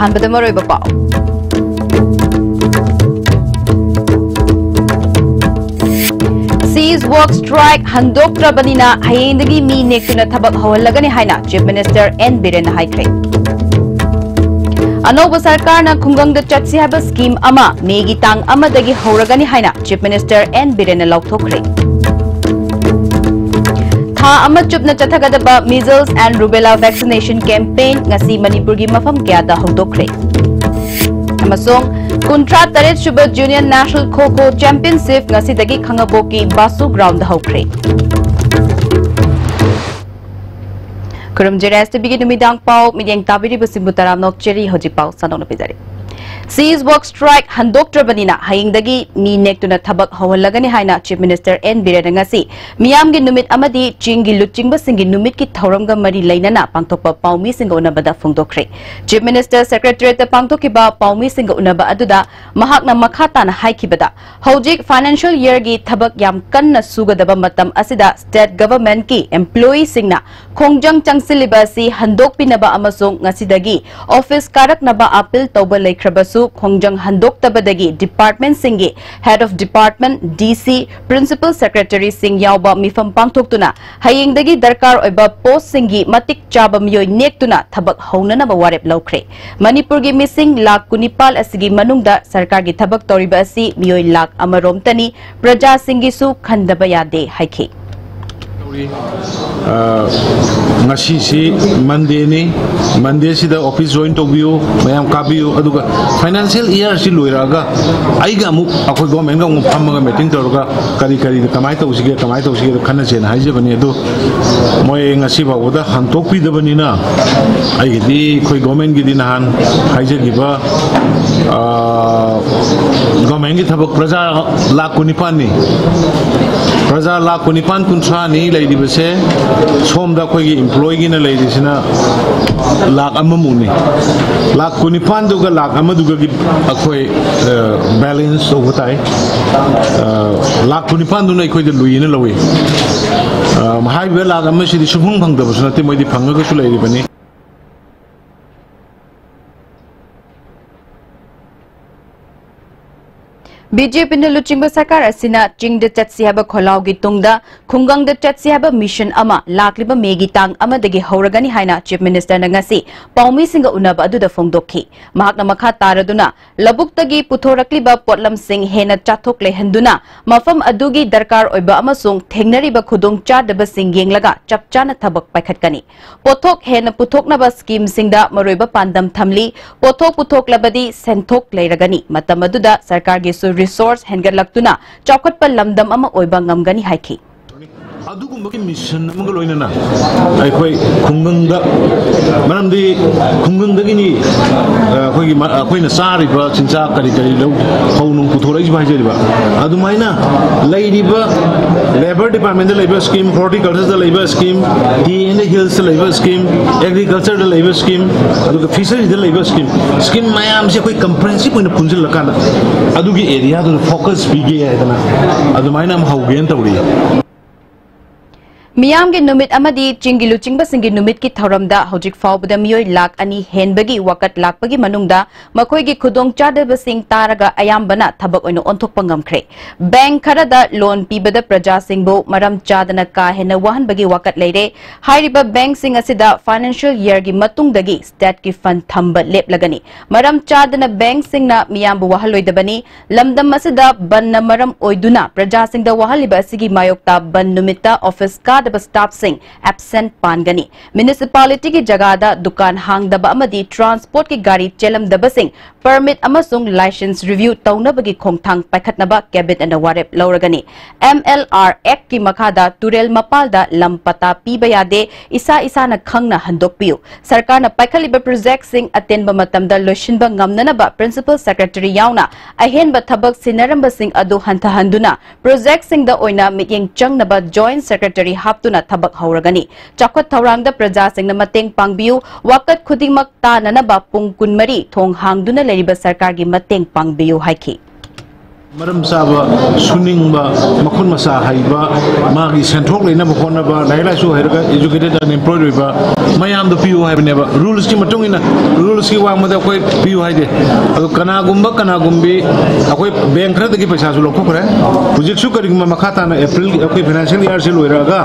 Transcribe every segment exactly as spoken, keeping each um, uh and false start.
ꯑꯍꯥꯟꯕꯗ ꯃꯔꯨꯑꯣꯏꯕ ꯄꯥꯎ꯫ Cease work strike ꯍꯟꯗꯣꯛꯇ꯭ꯔꯕꯅꯤꯅ ꯍꯌꯦꯡꯗꯒꯤ ꯃꯤ ꯅꯦꯛꯇꯨꯅ ꯊꯕꯛ ꯍꯧꯍꯜꯂꯒꯅꯤ ꯍꯥꯏꯅ Chief Minister N ꯕꯤꯔꯦꯟꯅ ꯍꯥꯏꯈ꯭ꯔꯦ꯫ ꯑꯅꯧꯕ ꯁꯔꯀꯥꯔꯅ ꯈꯨꯡꯒꯪꯗ ꯆꯠꯁꯤ ꯍꯥꯏꯕ scheme ꯑꯃ ꯃꯦꯒꯤ ꯇꯥꯡ ꯑꯃꯗꯒꯤ ꯍꯧꯔꯒꯅꯤ ꯍꯥꯏꯅ Chief Minister N ꯕꯤꯔꯦꯟꯅ ꯂꯥꯎꯊꯣꯛꯈ꯭ꯔꯦ꯫ ꯊꯥ ꯑꯃ ꯆꯨꯞꯅ ꯆꯠꯊꯒꯗꯕ Measles and Rubella vaccination campaign ꯉꯁꯤ ꯃꯅꯤꯄꯨꯔꯒꯤ ꯃꯐꯝ ꯀꯌꯥꯗ ꯍꯧꯗꯣꯛꯈ꯭ꯔꯦ꯫ ꯑꯃꯁꯨꯡ ꯀꯨꯟꯊ꯭ꯔꯥ ꯇꯔꯦꯠ ꯁꯨꯕ Junior National Kho Kho Championship ꯉꯁꯤꯗꯒꯤ ꯈꯥꯉꯕꯣꯛꯀꯤ ꯕꯥꯁꯨ ground ꯍꯧꯈ꯭ꯔꯦ꯫ ꯈꯨꯔꯨꯝꯖꯔꯦ꯫ S T V ꯒꯤ ꯅꯨꯃꯤꯗꯥꯡ ꯄꯥꯎ ꯃꯤꯠꯌꯦꯡ ꯇꯥꯕꯤꯔꯤꯕꯁꯤꯡꯕꯨ ꯇꯔꯥꯝꯅ ꯑꯣꯛꯆꯔꯤ꯫ ꯍꯧꯖꯤꯛ ꯄꯥꯎ ꯁꯟꯗꯣꯛꯅ ꯄꯤꯖꯔꯤ꯫ Cease work strike ꯍꯟꯗꯣꯛꯇ꯭ꯔꯕꯅꯤꯅ ꯍꯌꯦꯡꯗꯒꯤ ꯃꯤ ꯅꯦꯛꯇꯨꯅ ꯊꯕꯛ ꯍꯧꯍꯜꯂꯒꯅꯤ ꯍꯥꯏꯅ Chief Minister N ꯕꯤꯔꯦꯟꯅ ꯉꯁꯤ ꯃꯤꯌꯥꯝꯒꯤ ꯅꯨꯃꯤꯠ ꯑꯃꯗꯤ ꯆꯤꯡꯒꯤ ꯂꯨꯆꯤꯡꯕꯁꯤꯡꯒꯤ ꯅꯨꯃꯤꯠꯀꯤ ꯊꯧꯔꯝꯒ ꯃꯔꯤ ꯂꯩꯅꯅ ꯄꯥꯡꯊꯣꯛꯄ ꯄꯥꯎꯃꯤꯁꯤꯡꯒ ꯎꯅꯕꯗ ꯐꯣꯡꯗꯣꯛꯈ꯭ꯔꯦ꯫ Chief Minister Secretariat ꯇ ꯄꯥꯡꯊꯣꯛꯈꯤꯕ ꯄꯥꯎꯃꯤꯁꯤꯡꯒ ꯎꯅꯕ ꯑꯗꯨꯗ ꯃꯍꯥꯛꯅ ꯃꯈꯥ ꯇꯥꯅ ꯍꯥꯏꯈꯤꯕꯗ, ꯍꯧꯖꯤꯛ financial year ꯒꯤ ꯊꯕꯛ ꯌꯥꯝ ꯀꯟꯅ ꯁꯨꯒꯗꯕ ꯃꯇꯝ ꯑꯁꯤꯗ state government ꯀꯤ employee ꯁꯤꯡꯅ ꯈꯣꯡꯖꯪ ꯆꯪꯁꯤꯜꯂꯤꯕ ꯑꯁꯤ ꯍꯟꯗꯣꯛꯄꯤꯅꯕ ꯑꯃꯁꯨꯡ ꯉꯁꯤꯗꯒꯤ office ꯀꯥꯔꯛꯅꯕ appeal ꯇꯧꯕ ꯂꯩꯈ꯭ꯔꯕꯁꯨ, ꯈꯣꯡꯖꯪ ꯍꯟꯗꯣꯛꯇꯕꯗꯒꯤ department ꯁꯤꯡꯒꯤ head of department, D C, principal secretary ꯁꯤꯡ ꯌꯥꯎꯕ ꯃꯤꯐꯝ ꯄꯥꯡꯊꯣꯛꯇꯨꯅ ꯍꯌꯦꯡꯗꯒꯤ ꯗꯔꯀꯥꯔ ꯑꯣꯏꯕ post ꯁꯤꯡꯒꯤ ꯃꯇꯤꯛ ꯆꯥꯕ ꯃꯤꯑꯣꯏ ꯅꯦꯛꯇꯨꯅ ꯊꯕꯛ ꯍꯧꯅꯅꯕ ꯋꯥꯔꯦꯞ ꯂꯧꯈ꯭ꯔꯦ꯫ ꯃꯅꯤꯄꯨꯔꯒꯤ ꯃꯤꯁꯤꯡ ꯂꯥꯈ ꯀꯨꯟꯅꯤꯄꯥꯜ ꯑꯁꯤꯒꯤ ꯃꯅꯨꯡꯗ ꯁꯔꯀꯥꯔꯒꯤ ꯊꯕꯛ ꯇꯧꯔꯤꯕ ꯑꯁꯤ ꯃꯤꯑꯣꯏ ꯂꯥꯈ ꯑꯃꯔꯣꯝꯇꯅꯤ, ꯄ꯭ꯔꯖꯥꯁꯤꯡꯒꯤꯁꯨ ꯈꯟꯗꯕ ꯌꯥꯗꯦ ꯍꯥꯏꯈꯤ꯫ ꯇꯧꯔꯤ꯫ ꯑ, ꯉꯁꯤꯁꯤ Monday ꯅꯤ, Monday ꯁꯤꯗ office join ꯇꯧꯕꯤꯌꯨ, ꯃꯌꯥꯝ ꯀꯥꯕꯤꯌꯨ, ꯑꯗꯨꯒ financial year ꯁꯤ ꯂꯣꯏꯔꯛꯑꯒ ꯑꯩꯒ ꯑꯃꯨꯛ, ꯑꯩꯈꯣꯏ government ꯀ ꯑꯃꯨꯛ ꯐꯝꯃꯒ meeting ꯇꯧꯔꯒ ꯀꯔꯤ ꯀꯔꯤ ꯀꯃꯥꯏꯅ ꯇꯧꯁꯤꯒꯦ, ꯀꯃꯥꯏꯅ ꯇꯧꯁꯤꯒꯦ ꯈꯟꯅꯁꯦꯅ ꯍꯥꯏꯖꯕꯅꯤ꯫ ꯑꯗꯨ ꯃꯣꯏ ꯉꯁꯤ ꯐꯥꯎꯕꯗ ꯍꯟꯗꯣꯛꯄꯤꯗꯕꯅꯤꯅ ꯑꯩꯒꯤꯗꯤ, ꯑꯩꯈꯣꯏ government ꯀꯤꯗꯤ ꯅꯍꯥꯟ ꯍꯥꯏꯖꯈꯤꯕ, ꯑ, government ꯀꯤ ꯊꯕꯛ ꯄ꯭ꯔꯖꯥ ꯂꯥꯈ ꯀꯨꯟꯅꯤꯄꯥꯜ ꯅꯤ꯫ ꯄ꯭ꯔꯖꯥ ꯂꯥꯈ ꯀꯨꯟꯅꯤꯄꯥꯜ ꯀꯨꯟꯊ꯭ꯔꯥ ꯅꯤ ꯂꯩꯔꯤꯕꯁꯦ, ꯁꯣꯝꯗ ꯑꯩꯈꯣꯏꯒꯤ employee ꯒꯤꯅ ꯂꯩꯔꯤꯁꯤꯅ ꯂꯥꯈ ꯑꯃꯃꯨꯛꯅꯤ꯫ ꯂꯥꯈ ꯀꯨꯟꯅꯤꯄꯥꯜꯗꯨꯒ ꯂꯥꯈ ꯑꯃꯗꯨꯒꯒꯤ ꯑꯩꯈꯣꯏ, ꯑ, balance ꯇꯧꯕ ꯇꯥꯏ꯫ ꯑ, ꯂꯥꯈ ꯀꯨꯟꯅꯤꯄꯥꯜꯗꯨꯅ ꯑꯩꯈꯣꯏꯗ ꯂꯨꯏꯅ ꯂꯧꯏ꯫ ꯑ, ꯍꯥꯏꯔꯤꯕ ꯂꯥꯈ ꯑꯃꯁꯤꯗꯤ ꯁꯨꯡꯐꯪ ꯐꯪꯗꯕꯁꯨ ꯅꯠꯇꯦ, ꯃꯣꯏꯗꯤ ꯐꯪꯉꯒꯁꯨ ꯂꯩꯔꯤꯕꯅꯤ꯫ ꯕꯤ ꯖꯦ ꯄꯤꯅ ꯂꯨꯆꯤꯡꯕ ꯁꯔꯀꯥꯔ ꯑꯁꯤꯅ ꯆꯤꯡꯗ ꯆꯠꯁꯤ ꯍꯥꯏꯕ ꯈꯣꯜꯂꯥꯎꯒꯤ ꯇꯨꯡꯗ ꯈꯨꯡꯒꯪꯗ ꯆꯠꯁꯤ ꯍꯥꯏꯕ ꯃꯤꯁꯟ ꯑꯃ ꯂꯥꯛꯂꯤꯕ ꯃꯦꯒꯤ ꯇꯥꯡ ꯑꯃꯗꯒꯤ ꯍꯧꯔꯒꯅꯤ ꯍꯥꯏꯅ ꯆꯤꯐ ꯃꯤꯅꯤꯁꯇꯔꯅ ꯉꯁꯤ ꯄꯥꯎꯃꯤꯁꯤꯡꯒ ꯎꯅꯕ ꯑꯗꯨꯗ ꯐꯣꯡꯗꯣꯛꯈꯤ꯫ ꯃꯍꯥꯛꯅ ꯃꯈꯥ ꯇꯥꯔꯗꯨꯅ ꯂꯧꯕꯨꯛꯇꯒꯤ ꯄꯨꯊꯣꯔꯛꯂꯤꯕ ꯄꯣꯠꯂꯝꯁꯤꯡ ꯍꯦꯟꯅ ꯆꯥꯊꯣꯛ ꯂꯩꯍꯟꯗꯨꯅ ꯃꯐꯝ ꯑꯗꯨꯒꯤ ꯗꯔꯀꯥꯔ ꯑꯣꯏꯕ ꯑꯃꯁꯨꯡ ꯊꯦꯡꯅꯔꯤꯕ ꯈꯨꯗꯣꯡꯆꯥꯗꯕꯁꯤꯡ ꯌꯦꯡꯂꯒ ꯆꯞ ꯆꯥꯅ ꯊꯕꯛ ꯄꯥꯏꯈꯠꯀꯅꯤ꯫ ꯄꯣꯠꯊꯣꯛ ꯍꯦꯟꯅ ꯄꯨꯊꯣꯛꯅꯕ ꯁ꯭ꯀꯤꯝꯁꯤꯡꯗ ꯃꯔꯨꯑꯣꯏꯕ ꯄꯥꯟꯗꯝ ꯊꯝꯂꯤ꯫ ꯄꯣꯠꯊꯣꯛ ꯄꯨꯊꯣꯛꯂꯕꯗꯤ ꯁꯦꯟꯊꯣꯛ ꯂꯩꯔꯒꯅꯤ꯫ ꯃꯇꯝ ꯑꯗꯨꯗ ꯁꯔꯀꯥꯔꯒꯤꯁꯨ ꯔꯤꯁꯣꯔꯁ ꯍꯦꯟꯒꯠꯂꯛꯇꯨꯅ ꯆꯥꯎꯈꯠꯄ ꯂꯝꯗꯝ ꯑꯃ ꯑꯣꯏꯕ ꯉꯝꯒꯅꯤ ꯍꯥꯏꯈꯤ꯫ ꯑꯗꯨꯒꯨꯝꯕꯒꯤ ꯃꯤꯁꯟ ꯑꯃꯒ ꯂꯣꯏꯅꯅ ꯑꯩꯈꯣꯏ ꯈꯨꯡꯒꯪꯗ, ꯃꯔꯝꯗꯤ ꯈꯨꯡꯒꯪꯗꯒꯤꯅꯤ, ꯑ, ꯑꯩꯈꯣꯏꯒꯤ ꯃ-, ꯑꯩꯈꯣꯏꯅ ꯆꯥꯔꯤꯕ ꯆꯤꯟꯖꯥꯛ ꯀꯔꯤ ꯀꯔꯤ ꯂꯧ, ꯐꯧ ꯅꯨꯡ ꯄꯨꯊꯣꯔꯛꯏꯁꯤꯕꯨ ꯍꯥꯏꯖꯔꯤꯕ꯫ ꯑꯗꯨꯃꯥꯏꯅ ꯂꯩꯔꯤꯕ ꯂꯦꯕꯔ ꯗꯤꯄꯥꯔꯠꯃꯦꯟꯗ ꯂꯩꯕ ꯁ꯭ꯀꯤꯝ, ꯍꯣꯔꯇꯤꯀꯜꯆꯔꯗ ꯂꯩꯕ ꯁ꯭ꯀꯤꯝ, ꯇꯤ ꯑꯦꯟ ꯍꯤꯜꯁꯇ ꯂꯩꯕ ꯁ꯭ꯀꯤꯝ, ꯑꯦꯒ꯭ꯔꯤꯀꯜꯆꯔꯗ ꯂꯩꯕ ꯁ꯭ꯀꯤꯝ, ꯑꯗꯨꯒ ꯐꯤꯁꯔꯤꯗ ꯂꯩꯕ ꯁ꯭ꯀꯤꯝ, ꯁ꯭ꯀꯤꯝ ꯃꯌꯥꯝꯁꯦ ꯑꯩꯈꯣꯏ ꯀꯝꯄ꯭ꯔꯦꯍꯦꯟꯁꯤꯞ ꯑꯣꯏꯅ ꯄꯨꯟꯁꯤꯜꯂꯀꯥꯟꯗ ꯑꯗꯨꯒꯤ ꯑꯦꯔꯤꯌꯥꯗꯨꯗ ꯐꯣꯀꯁ ꯄꯤꯒꯦ ꯍꯥꯏꯗꯅ ꯑꯗꯨꯃꯥꯏꯅ ꯑꯃ ꯍꯧꯒꯦꯅ ꯇꯧꯔꯤ꯫ ꯃꯤꯌꯥꯝꯒꯤ ꯅꯨꯃꯤꯠ ꯑꯃꯗꯤ ꯆꯤꯡꯒꯤ ꯂꯨꯆꯤꯡꯕꯁꯤꯡꯒꯤ ꯅꯨꯃꯤꯠꯀꯤ ꯊꯧꯔꯝꯗ ꯍꯧꯖꯤꯛ ꯐꯥꯎꯕꯗ ꯃꯤꯑꯣꯏ ꯂꯥꯈ ꯑꯅꯤ ꯍꯦꯟꯕꯒꯤ ꯋꯥꯀꯠ ꯂꯥꯛꯄꯒꯤ ꯃꯅꯨꯡꯗ ꯃꯈꯣꯏꯒꯤ ꯈꯨꯗꯣꯡꯆꯥꯗꯕꯁꯤꯡ ꯇꯥꯔꯒ ꯑꯌꯥꯝꯕꯅ ꯊꯕꯛ ꯑꯣꯏꯅ ꯑꯣꯟꯊꯣꯛꯄ ꯉꯝꯈ꯭ꯔꯦ꯫ ꯕꯦꯡꯛ ꯈꯔꯗ ꯂꯣꯟ ꯄꯤꯕꯗ ꯄ꯭ꯔꯖꯥꯁꯤꯡꯕꯨ ꯃꯔꯝ ꯆꯥꯗꯅ ꯀꯥ ꯍꯦꯟꯅ ꯋꯥꯍꯟꯕꯒꯤ ꯋꯥꯀꯠ ꯂꯩꯔꯦ꯫ ꯍꯥꯏꯔꯤꯕ ꯕꯦꯡꯛꯁꯤꯡ ꯑꯁꯤꯗ ꯐꯥꯏꯅꯥꯟꯁꯤꯌꯦꯜ ꯌꯔꯒꯤ ꯃꯇꯨꯡꯗꯒꯤ ꯁ꯭ꯇꯦꯠꯀꯤ ꯐꯟꯗ ꯊꯝꯕ ꯂꯦꯞꯂꯒꯅꯤ꯫ ꯃꯔꯝ ꯆꯥꯗꯅ ꯕꯦꯡꯛꯁꯤꯡꯅ ꯃꯤꯌꯥꯝꯕꯨ ꯋꯥꯍꯜꯂꯣꯏꯗꯕꯅꯤ꯫ ꯂꯝꯗꯝ ꯑꯁꯤꯗ ꯕꯟꯗꯅ ꯃꯔꯝ ꯑꯣꯏꯗꯨꯅ ꯄ꯭ꯔꯖꯥꯁꯤꯡꯗ ꯋꯥꯍꯜꯂꯤꯕ ꯑꯁꯤꯒꯤ ꯃꯥꯌꯣꯛꯇ ꯕꯟꯗ ꯅꯨꯃꯤꯠꯇ ꯑꯣꯐꯤꯁ ꯀꯥꯗꯕ ꯁ꯭ꯇꯥꯐꯁꯤꯡ ꯑꯦꯕꯁꯦꯟꯠ ꯄꯥꯟꯒꯅꯤ꯫ ꯃ꯭ꯌꯨꯅꯤꯁꯤꯄꯥꯂꯤꯇꯤꯒꯤ ꯖꯒꯥꯗ ꯗꯨꯀꯥꯟ ꯍꯥꯡꯗꯕ ꯑꯃꯗꯤ ꯇ꯭ꯔꯥꯟꯁꯄꯣꯔꯠꯀꯤ ꯒꯥꯔꯤ ꯆꯦꯜꯂꯝꯗꯕꯁꯤꯡ ꯄꯔꯃꯤꯠ ꯑꯃꯁꯨꯡ ꯂꯥꯏꯁꯦꯟꯁ ꯔꯤꯚ꯭ꯌꯨ ꯇꯧꯅꯕꯒꯤ ꯈꯣꯡꯊꯥꯡ ꯄꯥꯏꯈꯠꯅꯕ ꯀꯦꯕꯤꯅꯦꯠꯅ ꯋꯥꯔꯦꯞ ꯂꯧꯔꯒꯅꯤ꯫ ꯑꯦꯝ ꯑꯦꯜ ꯑꯥꯔ ꯑꯦꯛꯀꯤ ꯃꯈꯥꯗ ꯇꯨꯔꯦꯜ ꯃꯄꯥꯜꯗ ꯂꯝ ꯄꯇꯥ ꯄꯤꯕ ꯌꯥꯗꯦ, ꯏꯁꯥ ꯏꯁꯥꯅ ꯈꯪꯅ ꯍꯟꯗꯣꯛꯄꯤꯌꯨ꯫ ꯁꯔꯀꯥꯔꯅ ꯄꯥꯏꯈꯠꯂꯤꯕ ꯄ꯭ꯔꯣꯖꯦꯛꯁꯤꯡ ꯑꯇꯦꯟꯕ ꯃꯇꯝꯗ ꯂꯣꯏꯁꯤꯟꯕ ꯉꯝꯅꯅꯕ ꯄ꯭ꯔꯤꯟꯁꯤꯄꯜ ꯁꯦꯀ꯭ꯔꯦꯇꯔꯤ ꯌꯥꯎꯅ ꯑꯍꯦꯟꯕ ꯊꯕꯛ ꯁꯤꯟꯅꯔꯝꯕꯁꯤꯡ ꯑꯗꯨ ꯍꯟꯊꯍꯟꯗꯨꯅ ꯄ꯭ꯔꯣꯖꯦꯛꯁꯤꯡꯗ ꯑꯣꯏꯅ ꯃꯤꯠꯌꯦꯡ ꯆꯪꯅꯕ ꯖꯣꯏꯟꯠ ꯁꯦꯀ꯭ꯔꯦꯇꯔꯤ ꯍꯥꯞꯇꯨꯅ ꯊꯕꯛ ꯍꯧꯔꯒꯅꯤ꯫ ꯆꯥꯎꯈꯠ ꯊꯧꯔꯥꯡꯗ ꯄ꯭ꯔꯖꯥꯁꯤꯡꯅ ꯃꯇꯦꯡ ꯄꯥꯡꯕꯤꯌꯨ꯫ ꯋꯥꯀꯠ ꯈꯨꯗꯤꯡꯃꯛ ꯇꯥꯅꯅꯕ ꯄꯨꯡ ꯀꯨꯟꯃꯔꯤ ꯊꯣꯡ ꯍꯥꯡꯗꯨꯅ ꯂꯩꯔꯤꯕ ꯁꯔꯀꯥꯔꯒꯤ ꯃꯇꯦꯡ ꯄꯥꯡꯕꯤꯌꯨ ꯍꯥꯏꯈꯤ꯫ ꯃꯔꯝ ꯆꯥꯕ, ꯁꯨꯅꯤꯡꯕ, ꯃꯈꯨꯠ ꯃꯁꯥ ꯍꯩꯕ, ꯃꯥꯒꯤ ꯁꯦꯟꯊꯣꯛ ꯂꯩꯅꯕ ꯍꯣꯠꯅꯕ, ꯂꯥꯏꯔꯤꯛ ꯂꯥꯏꯁꯨ ꯍꯩꯔꯒ educated unemployed ꯑꯣꯏꯕ ꯃꯌꯥꯝꯗꯣ ꯄꯤꯌꯨ ꯍꯥꯏꯕꯅꯦꯕ꯫ Rules ꯀꯤ ꯃꯇꯨꯡ ꯏꯟꯅ, rules ꯀꯤ ꯋꯥꯡꯃꯗ ꯑꯩꯈꯣꯏ ꯄꯤꯌꯨ ꯍꯥꯏꯗꯦ꯫ ꯑꯗꯣ ꯀꯅꯥꯒꯨꯝꯕ ꯀꯅꯥꯒꯨꯝꯕꯤ ꯑꯩꯈꯣꯏ bank ꯈꯔꯗꯒꯤ ꯄꯩꯁꯥꯁꯨ ꯂꯧꯊꯣꯛꯈ꯭ꯔꯦ꯫ ꯍꯧꯖꯤꯛꯁꯨ ꯀꯔꯤꯒꯨꯝꯕ ꯃꯈꯥ ꯇꯥꯅ April, ꯑꯩꯈꯣꯏ financial year ꯁꯤ ꯂꯣꯏꯔꯛꯑꯒ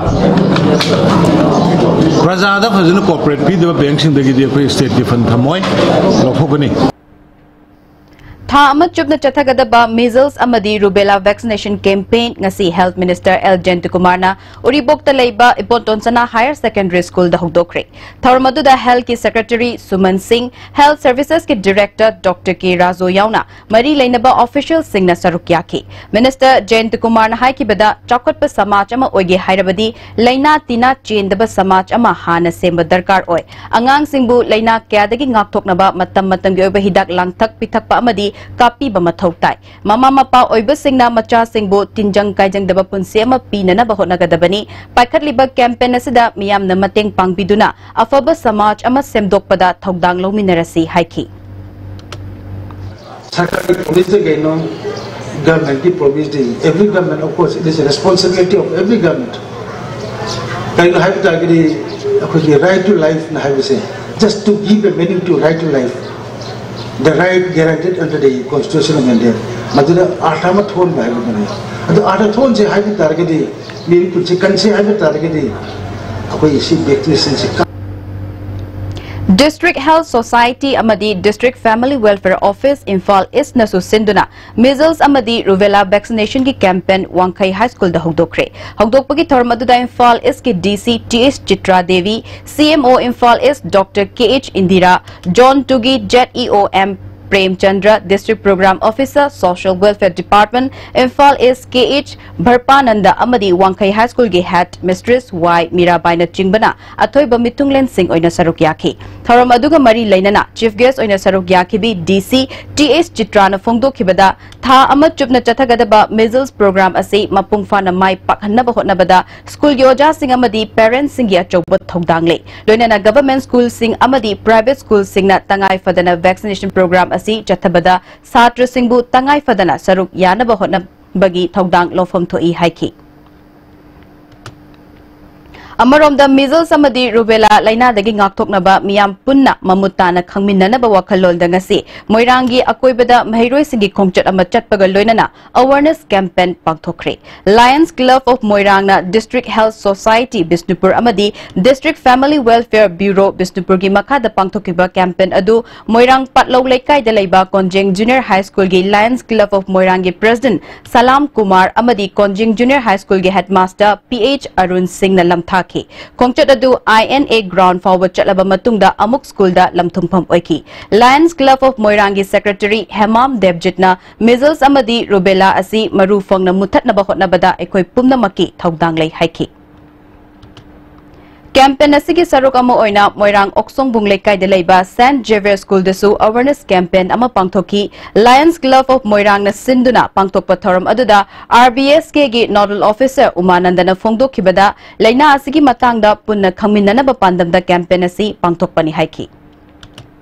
ꯄ꯭ꯔꯖꯥꯗ ꯐꯖꯅ cooperate ꯄꯤꯗꯕ bank ꯁꯤꯡꯗꯒꯤꯗꯤ ꯑꯩꯈꯣꯏ state ꯀꯤ fund ꯊꯝꯃꯣꯏ, ꯂꯧꯊꯣꯛꯀꯅꯤ꯫ ꯊꯥ ꯑꯃ ꯆꯨꯞꯅ ꯆꯠꯊꯒꯗꯕ measles ꯑꯃꯗꯤ rubella vaccination campaign ꯉꯁꯤ Health Minister ꯑꯦꯜ ꯖꯌꯟꯇꯀꯨꯃꯥꯔꯅ ꯎꯔꯤꯄꯣꯛꯇ ꯂꯩꯕ ꯏꯕꯣꯇꯣꯟ ꯁꯅꯥ Higher Secondary School ꯗ ꯍꯧꯗꯣꯛꯈ꯭ꯔꯦ꯫ ꯊꯧꯔꯝ ꯑꯗꯨꯗ health ꯀꯤ secretary ꯁꯨꯃꯟ ꯁꯤꯡ, health services ꯀꯤ director ꯗꯣꯛꯇꯔ ꯀꯦ ꯔꯥꯖꯨ ꯌꯥꯎꯅ ꯃꯔꯤ ꯂꯩꯅꯕ official ꯁꯤꯡꯅ ꯁꯔꯨꯛ ꯌꯥꯈꯤ꯫ Minister ꯖꯌꯟꯇꯀꯨꯃꯥꯔꯅ ꯍꯥꯏꯈꯤꯕꯗ, ꯆꯥꯎꯈꯠꯄ ꯁꯃꯥꯖ ꯑꯃ ꯑꯣꯏꯒꯦ ꯍꯥꯏꯔꯕꯗꯤ ꯂꯥꯏꯅꯥ ꯇꯤꯟꯅꯥ ꯆꯦꯟꯗꯕ ꯁꯃꯥꯖ ꯑꯃ ꯍꯥꯟꯅ ꯁꯦꯝꯕ ꯗꯔꯀꯥꯔ ꯑꯣꯏ꯫ ꯑꯉꯥꯡꯁꯤꯡꯕꯨ ꯂꯥꯏꯅꯥ ꯀꯌꯥꯗꯒꯤ ꯉꯥꯛꯊꯣꯛꯅꯕ ꯃꯇꯝ ꯃꯇꯝꯒꯤ ꯑꯣꯏꯕ ꯍꯤꯗꯥꯛ ꯂꯥꯡꯊꯛ ꯄꯤꯊꯛꯄ ꯑꯃꯗꯤ ꯀꯥꯞꯄꯤꯕ ꯃꯊꯧ ꯇꯥꯏ꯫ ꯃꯃꯥ ꯃꯄꯥ ꯑꯣꯏꯕꯁꯤꯡꯅ ꯃꯆꯥꯁꯤꯡꯕꯨ ꯇꯤꯟꯖꯪ ꯀꯥꯏꯖꯪꯗꯕ ꯄꯨꯟꯁꯤ ꯑꯃ ꯄꯤꯅꯅꯕ ꯍꯣꯠꯅꯒꯗꯕꯅꯤ꯫ ꯄꯥꯏꯈꯠꯂꯤꯕ campaign ꯑꯁꯤꯗ ꯃꯤꯌꯥꯝꯅ ꯃꯇꯦꯡ ꯄꯥꯡꯕꯤꯗꯨꯅ ꯑꯐꯕ ꯁꯃꯥꯖ ꯑꯃ ꯁꯦꯝꯗꯣꯛꯄꯗ ꯊꯧꯗꯥꯡ ꯂꯧꯃꯤꯟꯅꯔꯁꯤ ꯍꯥꯏꯈꯤ꯫ ꯁꯔꯀꯥꯔꯒꯤ ꯄ꯭ꯔꯣꯃꯤꯁꯇ ꯀꯩꯅꯣ, ꯒꯚꯔꯟꯃꯦꯟꯠꯀꯤ ꯄ꯭ꯔꯣꯃꯤꯁꯇꯤ, every government, of course, it is a responsibility of every government. ꯀꯩꯅꯣ ꯍꯥꯏꯕ ꯇꯥꯔꯒꯗꯤ, ꯑꯩꯈꯣꯏꯒꯤ right to life ꯅ ꯍꯥꯏꯕꯁꯦ, just to give a meaning to right to life, the right guaranteed under the Constitution of India, ꯃꯗꯨꯗ ꯑꯥꯔꯊ ꯑꯃ ꯊꯣꯛꯍꯟꯕ ꯍꯥꯏꯕꯗꯨꯅꯤ꯫ ꯑꯗꯨ ꯑꯥꯔꯊ ꯊꯣꯛꯍꯟꯁꯦ ꯍꯥꯏꯕ ꯇꯥꯔꯒꯗꯤ, ꯃꯤꯑꯣꯏ ꯄꯨꯟꯁꯤ ꯀꯟꯁꯦ ꯍꯥꯏꯕ ꯇꯥꯔꯒꯗꯤ, ꯑꯩꯈꯣꯏ ꯁꯤ vaccination ꯁꯤ ꯀ- District Health Society ꯑꯃꯗꯤ District Family Welfare Office, Imphal East ꯅꯁꯨ ꯁꯤꯟꯗꯨꯅ measles ꯑꯃꯗꯤ rubella vaccination ꯒꯤ campaign ꯋꯥꯡꯈꯩ High School ꯗ ꯍꯧꯗꯣꯛꯈ꯭ꯔꯦ꯫ ꯍꯧꯗꯣꯛꯄꯒꯤ ꯊꯧꯔꯝ ꯑꯗꯨꯗ ꯏꯝꯐꯥꯜ ꯏꯁꯀꯤ ꯗꯤ ꯁꯤ ꯇꯤ ꯑꯦꯁ Chitra Devi, C M O Imphal east doctor K H Indira, Zone two ꯒꯤ Z E O M Premchandra, District Program Officer, Social Welfare Department, Imphal east, K H Bharpananda ꯑꯃꯗꯤ ꯋꯥꯡꯈꯩ High School ꯒꯤ Head Mistress ꯋꯥꯏ ꯃꯤꯔꯥꯕꯥꯏꯅꯆꯤꯡꯕꯅ ꯑꯊꯣꯏꯕ ꯃꯤꯊꯨꯡꯂꯦꯟꯁꯤꯡ ꯑꯣꯏꯅ ꯁꯔꯨꯛ ꯌꯥꯈꯤ꯫ ꯊꯧꯔꯝ ꯑꯗꯨꯒ ꯃꯔꯤ ꯂꯩꯅꯅ Chief Guest ꯑꯣꯏꯅ ꯁꯔꯨꯛ ꯌꯥꯈꯤꯕꯤ ꯗꯤ ꯁꯤ ꯇꯤ ꯑꯦꯁ ꯆꯤꯇ꯭ꯔꯥꯅ ꯐꯣꯡꯗꯣꯛꯈꯤꯕꯗ, ꯊꯥ ꯑꯃ ꯆꯨꯞꯅ ꯆꯠꯊꯒꯗꯕ measles program ꯑꯁꯤ ꯃꯄꯨꯡ ꯐꯥꯅ ꯃꯥꯏ ꯄꯥꯛꯍꯟꯅꯕ ꯍꯣꯠꯅꯕꯗ ꯁ꯭ꯀꯨꯜꯒꯤ ꯑꯣꯖꯥꯁꯤꯡ ꯑꯃꯗꯤ parents ꯁꯤꯡꯒꯤ ꯑꯆꯧꯕ ꯊꯧꯗꯥꯡ ꯂꯩ꯫ ꯂꯣꯏꯅꯅ government school ꯁꯤꯡ ꯑꯃꯗꯤ private school ꯁꯤꯡꯅ ꯇꯉꯥꯏ ꯐꯗꯅ vaccination program ꯑꯁꯤ ꯑꯁꯤ ꯆꯠꯊꯕꯗ ꯁꯥꯇ꯭ꯔꯁꯤꯡꯕꯨ ꯇꯉꯥꯏ ꯐꯗꯅ ꯁꯔꯨꯛ ꯌꯥꯅꯕ ꯍꯣꯠꯅꯕꯒꯤ ꯊꯧꯗꯥꯡ ꯂꯧꯐꯝ ꯊꯣꯛꯏ ꯍꯥꯏꯈꯤ꯫ ꯑꯃꯔꯣꯝꯗ, measles ꯑꯃꯗꯤ rubella ꯂꯥꯏꯅꯥꯗꯒꯤ ꯉꯥꯛꯊꯣꯛꯅꯕ ꯃꯤꯌꯥꯝ ꯄꯨꯟꯅ ꯃꯃꯨꯠ ꯇꯥꯅ ꯈꯪꯃꯤꯟꯅꯅꯕ ꯋꯥꯈꯜꯂꯣꯟꯗ ꯉꯁꯤ ꯃꯣꯏꯔꯥꯡꯒꯤ ꯑꯀꯣꯏꯕꯗ ꯃꯍꯩꯔꯣꯏꯁꯤꯡꯒꯤ ꯈꯣꯡꯆꯠ ꯑꯃ ꯆꯠꯄꯒ ꯂꯣꯏꯅꯅ awareness campaign ꯄꯥꯡꯊꯣꯛꯈ꯭ꯔꯦ꯫ Lions Club of ꯃꯣꯏꯔꯥꯡꯅ District Health Society Bishnupur ꯑꯃꯗꯤ District Family Welfare Bureau ꯕꯤꯁꯅꯨꯄꯨꯔꯒꯤ ꯃꯈꯥꯗ ꯄꯥꯡꯊꯣꯛꯈꯤꯕ campaign ꯑꯗꯨ ꯃꯣꯏꯔꯥꯡ ꯄꯥꯠꯂꯧ ꯂꯩꯀꯥꯏꯗ ꯂꯩꯕ ꯀꯣꯟꯖꯦꯡ Junior High School ꯒꯤ Lions Club of ꯃꯣꯏꯔꯥꯡꯒꯤ President ꯁꯂꯥꯝ ꯀꯨꯃꯥꯔ ꯑꯃꯗꯤ ꯀꯣꯟꯖꯤꯡ Junior High School ꯒꯤ Headmaster P H ꯑꯔꯨꯟ ꯁꯤꯡꯅ ꯂꯝꯊꯥꯈꯤ꯫ ꯈꯣꯡꯆꯠ ꯑꯗꯨ I N A ground ꯐꯥꯎꯕ ꯆꯠꯂꯕ ꯃꯇꯨꯡꯗ ꯑꯃꯨꯛ school ꯗ ꯂꯝꯊꯨꯡꯐꯝ ꯑꯣꯏꯈꯤ꯫ Lions Club of ꯃꯣꯏꯔꯥꯡꯒꯤ Secretary ꯍꯦꯃꯥꯝ ꯗꯦꯕꯖꯤꯠꯅ measles ꯑꯃꯗꯤ rubella ꯑꯁꯤ ꯃꯔꯨ ꯐꯪꯅ ꯃꯨꯠꯊꯠꯅꯕ ꯍꯣꯠꯅꯕꯗ ꯑꯩꯈꯣꯏ ꯄꯨꯝꯅꯃꯛꯀꯤ ꯊꯧꯗꯥꯡ ꯂꯩ ꯍꯥꯏꯈꯤ꯫ Campaign ꯑꯁꯤꯒꯤ ꯁꯔꯨꯛ ꯑꯃ ꯑꯣꯏꯅ ꯃꯣꯏꯔꯥꯡ ꯑꯣꯛꯁꯣꯡꯕꯨꯡ ꯂꯩꯀꯥꯏꯗ ꯂꯩꯕ Saint Xavier School ꯗꯁꯨ awareness campaign ꯑꯃ ꯄꯥꯡꯊꯣꯛꯈꯤ꯫ Lions Club of ꯃꯣꯏꯔꯥꯡꯅ ꯁꯤꯟꯗꯨꯅ ꯄꯥꯡꯊꯣꯛꯄ ꯊꯧꯔꯝ ꯑꯗꯨꯗ R B S K ꯒꯤ Nodal Officer ꯎꯃꯥꯅꯟꯗꯅ ꯐꯣꯡꯗꯣꯛꯈꯤꯕꯗ, ꯂꯥꯏꯅꯥ ꯑꯁꯤꯒꯤ ꯃꯇꯥꯡꯗ ꯄꯨꯟꯅ ꯈꯪꯃꯤꯟꯅꯅꯕ ꯄꯥꯟꯗꯝꯗ campaign ꯑꯁꯤ ꯄꯥꯡꯊꯣꯛꯄꯅꯤ ꯍꯥꯏꯈꯤ꯫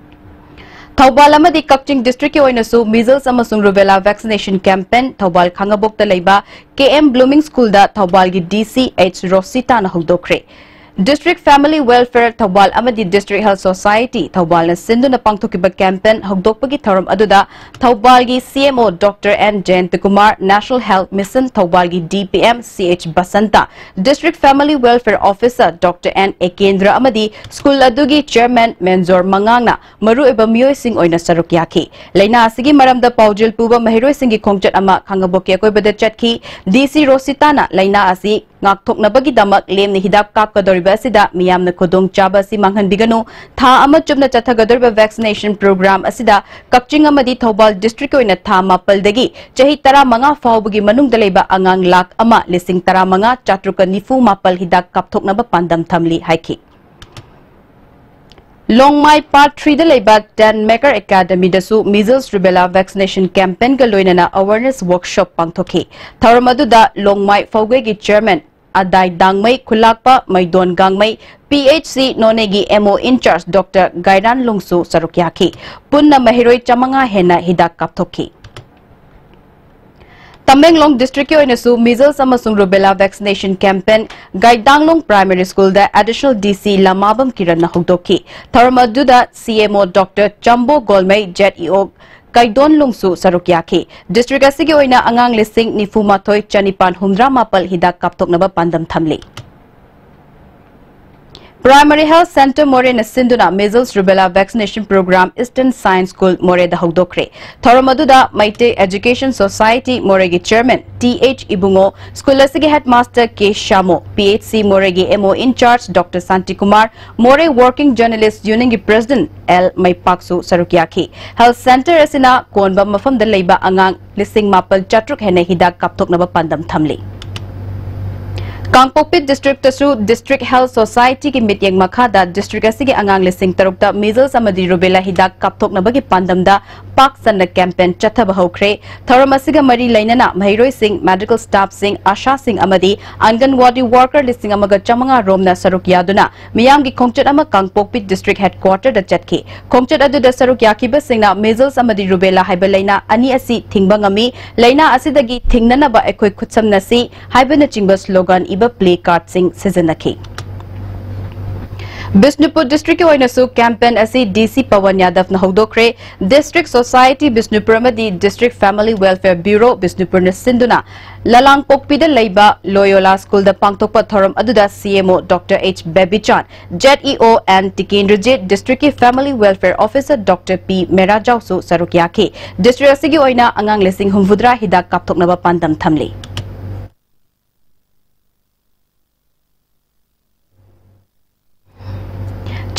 ꯊꯧꯕꯥꯜ ꯑꯃꯗꯤ ꯀꯛꯆꯤꯡ district ꯀꯤ ꯑꯣꯏꯅꯁꯨ measles ꯑꯃꯁꯨꯡ rubella vaccination campaign ꯊꯧꯕꯥꯜ ꯈꯥꯡꯉꯕꯣꯛꯇ ꯂꯩꯕ K M Blooming School ꯗ ꯊꯧꯕꯥꯜꯒꯤ D C H ꯔꯣꯁꯤꯇꯥꯅ ꯍꯧꯗꯣꯛꯈ꯭ꯔꯦ꯫ District Family Welfare Thoubal ꯑꯃꯗꯤ District Health Society ꯊꯧꯕꯥꯜꯅ ꯁꯤꯟꯗꯨꯅ ꯄꯥꯡꯊꯣꯛꯈꯤꯕ campaign ꯍꯧꯗꯣꯛꯄꯒꯤ ꯊꯧꯔꯝ ꯑꯗꯨꯗ ꯊꯧꯕꯥꯜꯒꯤ C M O Doctor N ꯖꯌꯟꯇꯀꯨꯃꯥꯔ, National Health Mission ꯊꯧꯕꯥꯜꯒꯤ D P M C H Basanta, District Family Welfare Officer Doctor N ꯑꯦꯀꯦꯟꯗ꯭ꯔ ꯑꯃꯗꯤ school ꯑꯗꯨꯒꯤ chairman ꯃꯦꯟꯖꯣꯔ ꯃꯉꯥꯡꯅ ꯃꯔꯨꯑꯣꯏꯕ ꯃꯤꯑꯣꯏꯁꯤꯡ ꯑꯣꯏꯅ ꯁꯔꯨꯛ ꯌꯥꯈꯤ꯫ ꯂꯥꯏꯅꯥ ꯑꯁꯤꯒꯤ ꯃꯔꯝꯗ ꯄꯥꯎꯖꯦꯜ ꯄꯨꯕ ꯃꯍꯩꯔꯣꯏꯁꯤꯡꯒꯤ ꯈꯣꯡꯆꯠ ꯑꯃ ꯈꯥꯡꯉꯕꯣꯛꯀꯤ ꯑꯀꯣꯏꯕꯗ ꯆꯠꯈꯤ꯫ D C ꯔꯣꯁꯤꯇꯥꯅ ꯂꯥꯏꯅꯥ ꯑꯁꯤ ꯉꯥꯛꯊꯣꯛꯅꯕꯒꯤꯗꯃꯛ ꯂꯦꯝꯅ ꯍꯤꯗꯥꯛ ꯀꯥꯞꯀꯗꯧꯔꯤꯕ ꯑꯁꯤꯗ ꯃꯤꯌꯥꯝꯅ ꯈꯨꯗꯣꯡꯆꯥꯕ ꯑꯁꯤ ꯃꯥꯡꯍꯟꯕꯤꯒꯅꯨ꯫ ꯊꯥ ꯑꯃ ꯆꯨꯞꯅ ꯆꯠꯊꯒꯗꯧꯔꯤꯕ vaccination program ꯑꯁꯤꯗ ꯀꯛꯆꯤꯡ ꯑꯃꯗꯤ ꯊꯧꯕꯥꯜ district ꯀꯤ ꯑꯣꯏꯅ ꯊꯥ ꯃꯥꯄꯜꯗꯒꯤ ꯆꯍꯤ ꯇꯔꯥꯃꯉꯥ ꯐꯥꯎꯕꯒꯤ ꯃꯅꯨꯡꯗ ꯂꯩꯕ ꯑꯉꯥꯡ ꯂꯥꯈ ꯑꯃ ꯂꯤꯁꯤꯡ ꯇꯔꯥꯃꯉꯥ ꯆꯥꯇ꯭ꯔꯨꯛꯀ ꯅꯤꯐꯨ ꯃꯥꯄꯜ ꯍꯤꯗꯥꯛ ꯀꯥꯞꯊꯣꯛꯅꯕ ꯄꯥꯟꯗꯝ ꯊꯝꯂꯤ ꯍꯥꯏꯈꯤ꯫ ꯂꯣꯡꯃꯥꯏ Part three ꯗ ꯂꯩꯕ Ten Maker Academy ꯗꯁꯨ measles rubella vaccination campaign ꯒ ꯂꯣꯏꯅꯅ awareness workshop ꯄꯥꯡꯊꯣꯛꯈꯤ꯫ ꯊꯧꯔꯝ ꯑꯗꯨꯗ ꯂꯣꯡꯃꯥꯏ ꯐꯧꯒꯩꯒꯤ chairman ꯑꯗꯥꯏ ꯗꯥꯡꯃꯩ, ꯈꯨꯂꯥꯛꯄ ꯃꯩꯗꯣꯟ ꯒꯥꯡꯃꯩ, P H C ꯅꯣꯅꯦꯒꯤ M O in charge doctor ꯒꯥꯏꯔꯥꯟ ꯂꯨꯡꯁꯨ ꯁꯔꯨꯛ ꯌꯥꯈꯤ꯫ ꯄꯨꯟꯅ ꯃꯍꯩꯔꯣꯏ ꯆꯥꯃꯉꯥ ꯍꯦꯟꯅ ꯍꯤꯗꯥꯛ ꯀꯥꯞꯊꯣꯛꯈꯤ꯫ ꯇꯃꯦꯡꯂꯣꯡ ꯗꯤꯁꯇ꯭ꯔꯤꯛꯀꯤ ꯑꯣꯏꯅꯁꯨ measles ꯑꯃꯁꯨꯡ rubella vaccination campaign ꯒꯥꯏꯗꯥꯡꯂꯣꯡ ꯄ꯭ꯔꯥꯏꯃꯥꯔꯤ ꯁ꯭ꯀꯨꯜꯗ ꯑꯦꯗꯤꯁꯅꯦꯜ ꯗꯤ ꯁꯤ ꯂꯃꯥꯕꯝ ꯀꯤꯔꯟꯅ ꯍꯧꯗꯣꯛꯈꯤ꯫ ꯊꯧꯔꯝ ꯑꯗꯨꯗ ꯁꯤ ꯑꯦꯝ ꯑꯣ ꯗꯣꯛꯇꯔ ꯆꯝꯕꯣ ꯒꯣꯜꯃꯩ, ꯖꯦꯠ ꯏ ꯑꯣ ꯀꯩꯗꯣꯟ ꯂꯨꯡꯁꯨ ꯁꯔꯨꯛ ꯌꯥꯈꯤ꯫ ꯗꯤꯁꯇ꯭ꯔꯤꯛ ꯑꯁꯤꯒꯤ ꯑꯣꯏꯅ ꯑꯉꯥꯡ ꯂꯤꯁꯤꯡ ꯅꯤꯐꯨ ꯃꯥꯊꯣꯏ ꯆꯅꯤꯄꯥꯟ ꯍꯨꯝꯗ꯭ꯔꯥ ꯃꯥꯄꯜ ꯍꯤꯗꯥꯛ ꯀꯥꯞꯊꯣꯛꯅꯕ ꯄꯥꯟꯗꯝ ꯊꯝꯂꯤ꯫ ꯄ꯭ꯔꯥꯏꯃꯥꯔꯤ ꯍꯦꯜꯊ ꯁꯦꯟꯇꯔ ꯃꯣꯔꯦꯅ ꯁꯤꯟꯗꯨꯅ measles rubella vaccination program Eastern Science School ꯃꯣꯔꯦꯗ ꯍꯧꯗꯣꯛꯈ꯭ꯔꯦ꯫ ꯊꯧꯔꯝ ꯑꯗꯨꯗ ꯃꯩꯇꯩ ꯑꯦꯖꯨꯀꯦꯁꯟ ꯁꯣꯁꯥꯏꯇꯤ ꯃꯣꯔꯦꯒꯤ ꯆꯦꯌꯔꯃꯦꯟ ꯇꯤ ꯑꯩꯆ ꯏꯕꯨꯡꯉꯣ, ꯁ꯭ꯀꯨꯜ ꯑꯁꯤꯒꯤ ꯍꯦꯗꯃꯥꯁꯇꯔ ꯀꯦ ꯁ꯭ꯌꯥꯃꯣ, ꯄꯤ ꯑꯩꯆ ꯁꯤ ꯃꯣꯔꯦꯒꯤ M O in charge doctor Shantikumar, ꯃꯣꯔꯦ ꯋꯥꯔꯀꯤꯡ ꯖꯔꯅꯦꯂꯤꯁ ꯌꯨꯅꯤꯌꯟꯒꯤ ꯄ꯭ꯔꯦꯁꯤꯗꯦꯟꯠ ꯑꯦꯜ ꯃꯩꯄꯥꯛꯁꯨ ꯁꯔꯨꯛ ꯌꯥꯈꯤ꯫ ꯍꯦꯜꯊ ꯁꯦꯟꯇꯔ ꯑꯁꯤꯅ ꯀꯣꯟꯕ ꯃꯐꯝꯗ ꯂꯩꯕ ꯑꯉꯥꯡ ꯂꯤꯁꯤꯡ ꯃꯥꯄꯜ ꯆꯥꯇ꯭ꯔꯨꯛ ꯍꯦꯟꯅ ꯍꯤꯗꯥꯛ ꯀꯥꯞꯊꯣꯛꯅꯕ ꯄꯥꯟꯗꯝ ꯊꯝꯂꯤ꯫ ꯀꯥꯡꯄꯣꯛꯄꯤ ꯗꯤꯁꯇ꯭ꯔꯤꯛꯇꯁꯨ ꯗꯤꯁꯇ꯭ꯔꯤꯛ ꯍꯦꯜꯊ ꯁꯣꯁꯥꯏꯇꯤꯒꯤ ꯃꯤꯠꯌꯦꯡ ꯃꯈꯥꯗ ꯗꯤꯁꯇ꯭ꯔꯤꯛ ꯑꯁꯤꯒꯤ ꯑꯉꯥꯡ ꯂꯤꯁꯤꯡ ꯇꯔꯨꯛꯇ measles ꯑꯃꯗꯤ rubella ꯍꯤꯗꯥꯛ ꯀꯥꯞꯊꯣꯛꯅꯕꯒꯤ ꯄꯥꯟꯗꯝꯗ ꯄꯥꯛ ꯁꯟꯅ ꯀꯦꯝꯄꯦꯟ ꯆꯠꯊꯕ ꯍꯧꯈ꯭ꯔꯦ꯫ ꯊꯧꯔꯝ ꯑꯁꯤꯒ ꯃꯔꯤ ꯂꯩꯅꯅ ꯃꯍꯩꯔꯣꯏꯁꯤꯡ, ꯃꯦꯗꯤꯀꯦꯜ ꯁ꯭ꯇꯥꯐꯁꯤꯡ, ꯑꯥꯁꯥꯁꯤꯡ ꯑꯃꯗꯤ ꯑꯪꯒꯟꯋꯥꯗꯤ ꯋꯥꯔꯀꯔ ꯂꯤꯁꯤꯡ ꯑꯃꯒ ꯆꯥꯃꯉꯥ ꯔꯣꯝꯅ ꯁꯔꯨꯛ ꯌꯥꯗꯨꯅ ꯃꯤꯌꯥꯝꯒꯤ ꯈꯣꯡꯆꯠ ꯑꯃ ꯀꯥꯡꯄꯣꯛꯄꯤ ꯗꯤꯁꯇ꯭ꯔꯤꯛ ꯍꯦꯗꯀ꯭ꯋꯥꯇꯔꯗ ꯆꯠꯈꯤ꯫ ꯈꯣꯡꯆꯠ ꯑꯗꯨꯗ ꯁꯔꯨꯛ ꯌꯥꯈꯤꯕꯁꯤꯡꯅ measles ꯑꯃꯗꯤ rubella ꯍꯥꯏꯕ ꯂꯥꯏꯅꯥ ꯑꯅꯤ ꯑꯁꯤ ꯊꯤꯡꯕ ꯉꯝꯃꯤ, ꯂꯥꯏꯅꯥ ꯑꯁꯤꯗꯒꯤ ꯊꯤꯡꯅꯅꯕ ꯑꯩꯈꯣꯏ ꯈꯨꯠꯁꯝꯅꯁꯤ ꯍꯥꯏꯕꯅꯆꯤꯡꯕ ꯁ꯭ꯂꯣꯒꯥꯟ ꯏꯕ ꯄ꯭ꯂꯦ ꯀꯥꯔꯗꯁꯤꯡ ꯁꯤꯖꯤꯟꯅꯈꯤ꯫ ꯕꯤꯁꯅꯨꯄꯨꯔ ꯗꯤꯁꯇ꯭ꯔꯤꯛꯀꯤ ꯑꯣꯏꯅꯁꯨ ꯀꯦꯝꯄꯦꯟ ꯑꯁꯤ ꯗꯤ ꯁꯤ ꯄꯋꯟ ꯌꯥꯗꯕꯅ ꯍꯧꯗꯣꯛꯈ꯭ꯔꯦ꯫ ꯗꯤꯁꯇ꯭ꯔꯤꯛ ꯁꯣꯁꯥꯏꯇꯤ ꯕꯤꯁꯅꯨꯄꯨꯔ ꯑꯃꯗꯤ ꯗꯤꯁꯇ꯭ꯔꯤꯛ ꯐꯦꯃꯤꯂꯤ ꯋꯦꯜꯐꯦꯌꯔ ꯕ꯭ꯌꯨꯔꯣ ꯕꯤꯁꯅꯨꯄꯨꯔꯅ ꯁꯤꯟꯗꯨꯅ ꯂꯂꯥꯡꯄꯣꯛꯄꯤꯗ ꯂꯩꯕ ꯂꯣꯌꯣꯂꯥ ꯁ꯭ꯀꯨꯜꯗ ꯄꯥꯡꯊꯣꯛꯄ ꯊꯧꯔꯝ ꯑꯗꯨꯗ ꯁꯤ ꯑꯦꯝ ꯑꯣ ꯗꯣꯛꯇꯔ ꯑꯩꯆ ꯕꯦꯕꯤꯆꯥꯟ, ꯖꯦꯠ ꯏ ꯑꯣ ꯑꯦꯟ ꯇꯤꯀꯦꯟꯗ꯭ꯔꯖꯤꯠ, ꯗꯤꯁꯇ꯭ꯔꯤꯛꯀꯤ ꯐꯦꯃꯤꯂꯤ ꯋꯦꯜꯐꯦꯌꯔ ꯑꯣꯐꯤꯁꯔ ꯗꯣꯛꯇꯔ ꯄꯤ ꯃꯦꯔꯥꯖꯥꯎꯁꯨ ꯁꯔꯨꯛ ꯌꯥꯈꯤ꯫ ꯗꯤꯁꯇ꯭ꯔꯤꯛ ꯑꯁꯤꯒꯤ ꯑꯣꯏꯅ ꯑꯉꯥꯡ ꯂꯤꯁꯤꯡ ꯍꯨꯝꯐꯨꯇꯔꯥ ꯍꯤꯗꯥꯛ ꯀꯥꯞꯊꯣꯛꯅꯕ ꯄꯥꯟꯗꯝ ꯊꯝꯂꯤ꯫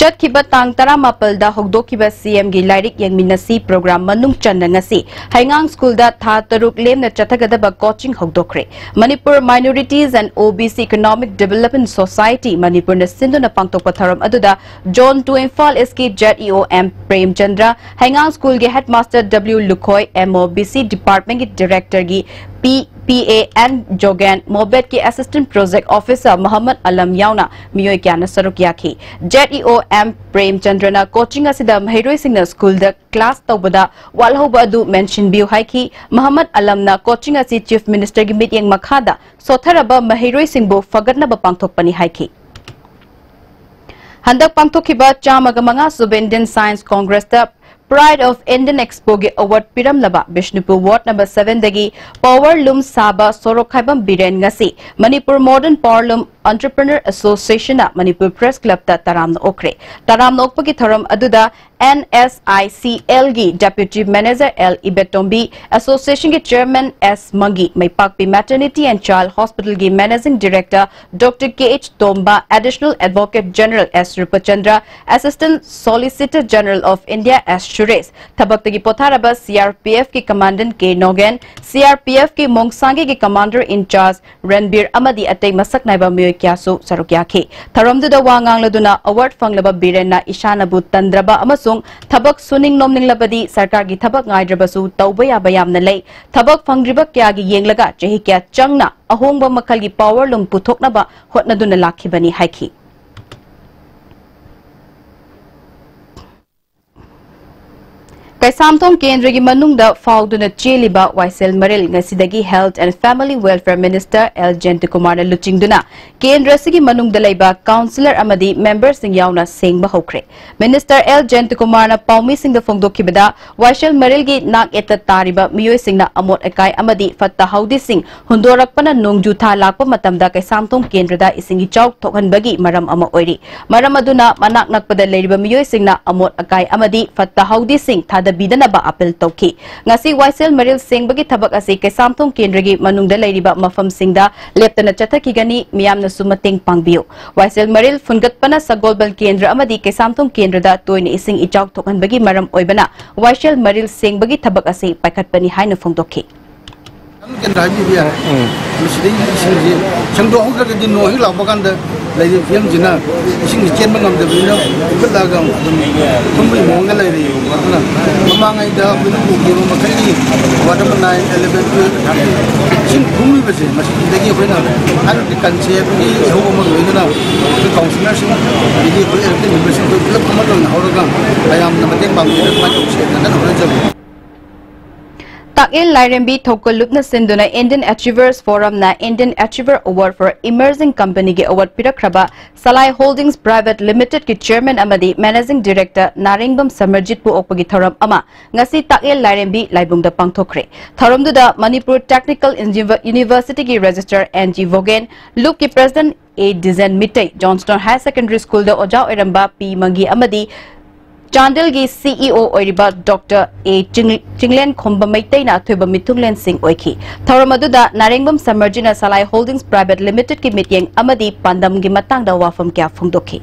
ꯆꯠꯈꯤꯕ ꯇꯥꯡ ꯇꯔꯥꯃꯥꯄꯜꯗ ꯍꯧꯗꯣꯛꯈꯤꯕ ꯁꯤ ꯑꯦꯝꯒꯤ ꯂꯥꯏꯔꯤꯛ ꯌꯦꯡꯃꯤꯟꯅꯁꯤ ꯄ꯭ꯔꯣꯒ꯭ꯔꯥꯝ ꯃꯅꯨꯡ ꯆꯟꯅ ꯉꯁꯤ ꯍꯩꯉꯥꯡ ꯁ꯭ꯀꯨꯜꯗ ꯊꯥ ꯇꯔꯨꯛ ꯂꯦꯝꯅ ꯆꯠꯊꯒꯗꯕ coaching ꯍꯧꯗꯣꯛꯈ꯭ꯔꯦ꯫ Manipur Minorities and O B C Economic Development Society ꯃꯅꯤꯄꯨꯔꯅ ꯁꯤꯟꯗꯨꯅ ꯄꯥꯡꯊꯣꯛꯄ ꯊꯧꯔꯝ ꯑꯗꯨꯗ Zone two ꯏꯝꯐꯥꯜ ꯏꯁꯀꯤ Z E O M Premchandra, ꯍꯩꯉꯥꯡ ꯁ꯭ꯀꯨꯜꯒꯤ headmaster W Lukhoi, M O B C ꯗꯤꯄꯥꯔꯠꯃꯦꯟꯒꯤ ꯗꯤꯔꯦꯛꯇꯔꯒꯤ P P A N Jogen, ꯃꯣꯕꯦꯠꯀꯤ Assistant Project Officer Mohammad Alam ꯌꯥꯎꯅ ꯃꯤꯑꯣꯏ ꯀꯌꯥꯅ ꯁꯔꯨꯛ ꯌꯥꯈꯤ꯫ ꯖꯦꯠ ꯏ ꯑꯣ ꯑꯦꯝ ꯄ꯭ꯔꯦꯝꯆꯟꯗ꯭ꯔꯅ ꯀꯣꯆꯤꯡ ꯑꯁꯤꯗ ꯃꯍꯩꯔꯣꯏꯁꯤꯡꯅ ꯁ꯭ꯀꯨꯜꯗ ꯀ꯭ꯂꯥꯁ ꯇꯧꯕꯗ ꯋꯥꯠꯍꯧꯕ ꯑꯗꯨ ꯃꯦꯟꯁꯤꯟꯕꯤꯌꯨ ꯍꯥꯏꯈꯤ꯫ ꯃꯣꯍꯝꯃꯗ ꯑꯂꯝꯅ ꯀꯣꯆꯤꯡ ꯑꯁꯤ ꯆꯤꯐ ꯃꯤꯅꯤꯁꯇꯔꯒꯤ ꯃꯤꯠꯌꯦꯡ ꯃꯈꯥꯗ ꯁꯣꯠꯊꯔꯕ ꯃꯍꯩꯔꯣꯏꯁꯤꯡꯕꯨ ꯐꯒꯠꯅꯕ ꯄꯥꯡꯊꯣꯛꯄꯅꯤ ꯍꯥꯏꯈꯤ꯫ ꯍꯟꯗꯛ ꯄꯥꯡꯊꯣꯛꯈꯤꯕ ꯆꯥꯝꯃꯒ ꯃꯉꯥ ꯁꯨꯕ Indian Science Congressꯇ Pride of Indian Expoꯒꯤ award ꯄꯤꯔꯝꯂꯕ Bishnupur ward number sevenꯗꯒꯤ power loom ꯁꯥꯕ ꯁꯣꯔꯣꯛꯈꯥꯏꯕꯝ ꯕꯤꯔꯦꯟ ꯉꯁꯤ Manipur Modern Power Loom Entrepreneur Associationꯅ Manipur Press Clubꯇ ꯇꯔꯥꯝꯅ ꯑꯣꯛꯈ꯭ꯔꯦ꯫ ꯇꯔꯥꯝꯅ ꯑꯣꯛꯄꯒꯤ ꯊꯧꯔꯝ ꯑꯗꯨꯗ N S I C Lꯒꯤ Deputy Manager L ꯏꯕꯦꯇꯣꯝꯕꯤ, Associationꯒꯤ Chairman S ꯃꯪꯒꯤ, ꯃꯩꯄꯥꯛꯄꯤ Maternity and Child Hospitalꯒꯤ Managing Director Doctor K H Tomba, Additional Advocate General S ꯔꯨꯄꯆꯟꯗ꯭ꯔ, Assistant Solicitor General of India S Suresh, ꯊꯕꯛꯇꯒꯤ ꯄꯣꯊꯥꯔꯕ C R P Fꯀꯤ Commandant K ꯅꯣꯒꯦꯟ, C R P Fꯀꯤ ꯃꯣꯡꯁꯥꯡꯒꯤꯒꯤ Commander in Charge ꯔꯟꯕꯤꯔ ꯑꯃꯗꯤ ꯑꯇꯩ ꯃꯁꯛ ꯅꯥꯏꯕ ꯃꯤꯑꯣꯏ ꯀꯌꯥꯁꯨ ꯁꯔꯨꯛ ꯌꯥꯈꯤ꯫ ꯊꯧꯔꯝꯗꯨꯗ ꯋꯥ ꯉꯥꯡꯂꯗꯨꯅ award ꯐꯪꯂꯕ ꯕꯤꯔꯦꯟꯅ ꯏꯁꯥꯅꯕꯨ ꯇꯟꯗ꯭ꯔꯕ ꯑꯃꯁꯨꯡ ꯊꯕꯛ ꯁꯨꯅꯤꯡ ꯅꯣꯝꯅꯤꯡꯂꯕꯗꯤ ꯁꯔꯀꯥꯔꯒꯤ ꯊꯕꯛ ꯉꯥꯏꯗ꯭ꯔꯕꯁꯨ ꯇꯧꯕ ꯌꯥꯕ ꯌꯥꯝꯅ ꯂꯩ꯫ ꯊꯕꯛ ꯐꯪꯗ꯭ꯔꯤꯕ ꯀꯌꯥꯒꯤ ꯌꯦꯡꯂꯒ ꯆꯍꯤ ꯀꯌꯥ ꯆꯪꯅ ꯑꯍꯣꯡꯕ ꯃꯈꯜꯒꯤ power loom ꯄꯨꯊꯣꯛꯅꯕ ꯍꯣꯠꯅꯗꯨꯅ ꯂꯥꯛꯈꯤꯕꯅꯤ ꯍꯥꯏꯈꯤ꯫ ꯀꯩꯁꯥꯝꯊꯣꯡ ꯀꯦꯟꯗ꯭ꯔꯒꯤ ꯃꯅꯨꯡꯗ ꯐꯥꯎꯗꯨꯅ ꯆꯦꯜꯂꯤꯕ ꯋꯥꯏꯁꯦꯜ ꯃꯔꯤꯜ ꯉꯁꯤꯗꯒꯤ Health and Family Welfare Minister L ꯖꯌꯟꯇꯀꯨꯃꯥꯔꯅ ꯂꯨꯆꯤꯡꯗꯨꯅ ꯀꯦꯟꯗ꯭ꯔ ꯑꯁꯤꯒꯤ ꯃꯅꯨꯡꯗ ꯂꯩꯕ councillor ꯑꯃꯗꯤ memberꯁꯤꯡ ꯌꯥꯎꯅ ꯁꯦꯡꯕ ꯍꯧꯈ꯭ꯔꯦ꯫ Minister L ꯖꯌꯟꯇꯀꯨꯃꯥꯔꯅ ꯄꯥꯎꯃꯤꯁꯤꯡꯗ ꯐꯣꯡꯗꯣꯛꯈꯤꯕꯗ, ꯋꯥꯏꯁꯦꯜ ꯃꯔꯤꯜꯒꯤ ꯅꯥꯛ ꯌꯦꯠꯇ ꯇꯥꯔꯤꯕ ꯃꯤꯑꯣꯏꯁꯤꯡꯅ ꯑꯃꯣꯠ ꯑꯀꯥꯏ ꯑꯃꯗꯤ ꯐꯠꯇ ꯍꯥꯎꯗꯤꯁꯤꯡ ꯍꯨꯟꯗꯣꯔꯛꯄꯅ ꯅꯣꯡꯖꯨ ꯊꯥ ꯂꯥꯛꯄ ꯃꯇꯝꯗ ꯀꯩꯁꯥꯝꯊꯣꯡ ꯀꯦꯟꯗ꯭ꯔꯗ ꯏꯁꯤꯡ ꯏꯆꯥꯎ ꯊꯣꯛꯍꯟꯕꯒꯤ ꯃꯔꯝ ꯑꯃ ꯑꯣꯏꯔꯤ꯫ ꯃꯔꯝ ꯑꯗꯨꯅ ꯃꯅꯥꯛ ꯅꯛꯄꯗ ꯂꯩꯔꯤꯕ ꯃꯤꯑꯣꯏꯁꯤꯡꯅ ꯑꯃꯣꯠ ꯑꯀꯥꯏ ꯑꯃꯗꯤ ꯐꯠꯇ ꯍꯥꯎꯗꯤꯁꯤꯡ ꯊꯥꯗꯕꯤꯗꯅꯕ appeal ꯇꯧꯈꯤ꯫ ꯉꯁꯤ ꯋꯥꯏꯁꯦꯜ ꯃꯔꯤꯜ ꯁꯦꯡꯕꯒꯤ ꯊꯕꯛ ꯑꯁꯤ ꯀꯩꯁꯥꯝꯊꯣꯡ ꯀꯦꯟꯗ꯭ꯔꯒꯤ ꯃꯅꯨꯡꯗ ꯂꯩꯔꯤꯕ ꯃꯐꯝꯁꯤꯡꯗ ꯂꯦꯞꯇꯅ ꯆꯠꯊꯈꯤꯒꯅꯤ꯫ ꯃꯤꯌꯥꯝꯅꯁꯨ ꯃꯇꯦꯡ ꯄꯥꯡꯕꯤꯌꯨ꯫ ꯋꯥꯏꯁꯦꯜ ꯃꯔꯤꯜ ꯐꯨꯟꯒꯠꯄꯅ ꯁꯒꯣꯜꯕꯟ ꯀꯦꯟꯗ꯭ꯔ ꯑꯃꯗꯤ ꯀꯩꯁꯥꯝꯊꯣꯡ ꯀꯦꯟꯗ꯭ꯔꯗ ꯇꯣꯏꯅ ꯏꯁꯤꯡ ꯏꯆꯥꯎ ꯊꯣꯛꯍꯟꯕꯒꯤ ꯃꯔꯝ ꯑꯣꯏꯕꯅ ꯋꯥꯏꯁꯦꯜ ꯃꯔꯤꯜ ꯁꯦꯡꯕꯒꯤ ꯊꯕꯛ ꯑꯁꯤ ꯄꯥꯏꯈꯠꯄꯅꯤ ꯍꯥꯏꯅ ꯐꯣꯡꯗꯣꯛꯈꯤ꯫ ꯀꯦꯟꯗ꯭ꯔ ꯍꯥꯏꯕꯤꯕ ꯌꯥꯔꯦ꯫ ꯎꯝ꯫ ꯃꯁꯤꯗꯒꯤ ꯏꯁꯤꯡꯁꯤ ꯁꯦꯡꯗꯣꯛꯍꯧꯗ꯭ꯔꯒꯗꯤ ꯅꯣꯡ ꯍꯦꯛ ꯂꯥꯛꯄ ꯀꯥꯟꯗ ꯂꯩꯔꯤꯕ ꯐꯤꯕꯝꯁꯤꯅ ꯏꯁꯤꯡꯁꯤ ꯆꯦꯟꯕ ꯉꯝꯗꯕꯅꯤꯅ ꯐꯨꯒꯠꯂꯛꯑꯒ ꯑꯗꯨꯝ ꯊꯨꯝꯕꯒꯤ ꯃꯑꯣꯡꯗ ꯂꯩꯔꯤꯕꯀꯣ꯫ ꯑꯗꯨꯅ ꯃꯃꯥꯡꯉꯩꯗ ꯑꯩꯈꯣꯏꯅ ꯎꯈꯤꯕ ꯃꯈꯩꯒꯤ ꯋꯥꯔꯗ ꯅꯥꯏꯟ, ꯑꯦꯂꯦꯚꯦꯟ, ꯇꯨꯌꯦꯜꯞ, ꯊꯥꯔꯇꯤꯟ ꯏꯁꯤꯡ ꯊꯨꯝꯃꯤꯕꯁꯦ ꯃꯁꯤꯗꯒꯤ ꯑꯩꯈꯣꯏꯅ ꯍꯥꯏꯔꯤꯕ ꯀꯟꯁꯦꯞꯀꯤ ꯏꯍꯧ ꯑꯃ ꯂꯣꯏꯅꯅ ꯑꯩꯈꯣꯏ ꯀꯥꯎꯟꯁꯤꯂꯔꯁꯤꯡ ꯑꯗꯒꯤ ꯑꯩꯈꯣꯏ ꯑꯦꯂꯦꯛꯇꯦꯗ ꯃꯦꯝꯕꯔꯁꯤꯡ ꯑꯩꯈꯣꯏ ꯄꯨꯂꯞ ꯑꯃꯠꯇ ꯑꯣꯏꯅ ꯍꯧꯔꯒ ꯃꯌꯥꯝꯅ ꯃꯇꯦꯡ ꯄꯥꯡꯕꯤꯔꯒ ꯑꯗꯨꯃꯥꯏꯅ ꯇꯧꯁꯦꯅ ꯀꯟꯅ ꯍꯣꯠꯅꯖꯕꯅꯤ꯫ ꯇꯥꯛꯌꯦꯜ ꯂꯥꯏꯔꯦꯝꯕꯤ ꯊꯧꯒꯜ ꯂꯨꯞꯅ ꯁꯤꯟꯗꯨꯅ Indian Achievers Forumꯅ Indian Achiever Award for Emerging Companyꯒꯤ award ꯄꯤꯔꯛꯈ꯭ꯔꯕ Salai Holdings Private Limitedꯀꯤ Chairman ꯑꯃꯗꯤ Managing Director ꯅꯥꯔꯦꯡꯕꯝ ꯁꯃꯔꯖꯤꯠꯄꯨ ꯑꯣꯛꯄꯒꯤ ꯊꯧꯔꯝ ꯑꯃ ꯉꯁꯤ ꯇꯥꯛꯌꯦꯜ ꯂꯥꯏꯔꯦꯝꯕꯤ ꯂꯥꯏꯕꯨꯡꯗ ꯄꯥꯡꯊꯣꯛꯈ꯭ꯔꯦ꯫ ꯊꯧꯔꯝꯗꯨꯗ Manipur Technical Universityꯒꯤ Registrar N G ꯚꯣꯒꯦꯟ, ꯂꯨꯞꯀꯤ President ꯑꯦ ꯗꯤꯖꯦꯟ ꯃꯤꯇꯩ, Johnstone Higher Secondary Schoolꯗ ꯑꯣꯖꯥ ꯑꯣꯏꯔꯝꯕ ꯄꯤ ꯃꯪꯒꯤ ꯑꯃꯗꯤ ꯆꯥꯟꯗꯦꯜꯒꯤ CEO ꯑꯣꯏꯔꯤꯕ ꯗꯣꯛꯇꯔ ꯑꯦ ꯆꯤꯡ-, ꯆꯤꯡꯂꯦꯟꯈꯣꯝꯕ ꯃꯩꯇꯩꯅ ꯑꯊꯣꯏꯕ ꯃꯤꯊꯨꯡꯂꯦꯟꯁꯤꯡ ꯑꯣꯏꯈꯤ꯫ ꯊꯧꯔꯝ ꯑꯗꯨꯗ ꯅꯥꯔꯦꯡꯕꯝ ꯁꯃꯔꯖꯤꯠꯅ ꯁꯂꯥꯏ Holdings Private Limitedꯀꯤ ꯃꯤꯠꯌꯦꯡ ꯑꯃꯗꯤ ꯄꯥꯟꯗꯝꯒꯤ ꯃꯇꯥꯡꯗ ꯋꯥꯐꯝ ꯀꯌꯥ ꯐꯣꯡꯗꯣꯛꯈꯤ꯫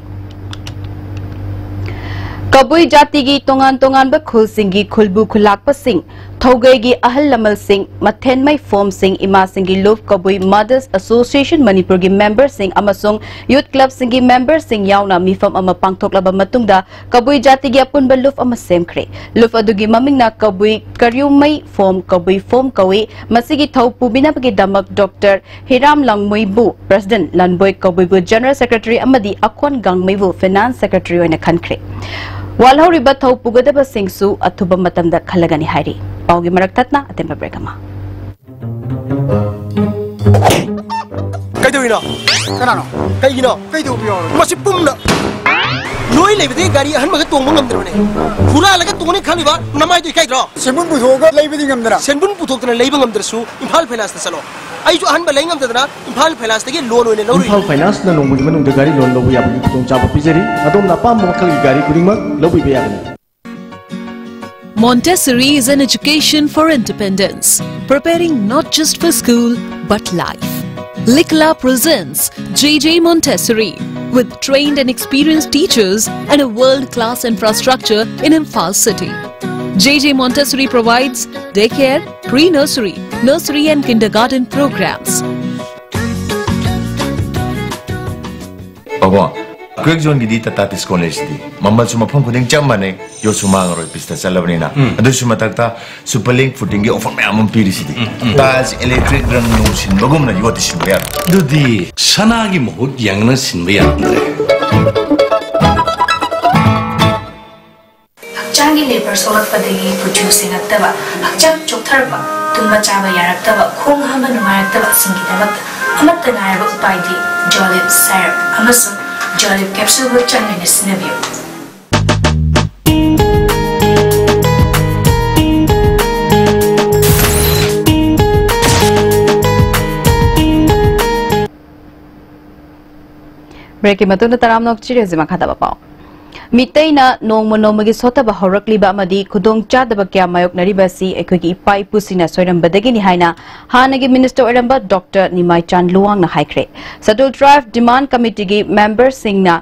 ꯀꯕꯨꯏ ꯖꯥꯇꯤꯒꯤ ꯇꯣꯉꯥꯟ ꯇꯣꯉꯥꯟꯕ ꯈꯨꯜꯁꯤꯡꯒꯤ ꯈꯨꯜꯕꯨ ꯈꯨꯜꯂꯥꯛꯄꯁꯤꯡ, ꯊꯧꯒꯩꯒꯤ ꯑꯍꯜ ꯂꯃꯟꯁꯤꯡ, ꯃꯊꯦꯟꯃꯩ ꯐꯣꯝꯁꯤꯡ, ꯏꯃꯥꯁꯤꯡꯒꯤ ꯂꯨꯞ, ꯀꯕꯨꯏ Mothers Association ꯃꯅꯤꯄꯨꯔꯒꯤ ꯃꯦꯝꯕꯔꯁꯤꯡ ꯑꯃꯁꯨꯡ ꯌꯨꯠ ꯀ꯭ꯂꯕꯁꯤꯡꯒꯤ ꯃꯦꯝꯕꯔꯁꯤꯡ ꯌꯥꯎꯅ ꯃꯤꯐꯝ ꯑꯃ ꯄꯥꯡꯊꯣꯛꯂꯕ ꯃꯇꯨꯡꯗ ꯀꯕꯨꯏ ꯖꯥꯇꯤꯒꯤ ꯑꯄꯨꯟꯕ ꯂꯨꯞ ꯑꯃ ꯁꯦꯝꯈ꯭ꯔꯦ꯫ ꯂꯨꯞ ꯑꯗꯨꯒꯤ ꯃꯃꯤꯡꯅ ꯀꯕꯨꯏ ꯀꯔꯤꯌꯨꯝꯃꯩ ꯐꯣꯝ, ꯀꯕꯨꯏ ꯐꯣꯝ ꯀꯧꯏ꯫ ꯃꯁꯤꯒꯤ ꯊꯧ ꯄꯨꯕꯤꯅꯕꯒꯤ ꯗꯃꯛ ꯗꯣꯛꯇꯔ ꯍꯤꯔꯥꯝ ꯂꯥꯡꯃꯩꯕꯨ, President, ꯂꯟꯕꯣꯏ ꯀꯕꯨꯏꯕꯨ General Secretary ꯑꯃꯗꯤ ꯑꯈꯣꯟ ꯒꯥꯡꯃꯩꯕꯨ Finance Secretary ꯑꯣꯏꯅ ꯈꯟꯈ꯭ꯔꯦ꯫ ꯋꯥꯜꯍꯧꯔꯤꯕ ꯊꯧ ꯄꯨꯒꯗꯕꯁꯤꯡꯁꯨ ꯑꯊꯨꯕ ꯃꯇꯝꯗ ꯈꯜꯂꯒꯅꯤ ꯍꯥꯏꯔꯤ꯫ ꯄꯥꯎꯒꯤ ꯃꯔꯛ ꯊꯠꯅ ꯑꯇꯦꯟꯕ break ꯑꯃ꯫ ꯀꯩꯗꯧꯔꯤꯅꯣ? ꯀꯅꯥꯅꯣ? ꯀꯩꯒꯤꯅꯣ? ꯀꯩꯗꯧꯕ ꯌꯥꯎꯔꯒꯦ? ꯃꯁꯤ ꯄꯨꯝꯅ ꯅꯣꯏ ꯂꯩꯕꯗꯒꯤ ꯒꯥꯔꯤ ꯑꯍꯟꯕꯒ ꯇꯣꯡꯕ ꯉꯝꯗ꯭ꯔꯕꯅꯦ꯫ ꯍꯨꯔꯥꯜꯂꯒ ꯇꯣꯡꯅꯤ ꯈꯜꯂꯤꯕ ꯅꯃꯥꯏꯗꯣ ꯏꯀꯥꯏꯗ꯭ꯔꯣ? ꯁꯦꯟꯕꯨꯟ ꯄꯨꯊꯣꯛꯑꯒ ꯂꯩꯕꯗꯤ ꯉꯝꯗꯅ꯫ ꯁꯦꯟꯕꯨꯟ ꯄꯨꯊꯣꯛꯇꯅ ꯂꯩꯕ ꯉꯝꯗ꯭ꯔꯁꯨ ꯏꯝꯐꯥꯜ ꯐꯥꯏꯅꯥꯟꯁꯇ ꯆꯠꯂꯣ꯫ ꯑꯩꯁꯨ ꯑꯍꯟꯕ ꯂꯩ ꯉꯝꯗꯗꯅ ꯏꯝꯐꯥꯜ ꯐꯥꯏꯅꯥꯟꯁꯇꯒꯤ ꯂꯣꯟ ꯑꯣꯏꯅ ꯂꯧꯔꯨꯏ꯫ ꯏꯝꯐꯥꯜ ꯐꯥꯏꯅꯥꯟꯁꯅ ꯅꯣꯡꯃꯒꯤ ꯃꯅꯨꯡꯗ ꯒꯥꯔꯤ ꯂꯣꯟ ꯂꯧꯕ ꯌꯥꯕꯒꯤ ꯈꯨꯗꯣꯡꯆꯥꯕ ꯄꯤꯖꯔꯤ꯫ ꯑꯗꯣꯝꯅ ꯑꯄꯥꯝꯕ ꯃꯈꯜꯒꯤ ꯒꯥꯔꯤ ꯈꯨꯗꯤꯡꯃꯛ ꯂꯧꯕꯤꯕ ꯌꯥꯒꯅꯤ꯫ Montessori is an education for independence, preparing not just for school, but life. Likla presents J J Montessori, with trained and experienced teachers and a world-class infrastructure in Imphal City. J J Montessori provides daycare, pre-nursery, nursery and kindergarten programs. ꯀꯣ, quake ꯖꯣꯟꯒꯤꯗꯤ Tata ꯇꯤꯁꯀꯣꯟ ꯂꯩꯁꯤꯗꯤ, ꯃꯃꯜꯁꯨ ꯃꯐꯝ ꯈꯨꯗꯤꯡ ꯆꯞ ꯃꯥꯟꯅꯩ, ꯌꯣꯠꯁꯨ ꯃꯥꯡꯉꯔꯣꯏ, ꯄꯤꯁꯇ ꯆꯠꯂꯕꯅꯤꯅ꯫ ꯎꯝ꯫ ꯑꯗꯨꯁꯨ ꯃꯊꯛꯇ super link ꯐꯨꯇꯤꯡꯒꯤ offer ꯃꯌꯥꯝ ꯑꯃ ꯄꯤꯔꯤꯁꯤꯗꯤ꯫ ꯎꯝ, ꯎꯝ꯫ ꯇꯥꯏꯜꯁ ꯏꯂꯦꯛꯇ꯭ꯔꯤꯛ ꯔꯪ ꯅꯨꯡ ꯁꯤꯟꯕꯒꯨꯝꯅ ꯌꯣꯠꯇꯤ ꯁꯤꯟꯕ ꯌꯥꯔꯣꯏ꯫ ꯑꯗꯨꯗꯤ ꯁꯅꯥꯒꯤ ꯃꯍꯨꯠ ꯌꯦꯡꯅ ꯁꯤꯟꯕ ꯌꯥꯔꯝꯗ꯭ꯔꯦ꯫ ꯍꯛꯆꯥꯡꯒꯤ ꯂꯦꯕꯔ ꯁꯣꯛꯂꯛꯄꯗꯒꯤ ꯀꯨꯆꯨ ꯁꯦꯡꯉꯛꯇꯕ, ꯍꯛꯆꯥꯡ ꯆꯣꯛꯊꯔꯛꯄ, ꯇꯨꯝꯕ ꯆꯥꯕ ꯌꯥꯔꯛꯇꯕ, ꯈꯣꯡ ꯍꯥꯝꯕ ꯅꯨꯡꯉꯥꯏꯔꯛꯇꯕꯁꯤꯡꯒꯤꯗꯃꯛꯇ ꯑꯃꯠꯇ ꯉꯥꯏꯔꯕ ꯎꯄꯥꯏꯗꯤ ꯖꯣꯂꯤꯞ ꯁꯥꯏꯔꯞ ꯑꯃꯁꯨꯡ ꯖꯣꯂꯤꯞ ꯀꯦꯞꯁꯨꯜꯕꯨ ꯆꯥꯡ ꯅꯥꯏꯅ ꯁꯤꯖꯤꯟꯅꯕꯤꯌꯨ꯫ ꯕ꯭ꯔꯦꯛꯀꯤ ꯃꯇꯨꯡꯗ ꯇꯔꯥꯝꯅ ꯑꯣꯛꯆꯔꯤ꯫ ꯍꯧꯖꯤꯛ ꯃꯈꯥ ꯇꯥꯕ ꯄꯥꯎ꯫ ꯃꯤꯇꯩꯅ ꯅꯣꯡꯃ ꯅꯣꯡꯃꯒꯤ ꯁꯣꯠꯊꯕ ꯍꯧꯔꯛꯂꯤꯕ ꯑꯃꯗꯤ ꯈꯨꯗꯣꯡꯆꯥꯗꯕ ꯀꯌꯥ ꯃꯥꯌꯣꯛꯅꯔꯤꯕ ꯑꯁꯤ ꯑꯩꯈꯣꯏꯒꯤ ꯏꯄꯥ ꯏꯄꯨꯁꯤꯡꯅ ꯁꯣꯏꯔꯝꯕꯗꯒꯤꯅꯤ ꯍꯥꯏꯅ ꯍꯥꯟꯅꯒꯤ ꯃꯤꯅꯤꯁꯇꯔ ꯑꯣꯏꯔꯝꯕ ꯗꯣꯛꯇꯔ ꯅꯤꯃꯥꯏꯆꯥꯟ ꯂꯨꯋꯥꯡꯅ ꯍꯥꯏꯈ꯭ꯔꯦ꯫ ꯁꯦꯗ꯭ꯌꯨꯜ ꯇ꯭ꯔꯥꯏꯕ ꯗꯤꯃꯥꯟ ꯀꯃꯤꯇꯤꯒꯤ ꯃꯦꯝꯕꯔꯁꯤꯡꯅ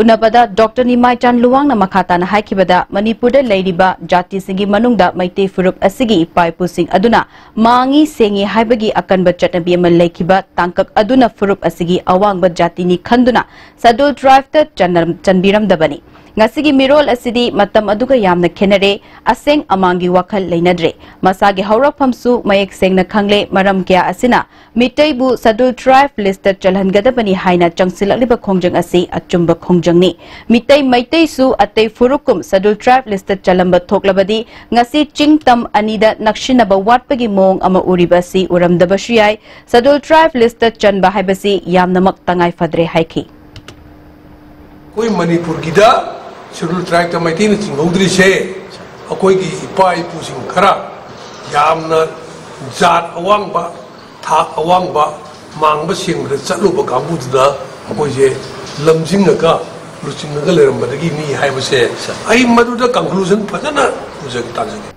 ꯎꯅꯕꯗ ꯗꯣꯛꯇꯔ ꯅꯤꯃꯥꯏꯆꯥꯟ ꯂꯨꯋꯥꯡꯅ ꯃꯈꯥ ꯇꯥꯅ ꯍꯥꯏꯈꯤꯕꯗ, ꯃꯅꯤꯄꯨꯔꯗ ꯂꯩꯔꯤꯕ ꯖꯥꯇꯤꯁꯤꯡꯒꯤ ꯃꯅꯨꯡꯗ ꯃꯩꯇꯩ ꯐꯨꯔꯨꯞ ꯑꯁꯤꯒꯤ ꯏꯄꯥ ꯏꯄꯨꯁꯤꯡ ꯑꯗꯨꯅ ꯃꯥꯡꯉꯤ ꯁꯦꯡꯉꯤ ꯍꯥꯏꯕꯒꯤ ꯑꯀꯟꯕ ꯆꯠꯅꯕꯤ ꯑꯃ ꯂꯩꯈꯤꯕ ꯇꯥꯡꯀꯛ ꯑꯗꯨꯅ ꯐꯨꯔꯨꯞ ꯑꯁꯤꯒꯤ ꯑꯋꯥꯡꯕ ꯖꯥꯇꯤꯅꯤ ꯈꯟꯗꯨꯅ ꯁꯦꯗ꯭ꯌꯨꯜ ꯇ꯭ꯔꯥꯏꯕꯇ ꯆꯟꯅ-, ꯆꯟꯕꯤꯔꯝꯗꯕꯅꯤ꯫ ꯉꯁꯤꯒꯤ ꯃꯤꯔꯣꯜ ꯑꯁꯤꯗꯤ ꯃꯇꯝ ꯑꯗꯨꯒ ꯌꯥꯝꯅ ꯈꯦꯠꯅꯔꯦ, ꯑꯁꯦꯡ ꯑꯃꯥꯡꯒꯤ ꯋꯥꯈꯜ ꯂꯩꯅꯗ꯭ꯔꯦ꯫ ꯃꯁꯥꯒꯤ ꯍꯧꯔꯛꯐꯝꯁꯨ ꯃꯌꯦꯛ ꯁꯦꯡꯅ ꯈꯪꯂꯦ, ꯃꯔꯝ ꯀꯌꯥ ꯑꯁꯤꯅ ꯃꯤꯇꯩꯕꯨ ꯁꯦꯗ꯭ꯌꯨꯜ ꯇ꯭ꯔꯥꯏꯕ ꯂꯤꯁꯇ ꯆꯜꯍꯟꯒꯗꯕꯅꯤ ꯍꯥꯏꯅ ꯆꯪꯁꯤꯜꯂꯛꯂꯤꯕ ꯈꯣꯡꯖꯪ ꯑꯁꯤ ꯑꯆꯨꯝꯕ ꯈꯣꯡꯖꯪꯅꯤ꯫ ꯃꯤꯇꯩ ꯃꯩꯇꯩꯁꯨ ꯑꯇꯩ ꯐꯨꯔꯨꯞꯀꯨꯝ ꯁꯦꯗ꯭ꯌꯨꯜ ꯇ꯭ꯔꯥꯏꯕ ꯂꯤꯁꯇ ꯆꯜꯂꯝꯕ ꯊꯣꯛꯂꯕꯗꯤ ꯉꯁꯤ ꯆꯤꯡ ꯇꯝ ꯑꯅꯤꯗ ꯅꯛꯁꯤꯟꯅꯕ ꯋꯥꯠꯄꯒꯤ ꯃꯑꯣꯡ ꯑꯃ ꯎꯔꯤꯕ ꯑꯁꯤ ꯎꯔꯝꯗꯕꯁꯨ ꯌꯥꯏ꯫ ꯁꯦꯗ꯭ꯌꯨꯜ ꯇ꯭ꯔꯥꯏꯕ ꯂꯤꯁꯇ ꯆꯟꯕ ꯍꯥꯏꯕꯁꯤ ꯌꯥꯝꯅꯃꯛ ꯇꯉꯥꯏ ꯐꯗ꯭ꯔꯦ ꯍꯥꯏꯈꯤ꯫ ꯑꯩꯈꯣꯏ ꯃꯅꯤꯄꯨꯔꯒꯤꯗ ꯁꯦꯗ꯭ꯌꯨꯜ ꯇ꯭ꯔꯥꯏꯕꯇ ꯃꯩꯇꯩꯅ ꯆꯤꯡꯍꯧꯗ꯭ꯔꯤꯁꯦ ꯑꯩꯈꯣꯏꯒꯤ ꯏꯄꯥ ꯏꯄꯨꯁꯤꯡ ꯈꯔ ꯌꯥꯝꯅ ꯖꯥꯠ ꯑꯋꯥꯡꯕ, ꯊꯥꯛ ꯑꯋꯥꯡꯕ, ꯃꯥꯡꯕ ꯁꯦꯡꯕꯗ ꯆꯠꯂꯨꯕ ꯀꯥꯡꯕꯨꯗꯨꯅ ꯑꯩꯈꯣꯏꯁꯦ ꯂꯝꯖꯤꯡꯉꯒ ꯂꯨꯆꯤꯡꯉꯒ ꯂꯩꯔꯝꯕꯗꯒꯤꯅꯤ ꯍꯥꯏꯕꯁꯦ ꯑꯩ ꯃꯗꯨꯗ ꯀꯟꯀ꯭ꯂꯨꯖꯟ ꯐꯖꯅ ꯄꯨꯖꯒꯦ, ꯇꯥꯖꯒꯦ꯫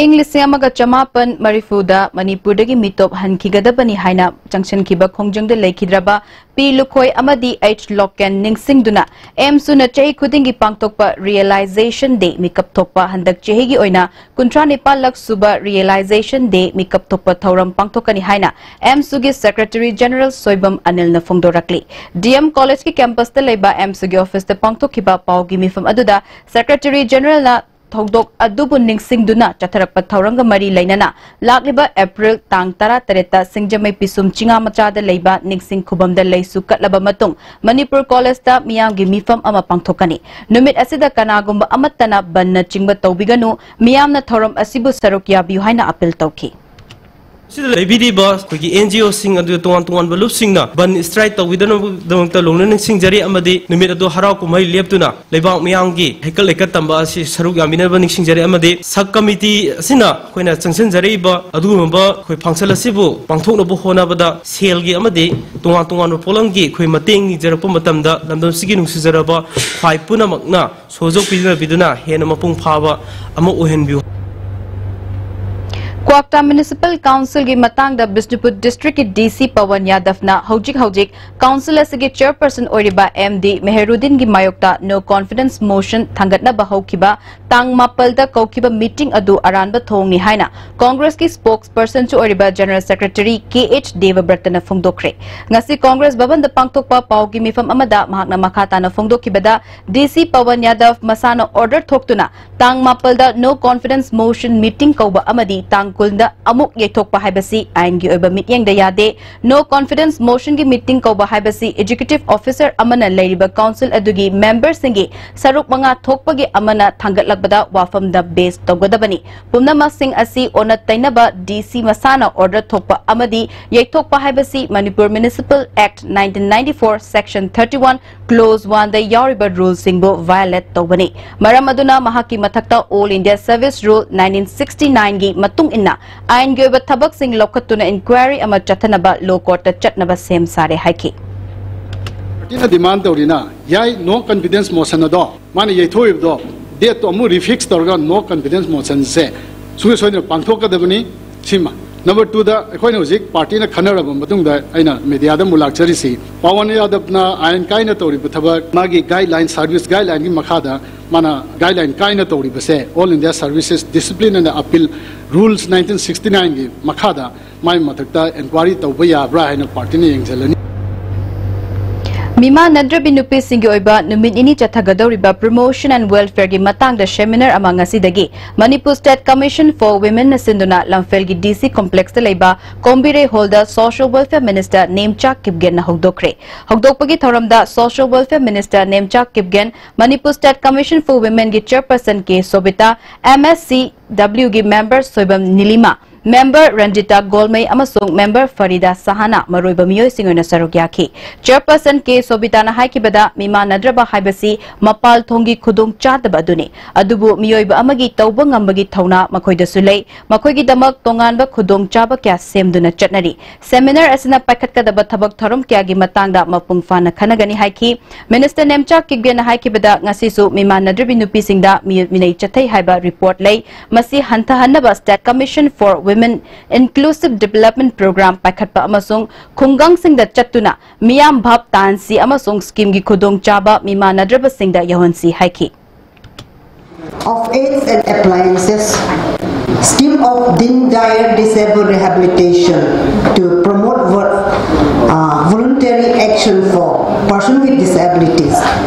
ꯏꯪ ꯂꯤꯁꯤꯡ ꯑꯃꯒ ꯆꯃꯥꯄꯟ ꯃꯔꯤꯐꯨꯗ ꯃꯅꯤꯄꯨꯔꯗꯒꯤ ꯃꯤꯇꯣꯞ ꯍꯟꯈꯤꯒꯗꯕꯅꯤ ꯍꯥꯏꯅ ꯆꯪꯁꯤꯟꯈꯤꯕ ꯈꯣꯡꯖꯪꯗ ꯂꯩꯈꯤꯗ꯭ꯔꯕ ꯄꯤ ꯂꯨꯈꯣꯏ ꯑꯃꯗꯤ ꯑꯩꯆ ꯂꯣꯀꯦꯟ ꯅꯤꯡꯁꯤꯡꯗꯨꯅ ꯑꯦꯝꯁꯨꯅ ꯆꯍꯤ ꯈꯨꯗꯤꯡꯒꯤ ꯄꯥꯡꯊꯣꯛꯄ Realization Day ꯃꯤꯀꯞ ꯊꯣꯛꯄ ꯍꯟꯗꯛ ꯆꯍꯤꯒꯤ ꯑꯣꯏꯅ ꯀꯨꯟꯊ꯭ꯔꯥ ꯅꯤꯄꯥꯜꯂꯛ ꯁꯨꯕ Realization Day ꯃꯤꯀꯞ ꯊꯣꯛꯄ ꯊꯧꯔꯝ ꯄꯥꯡꯊꯣꯛꯀꯅꯤ ꯍꯥꯏꯅ ꯑꯦꯝꯁꯨꯒꯤ Secretary General ꯁꯣꯏꯕꯝ ꯑꯅꯤꯜꯅ ꯐꯣꯡꯗꯣꯔꯛꯂꯤ꯫ ꯗꯤ ꯑꯦꯝ ꯀꯣꯂꯦꯖꯀꯤ ꯀꯦꯝꯄꯁꯇ ꯂꯩꯕ ꯑꯦꯝꯁꯨꯒꯤ ꯑꯣꯐꯤꯁꯇ ꯄꯥꯡꯊꯣꯛꯈꯤꯕ ꯄꯥꯎꯒꯤ ꯃꯤꯐꯝ ꯑꯗꯨꯗ Secretary Generalꯅ ꯊꯧꯗꯣꯛ ꯑꯗꯨꯕꯨ ꯅꯤꯡꯁꯤꯡꯗꯨꯅ ꯆꯠꯊꯔꯛꯄ ꯊꯧꯔꯝꯒ ꯃꯔꯤ ꯂꯩꯅꯅ ꯂꯥꯛꯂꯤꯕ ꯑꯦꯄ꯭ꯔꯤꯜ ꯇꯥꯡ ꯇꯔꯥꯇꯔꯦꯠꯇ ꯁꯤꯡꯖꯃꯩ ꯄꯤꯁꯨꯝ ꯆꯤꯉꯥ ꯃꯆꯥꯗ ꯂꯩꯕ ꯅꯤꯡꯁꯤꯡ ꯈꯨꯕꯝꯗ ꯂꯩꯁꯨ ꯀꯠꯂꯕ ꯃꯇꯨꯡ ꯃꯅꯤꯄꯨꯔ ꯀꯣꯂꯦꯖꯇ ꯃꯤꯌꯥꯝꯒꯤ ꯃꯤꯐꯝ ꯑꯃ ꯄꯥꯡꯊꯣꯛꯀꯅꯤ꯫ ꯅꯨꯃꯤꯠ ꯑꯁꯤꯗ ꯀꯅꯥꯒꯨꯝꯕ ꯑꯃꯠꯇꯅ ꯕꯟꯅꯆꯤꯡꯕ ꯇꯧꯕꯤꯒꯅꯨ, ꯃꯤꯌꯥꯝꯅ ꯊꯧꯔꯝ ꯑꯁꯤꯕꯨ ꯁꯔꯨꯛ ꯌꯥꯕꯤꯌꯨ ꯍꯥꯏꯅ ꯑꯄꯤꯜ ꯇꯧꯈꯤ꯫ ꯁꯤꯗ ꯂꯩꯕꯤꯔꯤꯕ ꯑꯩꯈꯣꯏꯒꯤ ꯑꯦꯟ ꯖꯤ ꯑꯣꯁꯤꯡ ꯑꯗꯨ ꯇꯣꯉꯥꯟ ꯇꯣꯉꯥꯟꯕ ꯂꯨꯞꯁꯤꯡꯅ ꯕꯟ ꯁ꯭ꯇ꯭ꯔꯥꯏꯛ ꯇꯧꯕꯤꯗꯅꯕꯒꯤꯗꯃꯛꯇ ꯂꯣꯡꯅ ꯅꯤꯡꯁꯤꯡꯖꯔꯤ ꯑꯃꯗꯤ ꯅꯨꯃꯤꯠ ꯑꯗꯨ ꯍꯔꯥꯎ ꯀꯨꯝꯍꯩ ꯂꯦꯞꯇꯨꯅ ꯂꯩꯕꯥꯛ ꯃꯤꯌꯥꯝꯒꯤ ꯍꯩꯀꯠ ꯂꯩꯀꯠ ꯇꯝꯕ ꯑꯁꯤ ꯁꯔꯨꯛ ꯌꯥꯃꯤꯟꯅꯕ ꯅꯤꯡꯁꯤꯡꯖꯔꯤ ꯑꯃꯗꯤ ꯁꯕ ꯀꯃꯤꯇꯤ ꯑꯁꯤꯅ ꯑꯩꯈꯣꯏꯅ ꯆꯪꯁꯤꯟꯖꯔꯛꯏꯕ ꯑꯗꯨꯒꯨꯝꯂꯕ ꯑꯩꯈꯣꯏ ꯐꯪꯁꯟ ꯑꯁꯤꯕꯨ ꯄꯥꯡꯊꯣꯛꯅꯕ ꯍꯣꯠꯅꯕꯗ ꯁꯦꯜꯒꯤ ꯑꯃꯗꯤ ꯇꯣꯉꯥꯟ ꯇꯣꯉꯥꯟꯕ ꯄꯣꯠꯂꯝꯒꯤ ꯑꯩꯈꯣꯏ ꯃꯇꯦꯡ ꯅꯤꯖꯔꯛꯄ ꯃꯇꯝꯗ ꯂꯝꯗꯝꯁꯤꯒꯤ ꯅꯨꯡꯁꯤꯖꯔꯕ ꯈ꯭ꯋꯥꯏ ꯄꯨꯝꯅꯃꯛꯅ ꯁꯣꯖꯣꯛ ꯄꯤꯗꯨꯅ ꯍꯦꯟꯅ ꯃꯄꯨꯡ ꯐꯥꯕ ꯑꯃ ꯑꯣꯏꯍꯟꯕꯤꯌꯨ꯫ ꯀ꯭ꯋꯥꯛꯇꯥ ꯃ꯭ꯌꯨꯅꯤꯁꯤꯄꯥꯜ ꯀꯥꯎꯟꯁꯤꯜꯒꯤ ꯃꯇꯥꯡꯗ ꯕꯤꯁꯅꯨꯄꯨꯔ ꯗꯤꯁꯇ꯭ꯔꯤꯛꯀꯤ ꯗꯤ ꯁꯤ ꯄꯋꯟ ꯌꯥꯗꯕꯅ ꯍꯧꯖꯤꯛ ꯍꯧꯖꯤꯛ ꯀꯥꯎꯟꯁꯤꯜ ꯑꯁꯤꯒꯤ ꯆꯦꯌꯔꯄꯔꯁꯟ ꯑꯣꯏꯔꯤꯕ ꯑꯦꯝ ꯗꯤ ꯃꯦꯍꯔꯨꯗꯤꯟꯒꯤ ꯃꯥꯌꯣꯛꯇ no confidence motion ꯊꯥꯡꯒꯠꯅꯕ ꯍꯧꯈꯤꯕ ꯇꯥꯡ ꯃꯥꯄꯜꯗ ꯀꯧꯈꯤꯕ ꯃꯤꯇꯤꯡ ꯑꯗꯨ ꯑꯔꯥꯟꯕ ꯊꯣꯡꯅꯤ ꯍꯥꯏꯅ ꯀꯣꯡꯒ꯭ꯔꯦꯁꯀꯤ ꯁ꯭ꯄꯣꯛꯁ ꯄꯔꯁꯟꯁꯨ ꯑꯣꯏꯔꯤꯕ ꯖꯦꯅꯔꯦꯜ ꯁꯦꯀ꯭ꯔꯦꯇꯔꯤ ꯀꯦ ꯑꯩꯆ ꯗꯦꯕꯕ꯭ꯔꯇꯅ ꯐꯣꯡꯗꯣꯛꯈ꯭ꯔꯦ꯫ ꯉꯁꯤ ꯀꯣꯡꯒ꯭ꯔꯦꯁ ꯚꯕꯟꯗ ꯄꯥꯡꯊꯣꯛꯄ ꯄꯥꯎꯒꯤ ꯃꯤꯐꯝ ꯑꯃꯗ ꯃꯍꯥꯛꯅ ꯃꯈꯥ ꯇꯥꯅ ꯐꯣꯡꯗꯣꯛꯈꯤꯕꯗ, ꯗꯤ ꯁꯤ ꯄꯋꯟ ꯌꯥꯗꯕ ꯃꯁꯥꯅ ꯑꯣꯔꯗꯔ ꯊꯣꯛꯇꯨꯅ ꯇꯥꯡ ꯃꯥꯄꯜꯗ no confidence motion meeting ꯀꯧꯕ ꯑꯃꯗꯤ ꯇꯥꯡ ꯀꯨꯟꯗ ꯑꯃꯨꯛ ꯌꯩꯊꯣꯛꯄ ꯍꯥꯏꯕꯁꯤ ꯑꯥꯏꯟꯒꯤ ꯑꯣꯏꯕ ꯃꯤꯠꯌꯦꯡꯗ ꯌꯥꯗꯦ꯫ No confidence motionꯒꯤ meeting ꯀꯧꯕ ꯍꯥꯏꯕꯁꯤ executive officer ꯑꯃꯅ ꯂꯩꯔꯤꯕ ꯀꯥꯎꯟꯁꯤꯜ ꯑꯗꯨꯒꯤ ꯃꯦꯝꯕꯔꯁꯤꯡꯒꯤ ꯁꯔꯨꯛ ꯃꯉꯥ ꯊꯣꯛꯄꯒꯤ ꯑꯃꯅ ꯊꯥꯡꯒꯠꯂꯛꯄꯗ ꯋꯥꯐꯝꯗ ꯕꯦꯁ ꯇꯧꯒꯗꯕꯅꯤ꯫ ꯄꯨꯝꯅꯃꯛꯁꯤꯡ ꯑꯁꯤ ꯑꯣꯟꯅ ꯇꯩꯅꯕ ꯗꯤ ꯁꯤ ꯃꯁꯥꯅ ꯑꯣꯔꯗꯔ ꯊꯣꯛꯄ ꯑꯃꯗꯤ ꯌꯩꯊꯣꯛꯄ ꯍꯥꯏꯕꯁꯤ Manipur Municipal Act nineteen ninety-four Section thirty-one Clause one ꯗ ꯌꯥꯎꯔꯤꯕ ꯔꯨꯜꯁꯤꯡꯕꯨ ꯚꯥꯏꯑꯣꯂꯦꯠ ꯇꯧꯕꯅꯤ꯫ ꯃꯔꯝ ꯑꯗꯨꯅ ꯃꯍꯥꯛꯀꯤ ꯃꯊꯛꯇ All India Service Rule nineteen sixty-nine ꯒꯤ ꯃꯇꯨꯡ ꯏꯟꯅ ꯑꯥꯏꯟꯒꯤ ꯑꯣꯏꯕ ꯊꯕꯛꯁꯤꯡ ꯂꯧꯈꯠꯇꯨꯅ ꯏꯟꯀ꯭ꯋꯥꯏꯔꯤ ꯑꯃ ꯆꯠꯊꯅꯕ ꯂꯣ ꯀꯣꯔꯠꯇ ꯆꯠꯅꯕ ꯁꯦꯝ ꯁꯥꯔꯦ ꯍꯥꯏꯈꯤ꯫ ꯄꯥꯔꯇꯤꯅ ꯗꯤꯃꯥꯟ ꯇꯧꯔꯤꯅ ꯌꯥꯏ, no confidence motion ꯑꯗꯣ ꯃꯥꯅ ꯌꯩꯊꯣꯛꯏꯕꯗꯣ ꯗꯦꯠꯇꯣ ꯑꯃꯨꯛ ꯔꯤꯐꯤꯛꯁ ꯇꯧꯔꯒ no confidence motionꯁꯦ ꯁꯨꯡꯁꯣꯏ ꯁꯣꯏꯗꯅ ꯄꯥꯡꯊꯣꯛꯀꯗꯕꯅꯤ꯫ ꯁꯤꯃ꯫ ꯅꯝꯕꯔ ꯇꯨꯗ, ꯑꯩꯈꯣꯏꯅ ꯍꯧꯖꯤꯛ ꯄꯥꯔꯇꯤꯅ ꯈꯟꯅꯔꯕ ꯃꯇꯨꯡꯗ ꯑꯩꯅ ꯃꯦꯗꯤꯌꯥꯗ ꯑꯃꯨꯛ ꯂꯥꯛꯆꯔꯤꯁꯤ, ꯄꯋꯟ ꯌꯥꯗꯕꯅ ꯑꯥꯏꯟ ꯀꯥꯏꯅ ꯇꯧꯔꯤꯕ ꯊꯕꯛ, ꯃꯥꯒꯤ ꯒꯥꯏꯗꯂꯥꯏꯟ, ꯁꯥꯔꯚꯤꯁ ꯒꯥꯏꯗꯂꯥꯏꯟꯒꯤ ꯃꯈꯥꯗ ꯃꯥꯅ ꯒꯥꯏꯗꯂꯥꯏꯟ ꯀꯥꯏꯅ ꯇꯧꯔꯤꯕꯁꯦ, All India Services Discipline and Appeal Rules nineteen sixty nine ꯒꯤ ꯃꯈꯥꯗ ꯃꯥꯏ ꯃꯊꯛꯇ ꯏꯟꯀ꯭ꯋꯥꯏꯔꯤ ꯇꯧꯕ ꯌꯥꯕ꯭ꯔꯥ ꯍꯥꯏꯅ ꯄꯥꯔꯇꯤꯅ ꯌꯦꯡꯁꯤꯜꯂꯅꯤ꯫ ꯃꯤꯃꯥꯟꯅꯗ꯭ꯔꯕꯤ ꯅꯨꯄꯤꯁꯤꯡꯒꯤ ꯑꯣꯏꯕ ꯅꯨꯃꯤꯠ ꯅꯤꯅꯤ ꯆꯠꯊꯒꯗꯧꯔꯤꯕ Promotion and Welfare ꯒꯤ ꯃꯇꯥꯡꯗ seminar ꯑꯃ ꯉꯁꯤꯗꯒꯤ Manipur State Commission for Women ꯅ ꯁꯤꯟꯗꯨꯅ ꯂꯝꯐꯦꯜꯒꯤ D C Complex ꯇ ꯂꯩꯕ ꯀꯣꯝꯕꯤꯔꯩ Hall ꯗ Social Welfare Minister ꯅꯦꯝꯆꯥꯛ ꯀꯤꯞꯒꯦꯟꯅ ꯍꯧꯗꯣꯛꯈ꯭ꯔꯦ꯫ ꯍꯧꯗꯣꯛꯄꯒꯤ ꯊꯧꯔꯝꯗ Social Welfare Minister ꯅꯦꯝꯆꯥꯛ Kipgen, Manipur State Commission for Women ꯒꯤ Chairperson K ꯁꯣꯕꯤꯇꯥ, M S C W ꯒꯤ member ꯁꯣꯏꯕꯝ ꯅꯤꯂꯤꯃꯥ, member ꯔꯟꯖꯤꯇꯥ ꯒꯣꯜꯃꯩ ꯑꯃꯁꯨꯡ member ꯐꯔꯤꯗꯥ ꯁꯍꯥꯅ ꯃꯔꯨꯑꯣꯏꯕ ꯃꯤꯑꯣꯏꯁꯤꯡ ꯑꯣꯏꯅ ꯁꯔꯨꯛ ꯌꯥꯈꯤ꯫ Chairperson K ꯁꯣꯕꯤꯇꯥꯅ ꯍꯥꯏꯈꯤꯕꯗ, ꯃꯤꯃꯥꯟꯅꯗ꯭ꯔꯕ ꯍꯥꯏꯕꯁꯤ ꯃꯄꯥꯜ ꯊꯣꯡꯒꯤ ꯈꯨꯗꯣꯡ ꯆꯥꯗꯕ ꯑꯗꯨꯅꯤ, ꯑꯗꯨꯕꯨ ꯃꯤꯑꯣꯏꯕ ꯑꯃꯒꯤ ꯇꯧꯕ ꯉꯝꯕꯒꯤ ꯊꯧꯅꯥ ꯃꯈꯣꯏꯗꯁꯨ ꯂꯩ꯫ ꯃꯈꯣꯏꯒꯤꯗꯃꯛ ꯇꯣꯉꯥꯟꯕ ꯈꯨꯗꯣꯡꯆꯥꯕ ꯀꯌꯥ ꯁꯦꯝꯗꯨꯅ ꯆꯠꯅꯔꯤ꯫ Seminar ꯑꯁꯤꯅ ꯄꯥꯏꯈꯠꯀꯗꯕ ꯊꯕꯛ ꯊꯧꯔꯝ ꯀꯌꯥꯒꯤ ꯃꯇꯥꯡꯗ ꯃꯄꯨꯡ ꯐꯥꯅ ꯈꯟꯅꯒꯅꯤ ꯍꯥꯏꯈꯤ꯫ Minister ꯅꯦꯝꯆꯥꯛ ꯀꯤꯞꯒꯦꯟꯅ ꯍꯥꯏꯈꯤꯕꯗ, ꯉꯁꯤꯁꯨ ꯃꯤꯃꯥꯟꯅꯗ꯭ꯔꯕꯤ ꯅꯨꯄꯤꯁꯤꯡꯗ ꯃꯤꯑꯣꯠ ꯃꯤꯅꯩ ꯆꯠꯊꯩ ꯍꯥꯏꯕ report ꯂꯩ꯫ ꯃꯁꯤ ꯍꯟꯊꯍꯟꯅꯕ State Commission for Women Inclusive Development Program ꯄꯥꯏꯈꯠꯄ ꯑꯃꯁꯨꯡ ꯈꯨꯡꯒꯪꯁꯤꯡꯗ ꯆꯠꯇꯨꯅ ꯃꯤꯌꯥꯝ ꯚꯥꯞ ꯇꯥꯍꯟꯁꯤ ꯑꯃꯁꯨꯡ scheme ꯒꯤ ꯈꯨꯗꯣꯡꯆꯥꯕ ꯃꯤꯃꯥꯟꯅꯗ꯭ꯔꯕꯁꯤꯡꯗ ꯌꯧꯍꯟꯁꯤ ꯍꯥꯏꯈꯤ꯫ Of aids and appliances, scheme of Deen Dayal Disabled Rehabilitation to promote vo- uh, voluntary action for person with disabilities,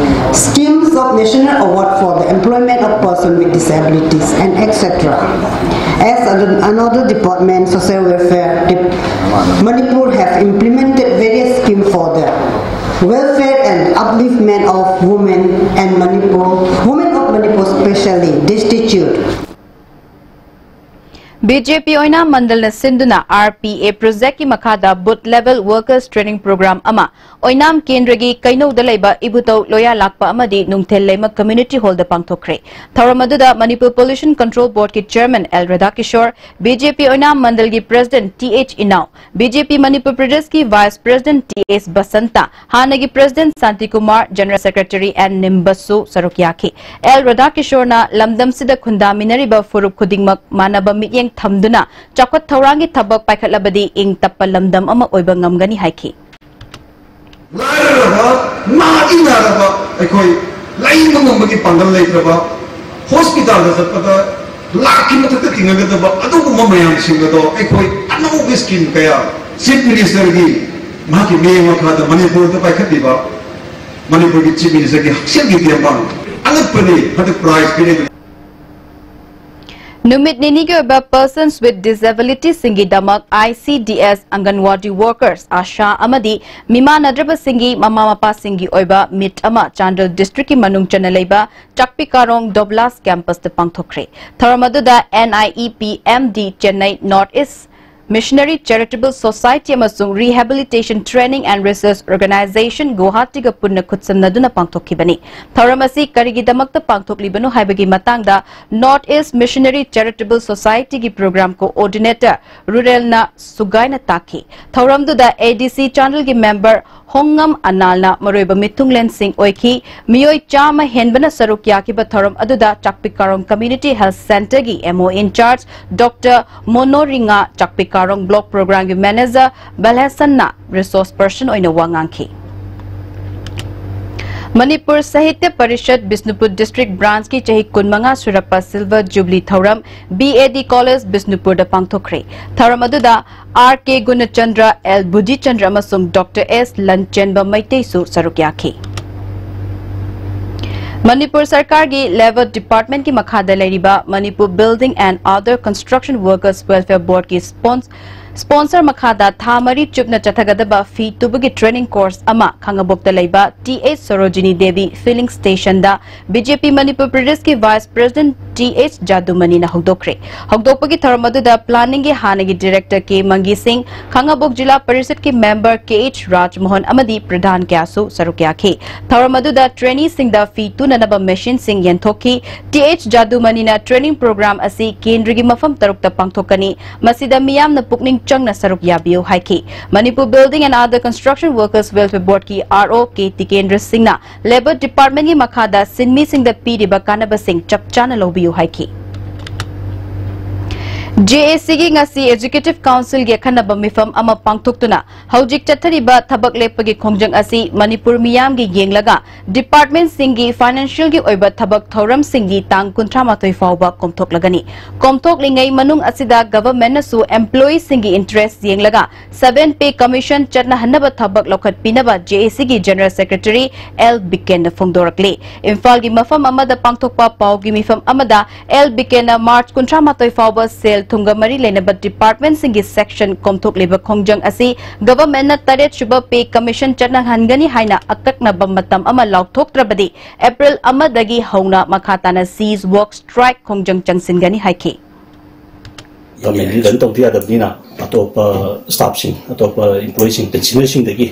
schemes of national award for the employment of person with disabilities, and et cetera. As an- another department, social welfare, dep- Manipur have implemented various schemes for the welfare and upliftment of women and Manipur, women of Manipur specially destitute. B J P Oinam ꯃꯟꯗꯜꯅ ꯁꯤꯟꯗꯨꯅ R P A ꯄ꯭ꯔꯣꯖꯦꯛꯀꯤ ꯃꯈꯥꯗ booth level workers training programme ꯑꯃ ꯑꯣꯏꯅꯥꯝ ꯀꯦꯟꯗ꯭ꯔꯒꯤ ꯀꯩꯅꯧꯗ ꯂꯩꯕ ꯏꯕꯨꯙꯧ ꯂꯣꯌꯥꯂꯥꯛꯄ ꯑꯃꯗꯤ ꯅꯨꯡꯊꯤꯜ ꯂꯩꯃ ꯀꯝꯃ꯭ꯌꯨꯅꯤꯇꯤ ꯍꯣꯜꯗ ꯄꯥꯡꯊꯣꯛꯈ꯭ꯔꯦ꯫ ꯊꯧꯔꯝ ꯑꯗꯨꯗ ꯃꯅꯤꯄꯨꯔ ꯄꯣꯂꯨꯁꯟ ꯀꯟꯇ꯭ꯔꯣꯜ ꯕꯣꯔꯗꯀꯤ chairman L Radhakishore, B J P Oinam ꯃꯟꯗꯜꯒꯤ president T H Inao, B J P Manipur ꯄ꯭ꯔꯗꯦꯁꯀꯤ vice president T S Basanta, ꯍꯥꯟꯅꯒꯤ president Shanti Kumar, general secretary N ꯅꯤꯝꯕꯁꯁꯨ ꯁꯔꯨꯛ ꯌꯥꯈꯤ꯫ ꯑꯦꯜ ꯔꯥꯙꯥꯀꯤꯁꯣꯔꯅ ꯂꯝꯗꯝꯁꯤꯗ ꯈꯨꯟꯗꯥꯃꯤꯟꯅꯔꯤꯕ ꯐꯨꯔꯨꯞ ꯈꯨꯗꯤꯡꯃꯛ ꯃꯥꯟꯅꯕ ꯃꯤꯠꯌꯦꯡ ꯊꯝꯗꯨꯅ ꯆꯥꯎꯈꯠ ꯊꯧꯔꯥꯡꯒꯤ ꯊꯕꯛ ꯄꯥꯏꯈꯠꯂꯕꯗꯤ ꯏꯪ ꯇꯞꯄ ꯂꯝꯗꯝ ꯑꯃ ꯑꯣꯏꯕ ꯉꯝꯒꯅꯤ ꯍꯥꯏꯈꯤ꯫ ꯂꯥꯏꯔꯔꯕ, ꯅꯥ ꯏꯅꯔꯕ ꯑꯩꯈꯣꯏ ꯂꯥꯌꯦꯡꯕ ꯉꯝꯕꯒꯤ ꯄꯥꯡꯒꯜ ꯂꯩꯇ꯭ꯔꯕ, ꯍꯣꯁꯄꯤꯇꯥꯜꯗ ꯆꯠꯄꯗ ꯂꯥꯛꯀꯤ ꯃꯊꯛꯇ ꯇꯤꯡꯉꯒꯗꯕ ꯑꯗꯨꯒꯨꯝꯕ ꯃꯌꯥꯝꯁꯤꯡ ꯑꯗꯣ ꯑꯩꯈꯣꯏ ꯑꯅꯧꯕ ꯁ꯭ꯀꯤꯝ ꯀꯌꯥ ꯆꯤꯐ ꯃꯤꯅꯤꯁꯇꯔꯒꯤ ꯃꯍꯥꯛꯀꯤ ꯃꯤꯠꯌꯦꯡ ꯃꯈꯥꯗ ꯃꯅꯤꯄꯨꯔꯗ ꯄꯥꯏꯈꯠꯂꯤꯕ ꯃꯅꯤꯄꯨꯔꯒꯤ ꯆꯤꯐ ꯃꯤꯅꯤꯁꯇꯔꯒꯤ ꯍꯛꯁꯦꯜꯒꯤ ꯇꯦꯡꯕꯥꯡ ꯑꯉꯛꯄꯅꯤ꯫ ꯍꯟꯗꯛ ꯄ꯭ꯔꯥꯏꯖ ꯄꯤꯔꯤꯕ ꯅꯨꯃꯤꯠ ꯅꯤꯅꯤꯒꯤ ꯑꯣꯏꯕ Persons with Disabilitiesꯁꯤꯡꯒꯤꯗꯃꯛ I C D S, ꯑꯪꯒꯟꯋꯥꯗꯤ workers, ꯑꯥꯁꯥ ꯑꯃꯗꯤ ꯃꯤꯃꯥꯟꯅꯗ꯭ꯔꯕꯁꯤꯡꯒꯤ ꯃꯃꯥ ꯃꯄꯥꯁꯤꯡꯒꯤ ꯑꯣꯏꯕ ꯃꯤꯠ ꯑꯃ ꯆꯥꯟꯗꯦꯜ ꯗꯤꯁꯇ꯭ꯔꯤꯛꯀꯤ ꯃꯅꯨꯡ ꯆꯟꯅ ꯂꯩꯕ ꯆꯥꯛꯄꯤ ꯀꯥꯔꯣꯡ ꯗꯣꯕ꯭ꯂꯥꯁ ꯀꯦꯝꯄꯁꯇ ꯄꯥꯡꯊꯣꯛꯈ꯭ꯔꯦ꯫ ꯊꯧꯔꯝ ꯑꯗꯨꯗ N I E P M D Chennai north east missionary charitable society ꯑꯃꯁꯨꯡ Rehabilitation Training and Research Organization ꯒꯨꯋꯥꯍꯥꯇꯤꯒ ꯄꯨꯟꯅ ꯈꯨꯠꯁꯝꯅꯗꯨꯅ ꯄꯥꯡꯊꯣꯛꯈꯤꯕꯅꯤ꯫ ꯊꯧꯔꯝ ꯑꯁꯤ ꯀꯔꯤꯒꯤꯗꯃꯛꯇ ꯄꯥꯡꯊꯣꯛꯂꯤꯕꯅꯣ ꯍꯥꯏꯕꯒꯤ ꯃꯇꯥꯡꯗ North East Missionary Charitable Societyꯒꯤ program coordinator ꯔꯨꯔꯦꯜꯅ ꯁꯨꯒꯥꯏꯅ ꯇꯥꯛꯈꯤ꯫ ꯊꯧꯔꯝꯗꯨꯗ ꯑꯦ ꯗꯤ ꯁꯤ ꯆꯥꯟꯗꯦꯜꯒꯤ ꯃꯦꯝꯕꯔ ꯍꯣꯡꯉꯝ ꯑꯅꯥꯜꯅ ꯃꯔꯨꯑꯣꯏꯕ ꯃꯤꯊꯨꯡꯂꯦꯟꯁꯤꯡ ꯑꯣꯏꯈꯤ꯫ ꯃꯤꯑꯣꯏ ꯆꯥꯝꯃ ꯍꯦꯟꯕꯅ ꯁꯔꯨꯛ ꯌꯥꯈꯤꯕ ꯊꯧꯔꯝ ꯑꯗꯨꯗ ꯆꯥꯛꯄꯤ ꯀꯥꯔꯣꯡ ꯀꯝꯃ꯭ꯌꯨꯅꯤꯇꯤ ꯍꯦꯜꯊ ꯁꯦꯟꯇꯔꯒꯤ M O incharge doctor Monoringa, Chakpi Karong block ꯄ꯭ꯔꯣꯒ꯭ꯔꯥꯝꯒꯤ ꯃꯦꯅꯦꯖꯔ ꯕꯦꯜꯍꯦꯁꯟꯅ ꯔꯤꯁꯣꯔꯁ ꯄꯔꯁꯟ ꯑꯣꯏꯅ ꯋꯥ ꯉꯥꯡꯈꯤ꯫ ꯃꯅꯤꯄꯨꯔ ꯁꯥꯍꯤꯇ꯭ꯌ ꯄꯔꯤꯁꯠ ꯕꯤꯁꯅꯨꯄꯨꯔ ꯗꯤꯁꯇ꯭ꯔꯤꯛ ꯕ꯭ꯔꯥꯟꯆꯀꯤ ꯆꯍꯤ ꯀꯨꯟꯃꯉꯥ ꯁꯨꯔꯛꯄ ꯁꯤꯜꯚꯔ ꯖꯨꯕꯤꯂꯤ ꯊꯧꯔꯝ ꯕꯤ ꯑꯦ ꯗꯤ ꯀꯣꯂꯦꯖ ꯕꯤꯁꯅꯨꯄꯨꯔꯗ ꯄꯥꯡꯊꯣꯛꯈ꯭ꯔꯦ꯫ ꯊꯧꯔꯝ ꯑꯗꯨꯗ ꯑꯥꯔ ꯀꯦ ꯒꯨꯅꯆꯟꯗ꯭ꯔ, ꯑꯦꯜ ꯕꯨꯙꯤꯆꯟꯗ꯭ꯔ ꯑꯃꯁꯨꯡ ꯗꯣꯛꯇꯔ ꯑꯦꯁ ꯂꯟꯆꯦꯟꯕ ꯃꯩꯇꯩꯁꯨ ꯁꯔꯨꯛ ꯌꯥꯈꯤ꯫ ꯃꯅꯤꯄꯨꯔ ꯁꯔꯀꯥꯔꯒꯤ ꯂꯦꯕꯔ ꯗꯤꯄꯥꯔꯠꯃꯦꯟꯠꯀꯤ ꯃꯈꯥꯗ ꯂꯩꯔꯤꯕ Manipur Building and Other Construction Workers Welfare Boardꯀꯤ ꯁ꯭ꯄꯣꯟ-, Sponsor ꯃꯈꯥꯗ ꯊꯥ ꯃꯔꯤ ꯆꯨꯞꯅ ꯆꯠꯊꯒꯗꯕ ꯐꯤ ꯇꯨꯕꯒꯤ training course ꯑꯃ ꯈꯥꯉꯕꯣꯛꯇ ꯂꯩꯕ T H Sarojini Devi filling stationꯗ ꯕꯤ ꯖꯦ ꯄꯤ ꯃꯅꯤꯄꯨꯔ ꯄ꯭ꯔꯗꯦꯁꯀꯤ Vice President ꯇꯤ ꯑꯩꯆ ꯖꯥꯗꯨꯃꯅꯤꯅ ꯍꯧꯗꯣꯛꯈ꯭ꯔꯦ꯫ ꯍꯧꯗꯣꯛꯄꯒꯤ ꯊꯧꯔꯝ ꯑꯗꯨꯗ planningꯒꯤ ꯍꯥꯟꯅꯒꯤ director ꯀꯦ ꯃꯪꯒꯤ ꯁꯤꯡ, ꯈꯥꯉꯕꯣꯛ ꯖꯤꯂꯥ ꯄꯔꯤꯁꯠꯀꯤ member ꯀꯦ ꯑꯩꯆ ꯔꯥꯖꯃꯣꯍꯟ ꯑꯃꯗꯤ ꯄ꯭ꯔꯙꯥꯟ ꯀꯌꯥꯁꯨ ꯁꯔꯨꯛ ꯌꯥꯈꯤ꯫ ꯊꯧꯔꯝ ꯑꯗꯨꯗ traineeꯁꯤꯡꯗ ꯐꯤ ꯇꯨꯅꯅꯕ machineꯁꯤꯡ ꯌꯦꯟꯊꯣꯛꯈꯤ꯫ ꯇꯤ ꯑꯩꯆ ꯖꯥꯗꯨꯃꯅꯤꯅ training program ꯑꯁꯤ ꯀꯦꯟꯗ꯭ꯔꯒꯤ ꯃꯐꯝ ꯇꯔꯨꯛꯇ ꯄꯥꯡꯊꯣꯛꯀꯅꯤ꯫ ꯃꯁꯤꯗ ꯃꯤꯌꯥꯝꯅ ꯄꯨꯛꯅꯤꯡ ꯆꯪꯅ ꯁꯔꯨꯛ ꯌꯥꯕꯤꯌꯨ ꯍꯥꯏꯈꯤ꯫ Manipur Building and Other Construction Workers Welfare Boardꯀꯤ ꯑꯥꯔ ꯑꯣ ꯀꯦ ꯇꯤꯀꯦꯟꯗ꯭ꯔ ꯁꯤꯡꯅ Labour Departmentꯀꯤ ꯃꯈꯥꯗ ꯁꯤꯟꯃꯤꯁꯤꯡꯗ ꯄꯤꯔꯤꯕ ꯀꯥꯟꯅꯕꯁꯤꯡ ꯆꯞ ꯆꯥꯅ ꯂꯧꯕꯤꯌꯨ ꯍꯥꯏꯈꯤ꯫ ꯖꯦ ꯑꯦ ꯁꯤꯒꯤ ꯉꯁꯤ Executive Councilꯒꯤ ꯑꯈꯟꯅꯕ ꯃꯤꯐꯝ ꯑꯃ ꯄꯥꯡꯊꯣꯛꯇꯨꯅ ꯍꯧꯖꯤꯛ ꯆꯠꯊꯔꯤꯕ ꯊꯕꯛ ꯂꯦꯞꯄꯒꯤ ꯈꯣꯡꯖꯪ ꯑꯁꯤ ꯃꯅꯤꯄꯨꯔ ꯃꯤꯌꯥꯝꯒꯤ ꯌꯦꯡꯂꯒ departmentꯁꯤꯡꯒꯤ financialꯒꯤ ꯑꯣꯏꯕ ꯊꯕꯛ ꯊꯧꯔꯝꯁꯤꯡꯒꯤ ꯇꯥꯡ ꯀꯨꯟꯊ꯭ꯔꯥ ꯃꯥꯊꯣꯏ ꯐꯥꯎꯕ ꯀꯣꯝꯊꯣꯛꯂꯒꯅꯤ꯫ ꯀꯣꯝꯊꯣꯛꯂꯤꯉꯩ ꯃꯅꯨꯡ ꯑꯁꯤꯗ governmentꯅꯁꯨ employeeꯁꯤꯡꯒꯤ interest ꯌꯦꯡꯂꯒ seven pay commission ꯆꯠꯅꯍꯟꯅꯕ ꯊꯕꯛ ꯂꯧꯈꯠꯄꯤꯅꯕ ꯖꯦ ꯑꯦ ꯁꯤꯒꯤ General Secretary ꯑꯦꯜ ꯕꯤꯀꯦꯟꯅ ꯐꯣꯡꯗꯣꯔꯛꯂꯤ꯫ ꯏꯝꯐꯥꯜꯒꯤ ꯃꯐꯝ ꯑꯃꯗ ꯄꯥꯡꯊꯣꯛꯄ ꯄꯥꯎꯒꯤ ꯃꯤꯐꯝ ꯑꯃꯗ ꯑꯦꯜ ꯕꯤꯀꯦꯟꯅ ꯃꯥꯔꯆ ꯀꯨꯟꯊ꯭ꯔꯥ ꯃꯥꯊꯣꯏ ꯐꯥꯎꯕ ꯁꯦꯜ ꯊꯨꯝꯒ ꯃꯔꯤ ꯂꯩꯅꯕ departmentꯁꯤꯡꯒꯤ section ꯀꯣꯝꯊꯣꯛꯂꯤꯕ ꯈꯣꯡꯖꯪ ꯑꯁꯤ governmentꯅ ꯇꯔꯦꯠ ꯁꯨꯕ pay commission ꯆꯠꯅꯍꯟꯒꯅꯤ ꯍꯥꯏꯅ ꯑꯀꯛꯅꯕ ꯃꯇꯝ ꯑꯃ ꯂꯥꯎꯊꯣꯛꯇ꯭ꯔꯕꯗꯤ April ꯑꯃꯗꯒꯤ ꯍꯧꯅ ꯃꯈꯥ ꯇꯥꯅ cease work strike ꯈꯣꯡꯖꯪ ꯆꯪꯁꯤꯟꯒꯅꯤ ꯍꯥꯏꯈꯤ꯫ Governmentꯗꯤ run ꯇꯧꯗ ꯌꯥꯗꯕꯅꯤꯅ ꯑꯇꯣꯞꯄ staffꯁꯤꯡ, ꯑꯇꯣꯞꯄ employeeꯁꯤꯡ, pensionerꯁꯤꯡꯗꯒꯤ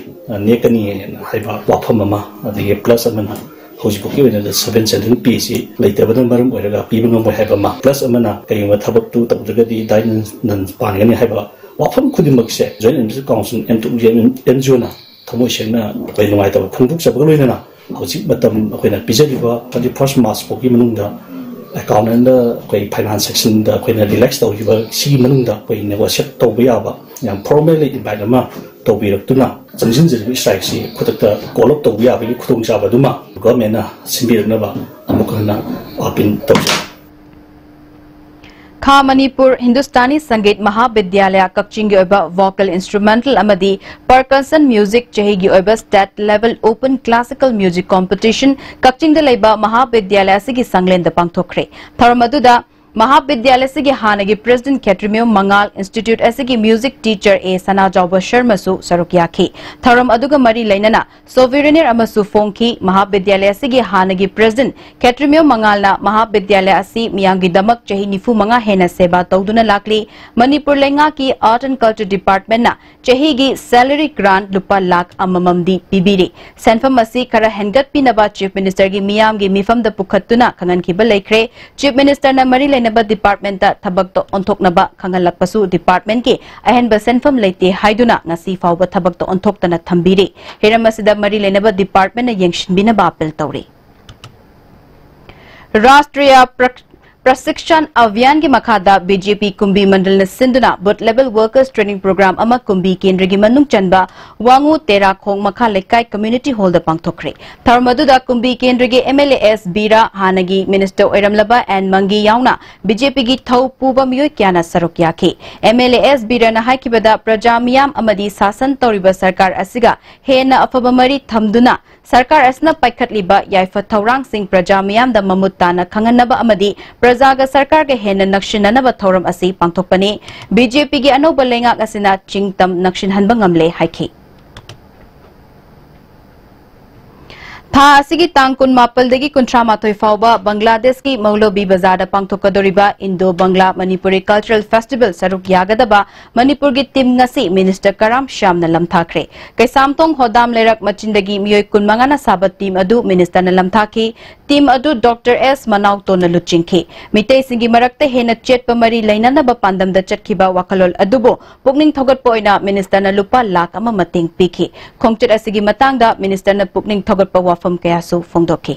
ꯅꯦꯛꯀꯅꯤ ꯍꯥꯏꯕ ꯋꯥꯐꯝ ꯑꯃ, ꯑꯗꯒꯤ plus ꯑꯃꯅ ꯍꯧꯖꯤꯛꯐꯥꯎꯒꯤ ꯑꯣꯏꯅ seven seven payꯁꯤ ꯂꯩꯇꯕꯅ ꯃꯔꯝ ꯑꯣꯏꯔꯒ ꯄꯤꯕ ꯉꯝꯃꯣꯏ ꯍꯥꯏꯕ ꯑꯃ, plus ꯑꯃꯅ ꯀꯔꯤꯒꯨꯝꯕ ꯊꯕꯛꯇꯨ ꯇꯧꯗ꯭ꯔꯒꯗꯤ ꯗꯥꯏ ꯅꯟ ꯄꯥꯟꯒꯅꯤ ꯍꯥꯏꯕ ꯋꯥꯐꯝ ꯈꯨꯗꯤꯡꯃꯛꯁꯦ Joint Industry Council, N G ꯑꯣꯅ ꯊꯃꯣꯏ ꯁꯦꯡꯅ ꯑꯩꯈꯣꯏ ꯅꯨꯡꯉꯥꯏꯇꯕ ꯐꯣꯡꯗꯣꯛꯆꯕꯒ ꯂꯣꯏꯅꯅ ꯍꯧꯖꯤꯛ ꯃꯇꯝ ꯑꯩꯈꯣꯏꯅ ꯄꯤꯖꯔꯤꯕ thirty first March ꯐꯥꯎꯒꯤ ꯃꯅꯨꯡꯗ accountant ꯑꯩꯈꯣꯏ finance sectionꯗ ꯑꯩꯈꯣꯏꯅ relax ꯇꯧꯔꯤꯕ ꯁꯤꯒꯤ ꯃꯅꯨꯡꯗ ꯑꯩꯈꯣꯏ negotiate ꯇꯧꯕ ꯌꯥꯕ ꯌꯥꯝ formally invite ꯑꯃ ꯇꯧꯕꯤꯔꯛꯇꯨꯅ ꯆꯪꯁꯤꯟꯖꯔꯤꯕ strikeꯁꯤ ꯈꯨꯗꯛꯇ call up ꯇꯧꯕ ꯌꯥꯕꯒꯤ ꯈꯨꯗꯣꯡꯆꯥꯕ ꯑꯗꯨꯃ governmentꯅ ꯁꯤꯟꯕꯤꯔꯛꯅꯕ ꯑꯃꯨꯛ ꯍꯟꯅ appeal ꯇꯧꯖꯔꯤ꯫ ꯈꯥ ꯃꯅꯤꯄꯨꯔ ꯍꯤꯟꯗꯨꯁꯇꯥꯅꯤ ꯁꯪꯒꯤꯠ ꯃꯍꯥꯕꯤꯗ꯭ꯌꯥꯂꯌ ꯀꯛꯆꯤꯡꯒꯤ ꯑꯣꯏꯕ vocal instrumental ꯑꯃꯗꯤ percussion music ꯆꯍꯤꯒꯤ ꯑꯣꯏꯕ state level open classical music competition ꯀꯛꯆꯤꯡꯗ ꯂꯩꯕ ꯃꯍꯥꯕꯤꯗ꯭ꯌꯥꯂꯌ ꯑꯁꯤꯒꯤ ꯁꯪꯂꯦꯟꯗ ꯄꯥꯡꯊꯣꯛꯈ꯭ꯔꯦ꯫ ꯊꯧꯔꯝ ꯑꯗꯨꯗ ꯃꯍꯥꯕꯤꯗ꯭ꯌꯥꯂꯌ ꯑꯁꯤꯒꯤ ꯍꯥꯟꯅꯒꯤ president ꯈꯦꯇ꯭ꯔꯤꯃꯌꯨꯝ ꯃꯉꯥꯜ, institute ꯑꯁꯤꯒꯤ music teacher ꯑꯦ ꯁꯅꯥꯖꯥꯎꯕ ꯁꯔꯃꯁꯨ ꯁꯔꯨꯛ ꯌꯥꯈꯤ꯫ ꯊꯧꯔꯝ ꯑꯗꯨꯒ ꯃꯔꯤ ꯂꯩꯅꯅ souvenir ꯑꯃꯁꯨ ꯐꯣꯡꯈꯤ꯫ ꯃꯍꯥꯕꯤꯗ꯭ꯌꯥꯂꯌ ꯑꯁꯤꯒꯤ ꯍꯥꯟꯅꯒꯤ president ꯈꯦꯇ꯭ꯔꯤꯃꯌꯨꯝ ꯃꯉꯥꯜꯅ ꯃꯍꯥꯕꯤꯗ꯭ꯌꯥꯂꯌ ꯑꯁꯤ ꯃꯤꯌꯥꯝꯒꯤꯗꯃꯛ ꯆꯍꯤ ꯅꯤꯐꯨ ꯃꯉꯥ ꯍꯦꯟꯅ ꯁꯦꯕꯥ ꯇꯧꯗꯨꯅ ꯂꯥꯛꯂꯤ꯫ ꯃꯅꯤꯄꯨꯔ ꯂꯩꯉꯥꯛꯀꯤ Art and Culture Departmentꯅ ꯆꯍꯤꯒꯤ salary grant ꯂꯨꯄꯥ ꯂꯥꯈ ꯑꯃꯃꯝꯗꯤ ꯄꯤꯕꯤꯔꯤ꯫ ꯁꯦꯟꯐꯝ ꯑꯁꯤ ꯈꯔ ꯍꯦꯟꯒꯠꯄꯤꯅꯕ Chief Ministerꯒꯤ ꯃꯤꯌꯥꯝꯒꯤ ꯃꯤꯐꯝꯗ ꯄꯨꯈꯠꯇꯨꯅ ꯈꯪꯍꯟꯈꯤꯕ ꯂꯩꯈ꯭ꯔꯦ꯫ Chief Ministerꯅ ꯃꯔꯤ ꯂꯩꯅꯕ departmentꯇ ꯊꯕꯛꯇ ꯑꯣꯟꯊꯣꯛꯅꯕ ꯈꯪꯍꯜꯂꯛꯄꯁꯨ departmentꯀꯤ ꯑꯍꯦꯟꯕ ꯁꯦꯟꯐꯝ ꯂꯩꯇꯦ ꯍꯥꯏꯗꯨꯅ ꯉꯁꯤ ꯐꯥꯎꯕ ꯊꯕꯛꯇ ꯑꯣꯟꯊꯣꯛꯇꯅ ꯊꯝꯕꯤꯔꯤ꯫ ꯍꯤꯔꯝ ꯑꯁꯤꯗ ꯃꯔꯤ ꯂꯩꯅꯕ departmentꯅ ꯌꯦꯡꯁꯤꯟꯕꯤꯅꯕ appeal ꯇꯧꯔꯤ꯫ ꯔꯥꯁꯇ꯭ꯔꯤꯌ ꯄ꯭ꯔ-, ꯄ꯭ꯔꯁꯤꯛꯁꯟ ꯑꯚꯤꯌꯥꯟꯒꯤ ꯃꯈꯥꯗ BJP ꯀꯨꯝꯕꯤ ꯃꯟꯗꯜꯅ ꯁꯤꯟꯗꯨꯅ booth level workers training program ꯑꯃ ꯀꯨꯝꯕꯤ ꯀꯦꯟꯗ꯭ꯔꯒꯤ ꯃꯅꯨꯡ ꯆꯟꯕ ꯋꯥꯉꯨ ꯇꯦꯔꯥꯈꯣꯡ ꯃꯈꯥ ꯂꯩꯀꯥꯏ community hallꯗ ꯄꯥꯡꯊꯣꯛꯈ꯭ꯔꯦ꯫ ꯊꯧꯔꯝ ꯑꯗꯨꯗ ꯀꯨꯝꯕꯤ ꯀꯦꯟꯗ꯭ꯔꯒꯤ MLA ꯑꯦꯁ ꯕꯤꯔꯥ, ꯍꯥꯟꯅꯒꯤ minister ꯑꯣꯏꯔꯝꯂꯕ ꯑꯦꯟ ꯃꯪꯒꯤ ꯌꯥꯎꯅ BJPꯒꯤ ꯊꯧ ꯄꯨꯕ ꯃꯤꯑꯣꯏ ꯀꯌꯥꯅ ꯁꯔꯨꯛ ꯌꯥꯈꯤ꯫ MLA ꯑꯦꯁ ꯕꯤꯔꯥꯅ ꯍꯥꯏꯈꯤꯕꯗ, ꯄ꯭ꯔꯖꯥ ꯃꯤꯌꯥꯝ ꯑꯃꯗꯤ ꯁꯥꯁꯟ ꯇꯧꯔꯤꯕ ꯁꯔꯀꯥꯔ ꯑꯁꯤꯒ ꯍꯦꯟꯅ ꯑꯐꯕ ꯃꯔꯤ ꯊꯝꯗꯨꯅ ꯁꯔꯀꯥꯔ ꯑꯁꯤꯅ ꯄꯥꯏꯈꯠꯂꯤꯕ ꯌꯥꯏꯐ ꯊꯧꯔꯥꯡꯁꯤꯡ ꯄ꯭ꯔꯖꯥ ꯃꯤꯌꯥꯝꯗ ꯃꯃꯨꯠ ꯇꯥꯅ ꯈꯪꯍꯟꯅꯕ ꯑꯃꯗꯤ ꯄ꯭ꯔꯖꯥꯒ ꯁꯔꯀꯥꯔꯒ ꯍꯦꯟꯅ ꯅꯛꯁꯤꯟꯅꯅꯕ ꯊꯧꯔꯝ ꯑꯁꯤ ꯄꯥꯡꯊꯣꯛꯄꯅꯤ꯫ BJPꯒꯤ ꯑꯅꯧꯕ ꯂꯩꯉꯥꯛ ꯑꯁꯤꯅ ꯆꯤꯡꯇꯝ ꯅꯛꯁꯤꯟꯍꯟꯕ ꯉꯝꯂꯦ ꯍꯥꯏꯈꯤ꯫ ꯊꯥ ꯑꯁꯤꯒꯤ ꯇꯥꯡ ꯀꯨꯟꯃꯥꯄꯜꯗꯒꯤ ꯀꯨꯟꯊ꯭ꯔꯥꯃꯥꯊꯣꯏ ꯐꯥꯎꯕ ꯕꯪꯒ꯭ꯂꯥꯗꯦꯁꯀꯤ ꯃꯧꯂꯕꯤ ꯕꯖꯥꯔꯗ ꯄꯥꯡꯊꯣꯛꯀꯗꯧꯔꯤꯕ Indo Bangla Manipuri Cultural Festival ꯁꯔꯨꯛ ꯌꯥꯒꯗꯕ ꯃꯅꯤꯄꯨꯔꯒꯤ team ꯉꯁꯤ Minister ꯀꯔꯥꯝ ꯁ꯭ꯌꯥꯝꯅ ꯂꯝꯊꯥꯈ꯭ꯔꯦ꯫ ꯀꯩꯁꯥꯝꯊꯣꯡ ꯍꯣꯗꯥꯝ ꯂꯩꯔꯛ ꯃꯆꯤꯟꯗꯒꯤ ꯃꯤꯑꯣꯏ ꯀꯨꯟꯃꯉꯥꯅ ꯁꯥꯕ team ꯑꯗꯨ ministerꯅ ꯂꯝꯊꯥꯈꯤ꯫ Team ꯑꯗꯨ Doctor ꯑꯦꯁ ꯃꯅꯥꯎꯇꯣꯅ ꯂꯨꯆꯤꯡꯈꯤ꯫ ꯃꯤꯇꯩꯁꯤꯡꯒꯤ ꯃꯔꯛꯇ ꯍꯦꯟꯅ ꯆꯦꯠꯄ ꯃꯔꯤ ꯂꯩꯅꯅꯕ ꯄꯥꯟꯗꯝꯗ ꯆꯠꯈꯤꯕ ꯋꯥꯈꯜꯂꯣꯟ ꯑꯗꯨꯕꯨ ꯄꯨꯛꯅꯤꯡ ꯊꯧꯒꯠꯄ ꯑꯣꯏꯅ ministerꯅ ꯂꯨꯄꯥ ꯂꯥꯈ ꯑꯃ ꯃꯇꯦꯡ ꯄꯤꯈꯤ꯫ ꯈꯣꯡꯆꯠ ꯑꯁꯤꯒꯤ ꯃꯇꯥꯡꯗ ministerꯅ ꯄꯨꯛꯅꯤꯡ ꯊꯧꯒꯠꯄ ꯋꯥꯐꯝ ꯀꯌꯥꯁꯨ ꯐꯣꯡꯗꯣꯛꯈꯤ꯫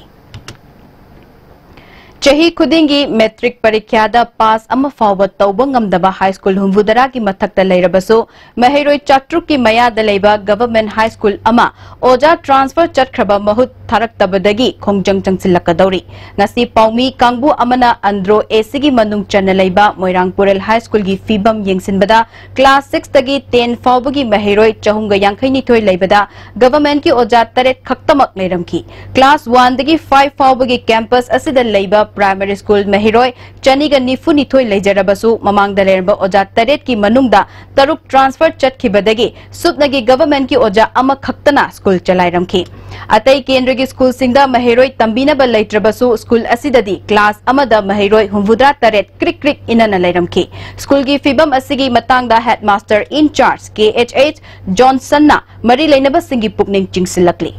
ꯆꯍꯤ ꯈꯨꯗꯤꯡꯒꯤ matric ꯄꯔꯤꯈ꯭ꯌꯥꯗ pass ꯑꯃ ꯐꯥꯎꯕ ꯇꯧꯕ ꯉꯝꯗꯕ high school ꯍꯨꯝꯐꯨꯇꯔꯥꯒꯤ ꯃꯊꯛꯇ ꯂꯩꯔꯕꯁꯨ, ꯃꯍꯩꯔꯣꯏ ꯆꯥꯇ꯭ꯔꯨꯛꯀꯤ ꯃꯌꯥꯗ ꯂꯩꯕ government high school ꯑꯃ ꯑꯣꯖꯥ transfer ꯆꯠꯈ꯭ꯔꯕ ꯃꯍꯨꯠ ꯊꯥꯔꯛꯇꯕꯗꯒꯤ ꯈꯣꯡꯖꯪ ꯆꯪꯁꯤꯜꯂꯛꯀꯗꯧꯔꯤ꯫ ꯉꯁꯤ ꯄꯥꯎꯃꯤ ꯀꯥꯡꯕꯨ ꯑꯃꯅ ꯑꯟꯗ꯭ꯔꯣ ACꯒꯤ ꯃꯅꯨꯡ ꯆꯟꯅ ꯂꯩꯕ ꯃꯣꯏꯔꯥꯡ ꯄꯨꯔꯦꯜ high schoolꯒꯤ ꯐꯤꯕꯝ ꯌꯦꯡꯁꯤꯟꯕꯗ, class sixꯇꯒꯤ ten ꯐꯥꯎꯕꯒꯤ ꯃꯍꯩꯔꯣꯏ ꯆꯍꯨꯝꯒ ꯌꯥꯡꯈꯩꯅꯤꯊꯣꯏ ꯂꯩꯕꯗ, governmentꯀꯤ ꯑꯣꯖꯥ ꯇꯔꯦꯠ ꯈꯛꯇꯃꯛ ꯂꯩꯔꯝꯈꯤ꯫ Class oneꯗꯒꯤ five ꯐꯥꯎꯕꯒꯤ campus ꯑꯁꯤꯗ ꯂꯩꯕ ꯄ꯭ꯔꯥꯏꯃꯔꯤ ꯁ꯭ꯀꯨꯜ ꯃꯍꯩꯔꯣꯏ ꯆꯅꯤꯒ ꯅꯤꯐꯨ ꯅꯤꯊꯣꯏ ꯂꯩꯖꯔꯕꯁꯨ, ꯃꯃꯥꯡꯗ ꯂꯩꯔꯝꯕ ꯑꯣꯖꯥ ꯇꯔꯦꯠꯀꯤ ꯃꯅꯨꯡꯗ ꯇꯔꯨꯛ ꯇ꯭ꯔꯥꯟꯁꯐꯔ ꯆꯠꯈꯤꯕꯗꯒꯤ ꯁꯨꯞꯅꯒꯤ ꯒꯚꯔꯟꯃꯦꯟꯠꯀꯤ ꯑꯣꯖꯥ ꯑꯃꯈꯛꯇꯅ ꯁ꯭ꯀꯨꯜ ꯆꯂꯥꯏꯔꯝꯈꯤ꯫ ꯑꯇꯩ ꯀꯦꯟꯗ꯭ꯔꯒꯤ ꯁ꯭ꯀꯨꯜꯁꯤꯡꯗ ꯃꯍꯩꯔꯣꯏ ꯇꯝꯕꯤꯅꯕ ꯂꯩꯇ꯭ꯔꯕꯁꯨ, ꯁ꯭ꯀꯨꯜ ꯑꯁꯤꯗꯗꯤ ꯀ꯭ꯂꯥꯁ ꯑꯃꯗ ꯃꯍꯩꯔꯣꯏ ꯍꯨꯝꯐꯨꯇꯔꯥ ꯇꯔꯦꯠ ꯀ꯭ꯔꯤꯛ ꯀ꯭ꯔꯤꯛ ꯏꯅꯅ ꯂꯩꯔꯝꯈꯤ꯫ ꯁ꯭ꯀꯨꯜꯒꯤ ꯐꯤꯕꯝ ꯑꯁꯤꯒꯤ ꯃꯇꯥꯡꯗ ꯍꯦꯗꯃꯥꯁꯇꯔ ꯏꯟ ꯆꯥꯔꯖ ꯀꯦ ꯑꯩꯆ ꯑꯩꯆ ꯖꯣꯟꯁꯟꯅ ꯃꯔꯤ ꯂꯩꯅꯕꯁꯤꯡꯒꯤ ꯄꯨꯛꯅꯤꯡ ꯆꯤꯡꯁꯤꯜꯂꯛꯂꯤ꯫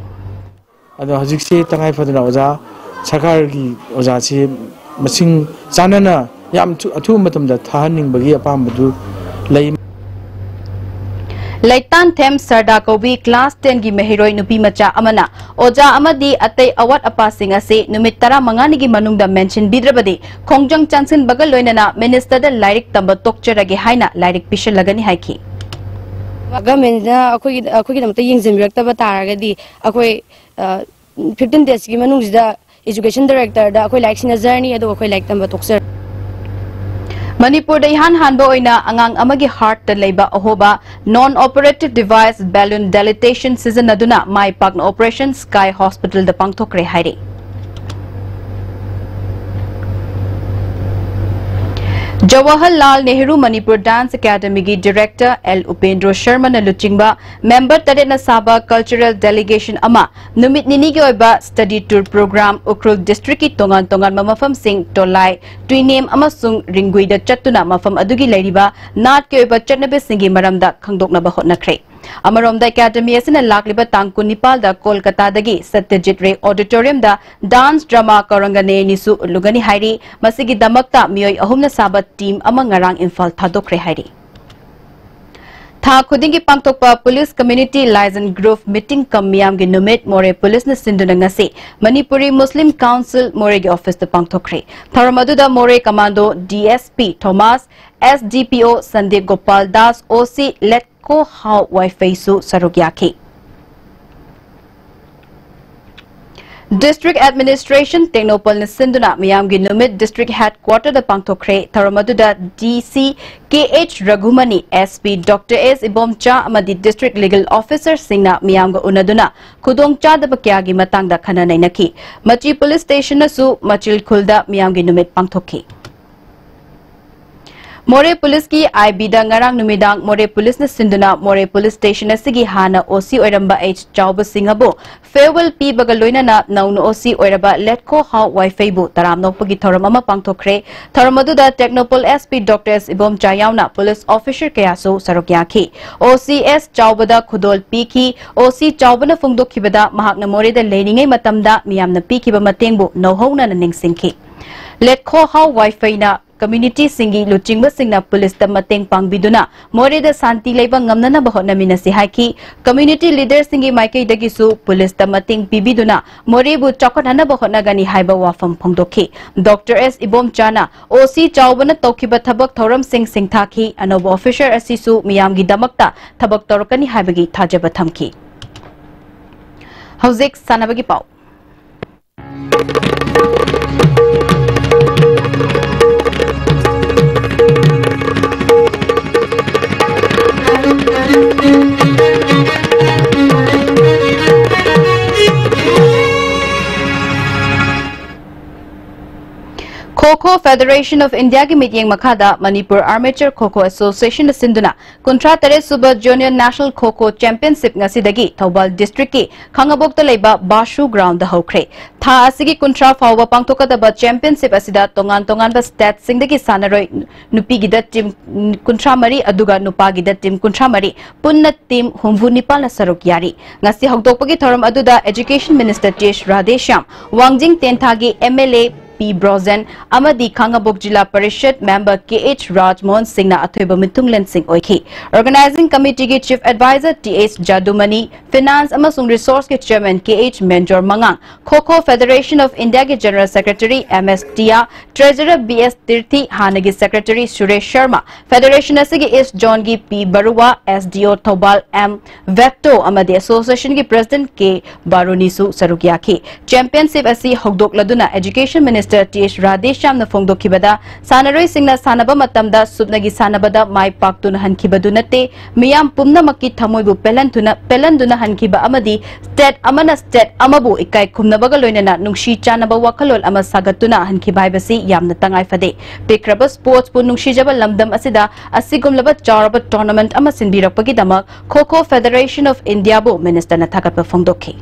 ꯑꯗꯣ ꯍꯧꯖꯤꯛꯁꯤ ꯇꯉꯥꯏ ꯐꯗꯅ ꯑꯣꯖꯥ, ꯁꯔꯀꯥꯔꯒꯤ ꯑꯣꯖꯥꯁꯤ ꯃꯁꯤꯡ ꯆꯥꯟꯅꯅ ꯌꯥꯝ ꯊꯨ-, ꯑꯊꯨꯕ ꯃꯇꯝꯗ ꯊꯥꯍꯟꯅꯤꯡꯕꯒꯤ ꯑꯄꯥꯝꯕꯗꯨ ꯂꯩ꯫ ꯂꯩꯇꯥꯟꯊꯦꯝ ꯁꯔꯗꯥ ꯀꯧꯕꯤ ꯀ꯭ꯂꯥꯁ ꯇꯦꯟꯒꯤ ꯃꯍꯩꯔꯣꯏ ꯅꯨꯄꯤ ꯃꯆꯥ ꯑꯃꯅ ꯑꯣꯖꯥ ꯑꯃꯗꯤ ꯑꯇꯩ ꯑꯋꯥꯠ ꯑꯄꯥꯁꯤꯡ ꯑꯁꯤ ꯅꯨꯃꯤꯠ ꯇꯔꯥꯃꯉꯥꯅꯤꯒꯤ ꯃꯅꯨꯡꯗ ꯃꯦꯟꯁꯤꯟꯕꯤꯗ꯭ꯔꯕꯗꯤ ꯈꯣꯡꯖꯪ ꯆꯪꯁꯤꯟꯕꯒ ꯂꯣꯏꯅꯅ ꯃꯤꯅꯤꯁꯇꯔꯗ ꯂꯥꯏꯔꯤꯛ ꯇꯝꯕ ꯇꯣꯛꯆꯔꯒꯦ ꯍꯥꯏꯅ ꯂꯥꯏꯔꯤꯛ ꯄꯤꯁꯤꯜꯂꯒꯅꯤ ꯍꯥꯏꯈꯤ꯫ ꯒꯚꯔꯟꯃꯦꯟꯠꯅ ꯑꯩꯈꯣꯏꯒꯤ, ꯑꯩꯈꯣꯏꯒꯤꯗꯃꯛꯇ ꯌꯦꯡꯁꯤꯟꯕꯤꯔꯛꯇꯕ ꯇꯥꯔꯒꯗꯤ ꯑꯩꯈꯣꯏ, ꯑ, ꯐꯤꯐꯇꯤꯟ ꯗꯦꯖꯀꯤ ꯃꯅꯨꯡꯁꯤꯗ ꯏꯖꯨꯀꯦꯁꯟ ꯗꯥꯏꯔꯦꯛꯇꯔꯗ ꯑꯩꯈꯣꯏ ꯂꯥꯏꯔꯤꯛ ꯁꯤꯟꯅꯖꯔꯅꯤ, ꯑꯗꯨꯒ ꯑꯩꯈꯣꯏ ꯂꯥꯏꯔꯤꯛ ꯇꯝꯕ ꯇꯣꯛꯆꯔꯅꯤ꯫ ꯃꯅꯤꯄꯨꯔꯗ ꯏꯍꯥꯟ ꯍꯥꯟꯕ ꯑꯣꯏꯅ ꯑꯉꯥꯡ ꯑꯃꯒꯤ ꯍꯥꯔꯠꯇ ꯂꯩꯕ ꯑꯍꯣꯕ non operative device balloon dilatation ꯁꯤꯖꯤꯟꯅꯗꯨꯅ ꯃꯥꯏ ꯄꯥꯛꯅ Operation Sky Hospitalꯗ ꯄꯥꯡꯊꯣꯛꯈ꯭ꯔꯦ ꯍꯥꯏꯔꯤ꯫ ꯖꯋꯥꯍꯔꯂꯥꯜ ꯅꯦꯍꯔꯨ ꯃꯅꯤꯄꯨꯔ ꯗꯥꯟꯁ ꯑꯦꯀꯥꯗꯃꯤꯒꯤ ꯗꯤꯔꯦꯛꯇꯔ ꯑꯦꯜ ꯎꯄꯦꯟꯗ꯭ꯔꯣ ꯁꯔꯃꯅ ꯂꯨꯆꯤꯡꯕ ꯃꯦꯝꯕꯔ ꯇꯔꯦꯠꯅ ꯁꯥꯕ ꯀꯜꯆꯔꯦꯜ ꯗꯦꯂꯤꯒꯦꯁꯟ ꯑꯃ ꯅꯨꯃꯤꯠ ꯅꯤꯅꯤꯒꯤ ꯑꯣꯏꯕ ꯁ꯭ꯇꯗꯤ ꯇꯨꯔ ꯄ꯭ꯔꯣꯒ꯭ꯔꯥꯝ ꯎꯈ꯭ꯔꯨꯜ ꯗꯤꯁꯇ꯭ꯔꯤꯛꯀꯤ ꯇꯣꯉꯥꯟ ꯇꯣꯉꯥꯟꯕ ꯃꯐꯝꯁꯤꯡ ꯇꯣꯂꯥꯏ, ꯇꯨꯏꯅꯦꯝ ꯑꯃꯁꯨꯡ ꯔꯤꯡꯒꯨꯏꯗ ꯆꯠꯇꯨꯅ ꯃꯐꯝ ꯑꯗꯨꯒꯤ ꯂꯩꯔꯤꯕ ꯅꯥꯠꯀꯤ ꯑꯣꯏꯕ ꯆꯠꯅꯕꯤꯁꯤꯡꯒꯤ ꯃꯔꯝꯗ ꯈꯪꯗꯣꯛꯅꯕ ꯍꯣꯠꯅꯈ꯭ꯔꯦ꯫ ꯑꯃꯔꯣꯝꯗ ꯑꯦꯀꯥꯗꯃꯤ ꯑꯁꯤꯅ ꯂꯥꯛꯂꯤꯕ ꯇꯥꯡ ꯀꯨꯟꯅꯤꯄꯥꯜꯗ ꯀꯣꯜꯀꯇꯥꯗꯒꯤ ꯁꯠꯇꯖꯤꯠ ꯔꯦ ꯑꯣꯗꯤꯇꯣꯔꯤꯌꯝꯗ ꯗꯥꯟꯁ ꯗ꯭ꯔꯃꯥ ꯀꯧꯔꯪꯒꯅꯦꯅꯤꯁꯨ ꯎꯠꯂꯨꯒꯅꯤ ꯍꯥꯏꯔꯤ꯫ ꯃꯁꯤꯒꯤꯗꯃꯛꯇ ꯃꯤꯑꯣꯏ ꯑꯍꯨꯝꯅ ꯁꯥꯕ ꯇꯤꯝ ꯑꯃ ꯉꯔꯥꯡ ꯏꯝꯐꯥꯜ ꯊꯥꯗꯣꯛꯈ꯭ꯔꯦ ꯍꯥꯏꯔꯤ꯫ ꯊꯥ ꯈꯨꯗꯤꯡꯒꯤ ꯄꯥꯡꯊꯣꯛꯄ ꯄꯨꯂꯤꯁ ꯀꯝꯃ꯭ꯌꯨꯅꯤꯇꯤ ꯂꯥꯏꯖꯟ ꯒ꯭ꯔꯨꯞ ꯃꯤꯇꯤꯡ ꯀꯝ ꯃꯤꯌꯥꯝꯒꯤ ꯅꯨꯃꯤꯠ ꯃꯣꯔꯦ ꯄꯨꯂꯤꯁꯅ ꯁꯤꯟꯗꯨꯅ ꯉꯁꯤ ꯃꯅꯤꯄꯨꯔꯤ ꯃꯨꯁꯂꯤꯝ ꯀꯥꯎꯟꯁꯤꯜ ꯃꯣꯔꯦꯒꯤ ꯑꯣꯐꯤꯁꯇ ꯄꯥꯡꯊꯣꯛꯈ꯭ꯔꯦ꯫ ꯊꯧꯔꯝ ꯑꯗꯨꯗ ꯃꯣꯔꯦ commando D S P Thomas, S D ꯄꯤ ꯑꯣ ꯁꯟꯗꯤꯞ ꯒꯣꯄꯥꯜ ꯗꯥꯁ, ꯑꯣ ꯁꯤ ꯂꯦꯠꯀꯣ ꯍꯥꯎ ꯋꯥꯏꯐꯩꯁꯨ ꯁꯔꯨꯛ ꯌꯥꯈꯤ꯫ District Administration ꯇꯦꯡꯅꯧꯄꯜꯅ ꯁꯤꯟꯗꯨꯅ ꯃꯤꯌꯥꯝꯒꯤ ꯅꯨꯃꯤꯠ District Headquarter ꯗ ꯄꯥꯡꯊꯣꯛꯈ꯭ꯔꯦ꯫ ꯊꯧꯔꯝ ꯑꯗꯨꯗ D C K H Raghumani, S P Doctor S Ibomcha ꯑꯃꯗꯤ District Legal Officer ꯁꯤꯡꯅ ꯃꯤꯌꯥꯝꯒ ꯎꯅꯗꯨꯅ ꯈꯨꯗꯣꯡꯆꯥꯗꯕ ꯀꯌꯥꯒꯤ ꯃꯇꯥꯡꯗ ꯈꯟꯅ ꯅꯩꯅꯈꯤ꯫ ꯃꯆꯤ Police Station ꯅꯁꯨ ꯃꯆꯤꯜ ꯈꯨꯜꯗ ꯃꯤꯌꯥꯝꯒꯤ ꯅꯨꯃꯤꯠ ꯄꯥꯡꯊꯣꯛꯈꯤ꯫ ꯃꯣꯔꯦ Police ꯀꯤ I B ꯗ ꯉꯔꯥꯡ ꯅꯨꯃꯤꯗꯥꯡ ꯃꯣꯔꯦ Police ꯅ ꯁꯤꯟꯗꯨꯅ ꯃꯣꯔꯦ Police Station ꯑꯁꯤꯒꯤ ꯍꯥꯟꯅ O C ꯑꯣꯏꯔꯝꯕ H ꯆꯥꯎꯕ ꯁꯤꯡꯍꯕꯨ farewell ꯄꯤꯕꯒ ꯂꯣꯏꯅꯅ ꯅꯧꯅ O C ꯑꯣꯏꯔꯕ ꯂꯦꯠꯈꯣ ꯍꯥꯎ ꯋꯥꯏꯐꯩꯕꯨ ꯇꯔꯥꯝꯅ ꯑꯣꯛꯄꯒꯤ ꯊꯧꯔꯝ ꯑꯃ ꯄꯥꯡꯊꯣꯛꯈ꯭ꯔꯦ꯫ ꯊꯧꯔꯝ ꯑꯗꯨꯗ Tengnoupal S P Doctor S Ibomcha ꯌꯥꯎꯅ police officer ꯀꯌꯥꯁꯨ ꯁꯔꯨꯛ ꯌꯥꯈꯤ꯫ O C S ꯆꯥꯎꯕꯗ ꯈꯨꯗꯣꯜ ꯄꯤꯈꯤ꯫ O C ꯆꯥꯎꯕꯅ ꯐꯣꯡꯗꯣꯛꯈꯤꯕꯗ, ꯃꯍꯥꯛꯅ ꯃꯣꯔꯦꯗ ꯂꯩꯔꯤꯉꯩ ꯃꯇꯝꯗ ꯃꯤꯌꯥꯝꯅ ꯄꯤꯈꯤꯕ ꯃꯇꯦꯡꯕꯨ ꯅꯧꯍꯧꯅꯅ ꯅꯤꯡꯁꯤꯡꯈꯤ꯫ ꯂꯦꯠꯈꯣ ꯍꯥꯎ ꯋꯥꯏꯐꯩꯅ community ꯁꯤꯡꯒꯤ ꯂꯨꯆꯤꯡꯕꯁꯤꯡꯅ police ꯇ ꯃꯇꯦꯡ ꯄꯥꯡꯕꯤꯗꯨꯅ ꯃꯣꯔꯦꯗ ꯁꯥꯟꯇꯤ ꯂꯩꯕ ꯉꯝꯅꯅꯕ ꯍꯣꯠꯅꯃꯤꯟꯅꯁꯤ ꯍꯥꯏꯈꯤ꯫ Community leader ꯁꯤꯡꯒꯤ ꯃꯥꯏꯀꯩꯗꯒꯤꯁꯨ police ꯇ ꯃꯇꯦꯡ ꯄꯤꯕꯤꯗꯨꯅ ꯃꯣꯔꯦꯕꯨ ꯆꯥꯎꯈꯠꯍꯟꯅꯕ ꯍꯣꯠꯅꯒꯅꯤ ꯍꯥꯏꯕ ꯋꯥꯐꯝ ꯐꯣꯡꯗꯣꯛꯈꯤ꯫ Doctor S Ibomcha ꯅ O C ꯆꯥꯎꯕꯅ ꯇꯧꯈꯤꯕ ꯊꯕꯛ ꯊꯧꯔꯝꯁꯤꯡ ꯁꯤꯡꯊꯥꯈꯤ꯫ ꯑꯅꯧꯕ officer ꯑꯁꯤꯁꯨ ꯃꯤꯌꯥꯝꯒꯤꯗꯃꯛꯇ ꯊꯕꯛ ꯇꯧꯔꯛꯀꯅꯤ ꯍꯥꯏꯕꯒꯤ ꯊꯥꯖꯕ ꯊꯝꯈꯤ꯫ ꯍꯧꯖꯤꯛ ꯁꯥꯟꯅꯕꯒꯤ ꯄꯥꯎ꯫ Kho Kho Federation of India ꯒꯤ ꯃꯤꯠꯌꯦꯡ ꯃꯈꯥꯗ Manipur Armature Kho Kho Association ꯅ ꯁꯤꯟꯗꯨꯅ ꯀꯨꯟꯊ꯭ꯔꯥ ꯇꯔꯦꯠ ꯁꯨꯕ Junior National Kho Kho Championship ꯉꯁꯤꯗꯒꯤ ꯊꯧꯕꯥꯜ district ꯀꯤ ꯈꯥꯉꯕꯣꯛꯇ ꯂꯩꯕ ꯕꯥꯁꯨ ground ꯗ ꯍꯧꯈ꯭ꯔꯦ꯫ ꯊꯥ ꯑꯁꯤꯒꯤ ꯀꯨꯟꯊ꯭ꯔꯥ ꯐꯥꯎꯕ ꯄꯥꯡꯊꯣꯛꯀꯗꯕ championship ꯑꯁꯤꯗ ꯇꯣꯉꯥꯟ ꯇꯣꯉꯥꯟꯕ state ꯁꯤꯡꯗꯒꯤ ꯁꯥꯟꯅꯔꯣꯏ ꯅꯨꯄꯤꯒꯤꯗ team ꯀꯨꯟꯊ꯭ꯔꯥ ꯃꯔꯤ ꯑꯗꯨꯒ ꯅꯨꯄꯥꯒꯤꯗ team ꯀꯨꯟꯊ꯭ꯔꯥ ꯃꯔꯤ, ꯄꯨꯟꯅ team ꯍꯨꯝꯐꯨ ꯅꯤꯄꯥꯜꯅ ꯁꯔꯨꯛ ꯌꯥꯔꯤ꯫ ꯉꯁꯤ ꯍꯧꯗꯣꯛꯄꯒꯤ ꯊꯧꯔꯝ ꯑꯗꯨꯗ Education Minister Th Radheshyam, ꯋꯥꯡꯖꯤꯡ ꯇꯦꯟꯊꯥꯒꯤ M L A P Brojen ꯑꯃꯗꯤ ꯈꯥꯉꯕꯣꯛ Zilla Parishad member K H Rajmohan ꯁꯤꯡꯅ ꯑꯊꯣꯏꯕ ꯃꯤꯊꯨꯡꯂꯦꯟꯁꯤꯡ ꯑꯣꯏꯈꯤ꯫ Organizing Committeeꯒꯤ Chief Advisor T S Jadumani, Finance ꯑꯃꯁꯨꯡ Resourceꯀꯤ Chairman ꯀꯦ ꯑꯩꯆ ꯃꯦꯟꯖꯣꯔ ꯃꯉꯥꯡ, Kho Kho Federation of Indiaꯒꯤ General Secretary M S Tiya, Treasurer B S Tirthi, ꯍꯥꯟꯅꯒꯤ Secretary ꯁꯨꯔꯦꯁ ꯁꯔꯃ, Federation ꯑꯁꯤꯒꯤ East Zoneꯒꯤ ꯄꯤ ꯕꯔꯨꯋꯥ, ꯑꯦꯁ ꯗꯤ ꯑꯣ ꯊꯧꯕꯥꯜ ꯑꯦꯝ ꯚꯦꯞꯇꯣ ꯑꯃꯗꯤ Associationꯒꯤ President ꯀꯦ ꯕꯥꯔꯨꯅꯤꯁꯨ ꯁꯔꯨꯛ ꯌꯥꯈꯤ꯫ Championship ꯑꯁꯤ ꯍꯧꯗꯣꯛꯂꯗꯨꯅ Education Minister ꯇꯤ ꯑꯦꯁ ꯔꯥꯙꯦꯁ꯭ꯌꯥꯝꯅ ꯐꯣꯡꯗꯣꯛꯈꯤꯕꯗ, ꯁꯥꯟꯅꯔꯣꯏꯁꯤꯡꯅ ꯁꯥꯟꯅꯕ ꯃꯇꯝꯗ ꯁꯨꯞꯅꯒꯤ ꯁꯥꯟꯅꯕꯗ ꯃꯥꯏ ꯄꯥꯛꯇꯨꯅ ꯍꯟꯈꯤꯕꯗꯨ ꯅꯠꯇꯦ, ꯃꯤꯌꯥꯝ ꯄꯨꯝꯅꯃꯛꯀꯤ ꯊꯃꯣꯏꯕꯨ ꯄꯦꯜꯍꯟꯊꯨꯅ-, ꯄꯦꯜꯍꯟꯗꯨꯅ ꯍꯟꯈꯤꯕ ꯑꯃꯗꯤ state ꯑꯃꯅ state ꯑꯃꯕꯨ ꯏꯀꯥꯏ ꯈꯨꯝꯅꯕꯒ ꯂꯣꯏꯅꯅ ꯅꯨꯡꯁꯤ ꯆꯥꯟꯅꯕ ꯋꯥꯈꯜꯂꯣꯟ ꯑꯃ ꯁꯥꯒꯠꯇꯨꯅ ꯍꯟꯈꯤꯕ ꯍꯥꯏꯕꯁꯤ ꯌꯥꯝꯅ ꯇꯉꯥꯏ ꯐꯗꯦ꯫ ꯄꯤꯛꯈ꯭ꯔꯕ sportsꯄꯨ ꯅꯨꯡꯁꯤꯖꯕ ꯂꯝꯗꯝ ꯑꯁꯤꯗ ꯑꯁꯤꯒꯨꯝꯂꯕ ꯆꯥꯎꯔꯕ tournament ꯑꯃ ꯁꯤꯟꯕꯤꯔꯛꯄꯒꯤꯗꯃꯛ Kho Kho Federation of Indiaꯕꯨ ministerꯅ ꯊꯥꯒꯠꯄ ꯐꯣꯡꯗꯣꯛꯈꯤ꯫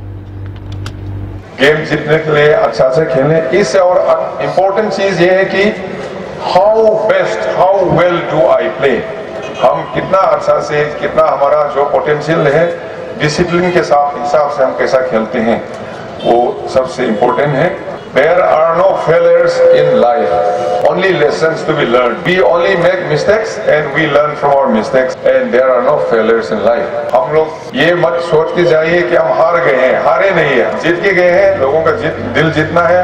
गेम जीतने के लिए अच्छा से खेलें। इससे और इम्पोर्टेंट चीज ये है कि how best, how well do I play, हम कितना अच्छा से, कितना हमारा जो पोटेंशियल है, डिसिप्लिन के साथ, हिसाब से हम कैसा खेलते हैं, वो सबसे इम्पोर्टेंट है। There are no failures in life, only lessons to be learned. We only make mistakes and we learn from our mistakes, and there are no failures in life. हम लोग ये मत सोच के जाइए कि हम हार गए हैं, हारे नहीं हैं, जीत के गए हैं। लोगों का जीत, दिल जीतना है।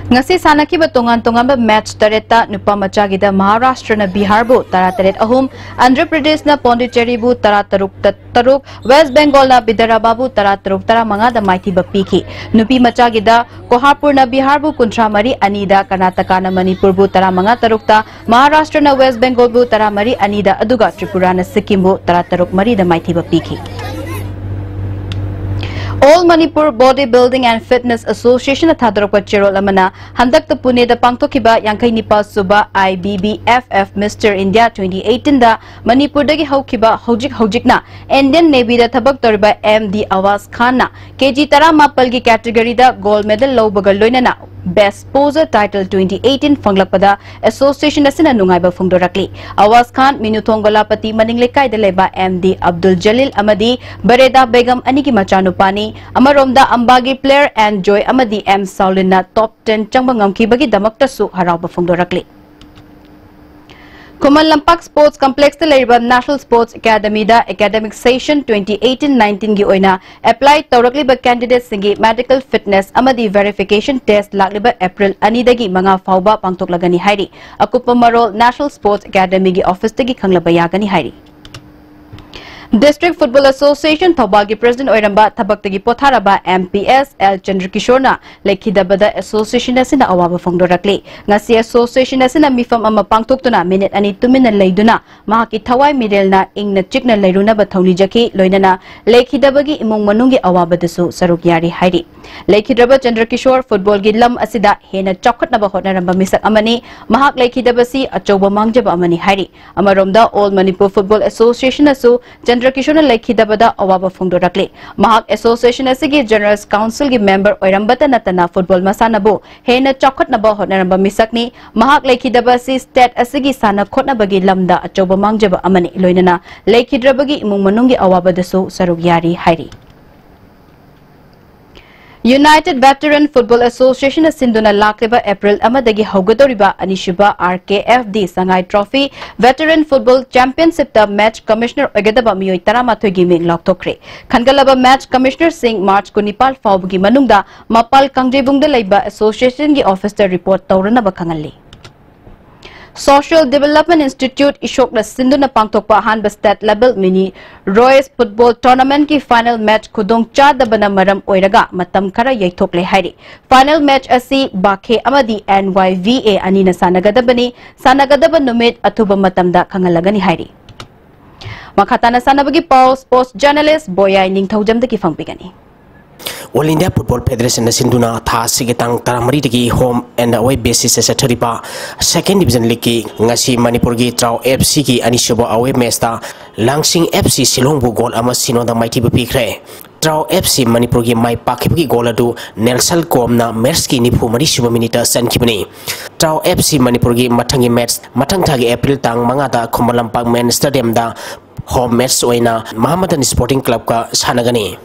ꯉꯁꯤ ꯁꯥꯟꯅꯈꯤꯕ ꯇꯣꯉꯥꯟ ꯇꯣꯉꯥꯟꯕ match ꯇꯔꯦꯠꯇ ꯅꯨꯄꯥ ꯃꯆꯥꯒꯤꯗ ꯃꯍꯥꯔꯥꯁꯇ꯭ꯔꯅ ꯕꯤꯍꯥꯔꯕꯨ ꯇꯔꯥ ꯇꯔꯦꯠ ꯑꯍꯨꯝ, ꯑꯟꯙ꯭ꯔ ꯄ꯭ꯔꯗꯦꯁꯅ ꯄꯣꯟꯗꯤꯆꯦꯔꯤꯕꯨ ꯇꯔꯥ ꯇꯔꯨꯛꯇ ꯇꯔꯨꯛ, West Bengalꯅ ꯕꯤꯗꯔꯕꯥꯕꯨ ꯇꯔꯥ ꯇꯔꯨꯛ ꯇꯔꯥ ꯃꯉꯥꯗ ꯃꯥꯏꯊꯤꯕ ꯄꯤꯈꯤ꯫ ꯅꯨꯄꯤ ꯃꯆꯥꯒꯤꯗ ꯀꯣꯍꯥꯄꯨꯔꯅ ꯕꯤꯍꯥꯔꯕꯨ ꯀꯨꯟꯊ꯭ꯔꯥ ꯃꯔꯤ ꯑꯅꯤꯗ, ꯀꯔꯅꯥꯇꯀꯥꯅ ꯃꯅꯤꯄꯨꯔꯕꯨ ꯇꯔꯥ ꯃꯉꯥ ꯇꯔꯨꯛꯇ, ꯃꯍꯥꯔꯥꯁꯇ꯭ꯔꯅ West Bengalꯕꯨ ꯇꯔꯥ ꯃꯔꯤ ꯑꯅꯤꯗ, ꯑꯗꯨꯒ ꯇ꯭ꯔꯤꯄꯨꯔꯥꯅ ꯁꯤꯛꯀꯤꯝꯕꯨ ꯇꯔꯥ ꯇꯔꯨꯛ ꯃꯔꯤꯗ ꯃꯥꯏꯊꯤꯕ ꯄꯤꯈꯤ꯫ All Manipur Body Building and Fitness Associationꯅ ꯊꯥꯗꯣꯔꯛꯄ ꯆꯦꯔꯣꯜ ꯑꯃꯅ ꯍꯟꯗꯛꯇ ꯄꯨꯅꯦꯗ ꯄꯥꯡꯊꯣꯛꯈꯤꯕ ꯌꯥꯡꯈꯩ ꯅꯤꯄꯥ ꯁꯨꯕ I B B F F Mister India twenty eighteen ꯗ ꯃꯅꯤꯄꯨꯔꯗꯒꯤ ꯍꯧꯈꯤꯕ ꯍꯧꯖꯤꯛ ꯍꯧꯖꯤꯛꯅ Indian Navyꯗ ꯊꯕꯛ ꯇꯧꯔꯤꯕ ꯑꯦꯝ ꯗꯤ ꯑꯋꯥꯁ ꯈꯥꯟꯅ ꯀꯦ ꯖꯤ ꯇꯔꯥꯃꯥꯄꯜꯒꯤ categoryꯗ gold medal ꯂꯧꯕꯒ ꯂꯣꯏꯅꯅ Best Poser title twenty eighteen ꯐꯪꯂꯛꯄꯗ association ꯑꯁꯤꯅ ꯅꯨꯡꯉꯥꯏꯕ ꯐꯣꯡꯗꯣꯔꯛꯂꯤ꯫ ꯑꯋꯥꯁ ꯈꯥꯟ, ꯃꯤꯅꯨꯊꯣꯡ ꯒꯣꯂꯥꯄꯇꯤ ꯃꯅꯤꯡ ꯂꯩꯀꯥꯏꯗ ꯂꯩꯕ ꯑꯦꯝ ꯗꯤ ꯑꯕꯗꯨꯜ ꯖꯂꯤꯜ ꯑꯃꯗꯤ ꯕꯔꯦꯗꯥ ꯕꯦꯒꯝ ꯑꯅꯤꯒꯤ ꯃꯆꯥꯅꯨꯄꯥꯅꯤ꯫ ꯑꯃꯔꯣꯝꯗ ꯑꯝꯕꯥꯒꯤ player ꯑꯦꯟ ꯖꯣꯏ ꯑꯃꯗꯤ ꯑꯦꯝ ꯁꯥꯎꯂꯤꯟꯅ top ten ꯆꯪꯕ ꯉꯝꯈꯤꯕꯒꯤꯗꯃꯛꯇꯁꯨ ꯍꯔꯥꯎꯕ ꯐꯣꯡꯗꯣꯔꯛꯂꯤ꯫ ꯈꯨꯃꯟ ꯂꯝꯄꯥꯛ Sports Complexꯇ ꯂꯩꯔꯤꯕ National Sports Academyꯗ academic session twenty eighteen nineteenꯒꯤ ꯑꯣꯏꯅ apply ꯇꯧꯔꯛꯂꯤꯕ candidateꯁꯤꯡꯒꯤ medical fitness ꯑꯃꯗꯤ verification test ꯂꯥꯛꯂꯤꯕ April ꯑꯅꯤꯗꯒꯤ ꯃꯉꯥ ꯐꯥꯎꯕ ꯄꯥꯡꯊꯣꯛꯂꯒꯅꯤ ꯍꯥꯏꯔꯤ꯫ ꯑꯀꯨꯞꯄ ꯃꯔꯣꯜ National Sports Academyꯒꯤ officeꯇꯒꯤ ꯈꯪꯂꯕ ꯌꯥꯒꯅꯤ ꯍꯥꯏꯔꯤ꯫ District Football Association ꯊꯧꯕꯥꯜꯒꯤ president ꯑꯣꯏꯔꯝꯕ ꯊꯕꯛꯇꯒꯤ ꯄꯣꯊꯥꯔꯕ ꯑꯦꯝ ꯄꯤ ꯑꯦꯁ ꯑꯦꯜ ꯆꯟꯗ꯭ꯔꯀꯤꯁꯣꯔꯅ ꯂꯩꯈꯤꯗꯕꯗ association ꯑꯁꯤꯅ ꯑꯋꯥꯕ ꯐꯣꯡꯗꯣꯔꯛꯂꯤ꯫ ꯉꯁꯤ association ꯑꯁꯤꯅ ꯃꯤꯐꯝ ꯑꯃ ꯄꯥꯡꯊꯣꯛꯇꯨꯅ minute ꯑꯅꯤ ꯇꯨꯃꯤꯟꯅ ꯂꯩꯗꯨꯅ ꯃꯍꯥꯛꯀꯤ ꯊꯋꯥꯏ ꯃꯤꯔꯦꯜꯅ ꯏꯪꯅ ꯆꯤꯛꯅ ꯂꯩꯔꯨꯅꯕ ꯊꯧꯅꯤꯖꯈꯤ, ꯂꯣꯏꯅꯅ ꯂꯩꯈꯤꯗꯕꯒꯤ ꯏꯃꯨꯡ ꯃꯅꯨꯡꯒꯤ ꯑꯋꯥꯕꯗꯁꯨ ꯁꯔꯨꯛ ꯌꯥꯔꯤ ꯍꯥꯏꯔꯤ꯫ ꯂꯩꯈꯤꯗ꯭ꯔꯕ ꯆꯟꯗ꯭ꯔꯀꯤꯁꯣꯔ footballꯒꯤ ꯂꯝ ꯑꯁꯤꯗ ꯍꯦꯟꯅ ꯆꯥꯎꯈꯠꯅꯕ ꯍꯣꯠꯅꯔꯝꯕ ꯃꯤꯁꯛ ꯑꯃꯅꯤ꯫ ꯃꯍꯥꯛ ꯂꯩꯈꯤꯗꯕꯁꯤ ꯑꯆꯧꯕ ꯃꯥꯡꯖꯕ ꯑꯃꯅꯤ ꯍꯥꯏꯔꯤ꯫ ꯑꯃꯔꯣꯝꯗ All Manipur Football Associationꯅꯁꯨ ꯆꯟꯗ꯭ꯔꯀꯤꯁꯣꯔꯅ ꯂꯩꯈꯤꯗꯕꯗ ꯑꯋꯥꯕ ꯐꯣꯡꯗꯣꯔꯛꯂꯤ꯫ ꯃꯍꯥꯛ association ꯑꯁꯤꯒꯤ General Councilꯒꯤ member ꯑꯣꯏꯔꯝꯕꯇ ꯅꯠꯇꯅ football ꯃꯁꯥꯟꯅꯕꯨ ꯍꯦꯟꯅ ꯆꯥꯎꯈꯠꯅꯕ ꯍꯣꯠꯅꯔꯝꯕ ꯃꯤꯁꯛꯅꯤ꯫ ꯃꯍꯥꯛ ꯂꯩꯈꯤꯗꯕ ꯑꯁꯤ state ꯑꯁꯤꯒꯤ ꯁꯥꯟꯅ ꯈꯣꯠꯅꯕꯒꯤ ꯂꯝꯗ ꯑꯆꯧꯕ ꯃꯥꯡꯖꯕ ꯑꯃꯅꯤ, ꯂꯣꯏꯅꯅ ꯂꯩꯈꯤꯗ꯭ꯔꯕꯒꯤ ꯏꯃꯨꯡ ꯃꯅꯨꯡꯒꯤ ꯑꯋꯥꯕꯗꯁꯨ ꯁꯔꯨꯛ ꯌꯥꯔꯤ ꯍꯥꯏꯔꯤ꯫ United Veteran Football Associationꯅ ꯁꯤꯟꯗꯨꯅ ꯂꯥꯛꯂꯤꯕ April ꯑꯃꯗꯒꯤ ꯍꯧꯒꯗꯧꯔꯤꯕ ꯑꯅꯤꯁꯨꯕ R K F D Sangai Trophy Veteran Football Championshipꯇ match commissioner ꯑꯣꯏꯒꯗꯕ ꯃꯤꯑꯣꯏ ꯇꯔꯥꯃꯥꯊꯣꯏꯒꯤ ꯃꯤꯡ ꯂꯥꯎꯊꯣꯛꯈ꯭ꯔꯦ꯫ ꯈꯟꯒꯠꯂꯕ match commissionerꯁꯤꯡ March ꯀꯨꯟꯅꯤꯄꯥꯜ ꯐꯥꯎꯕꯒꯤ ꯃꯅꯨꯡꯗ ꯃꯄꯥꯜ ꯀꯥꯡꯖꯩꯕꯨꯡꯗ ꯂꯩꯕ associationꯒꯤ officeꯇ report ꯇꯧꯔꯅꯕ ꯈꯪꯍꯜꯂꯤ꯫ Social Development Institute ꯏꯁꯣꯛꯅ ꯁꯤꯟꯗꯨꯅ ꯄꯥꯡꯊꯣꯛꯄ ꯑꯍꯥꯟꯕ state level mini Royce Football Tournamentꯀꯤ final match ꯈꯨꯗꯣꯡ ꯆꯥꯗꯕꯅ ꯃꯔꯝ ꯑꯣꯏꯔꯒ ꯃꯇꯝ ꯈꯔ ꯌꯩꯊꯣꯛꯂꯦ ꯍꯥꯏꯔꯤ꯫ Final match ꯑꯁꯤ ꯕꯥꯈꯦ ꯑꯃꯗꯤ N Y V A ꯑꯅꯤꯅ ꯁꯥꯟꯅꯒꯗꯕꯅꯤ꯫ ꯁꯥꯟꯅꯒꯗꯕ ꯅꯨꯃꯤꯠ ꯑꯊꯨꯕ ꯃꯇꯝꯗ ꯈꯪꯍꯜꯂꯒꯅꯤ ꯍꯥꯏꯔꯤ꯫ ꯃꯈꯥ ꯇꯥꯅ ꯁꯥꯟꯅꯕꯒꯤ ꯄꯥꯎ sports journalist ꯕꯣꯌꯥꯏ ꯅꯤꯡꯊꯧꯖꯝꯗꯒꯤ ꯐꯪꯕꯤꯒꯅꯤ꯫ All India Football Federationꯅ ꯁꯤꯟꯗꯨꯅ ꯊꯥ ꯑꯁꯤꯒꯤ ꯇꯥꯡ ꯇꯔꯥꯃꯔꯤꯗꯒꯤ home and away basisꯇ ꯆꯠꯊꯔꯤꯕ Second Division Leagueꯀꯤ ꯉꯁꯤ ꯃꯅꯤꯄꯨꯔꯒꯤ ꯇ꯭ꯔꯥꯎ F Cꯒꯤ ꯑꯅꯤꯁꯨꯕ away matchꯇ ꯂꯥꯡꯁꯤꯡ F C ꯁꯤꯂꯣꯡꯕꯨ goal ꯑꯃ ꯁꯤꯅꯣꯗ ꯃꯥꯏꯊꯤꯕ ꯄꯤꯈ꯭ꯔꯦ꯫ ꯇ꯭ꯔꯥꯎ F C ꯃꯅꯤꯄꯨꯔꯒꯤ ꯃꯥꯏ ꯄꯥꯛꯈꯤꯕꯒꯤ goal ꯑꯗꯨ ꯅꯦꯜꯁꯟ ꯀꯣꯝꯅ matchꯀꯤ ꯅꯤꯐꯨ ꯃꯔꯤ ꯁꯨꯕ minuteꯇ ꯆꯟꯈꯤꯕꯅꯤ꯫ ꯇ꯭ꯔꯥꯎ F C ꯃꯅꯤꯄꯨꯔꯒꯤ ꯃꯊꯪꯒꯤ match ꯃꯊꯪ ꯊꯥꯒꯤ April ꯇꯥꯡ ꯃꯉꯥꯗ Khuman Lampak main stadiumꯗ home match ꯑꯣꯏꯅ ꯃꯍꯥꯃꯗꯟ Sporting Clubꯀ ꯁꯥꯟꯅꯒꯅꯤ꯫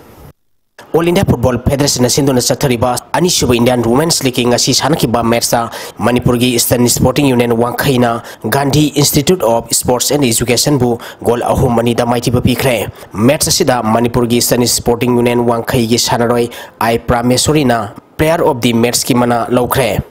All India Football Federation ꯅ ꯁꯤꯟꯗꯨꯅ ꯆꯠꯊꯔꯤꯕ ꯑꯅꯤꯁꯨꯕ Indian Women's League ꯀꯤ ꯉꯁꯤ ꯁꯥꯟꯅꯈꯤꯕ match ꯇ ꯃꯅꯤꯄꯨꯔꯒꯤ Eastern Sporting Union ꯋꯥꯡꯈꯩꯅ Gandhi Institute of Sports and Education ꯕꯨ goal ꯑꯍꯨꯝ ꯑꯅꯤꯗ ꯃꯥꯏꯊꯤꯕ ꯄꯤꯈ꯭ꯔꯦ꯫ Match ꯑꯁꯤꯗ ꯃꯅꯤꯄꯨꯔꯒꯤ Eastern Sporting Union ꯋꯥꯡꯈꯩꯒꯤ ꯁꯥꯟꯅꯔꯣꯏ ꯑꯥꯏ ꯄ꯭ꯔꯥꯃꯦꯁꯣꯔꯤꯅ Player of the Match ꯀꯤ ꯃꯅꯥ ꯂꯧꯈ꯭ꯔꯦ꯫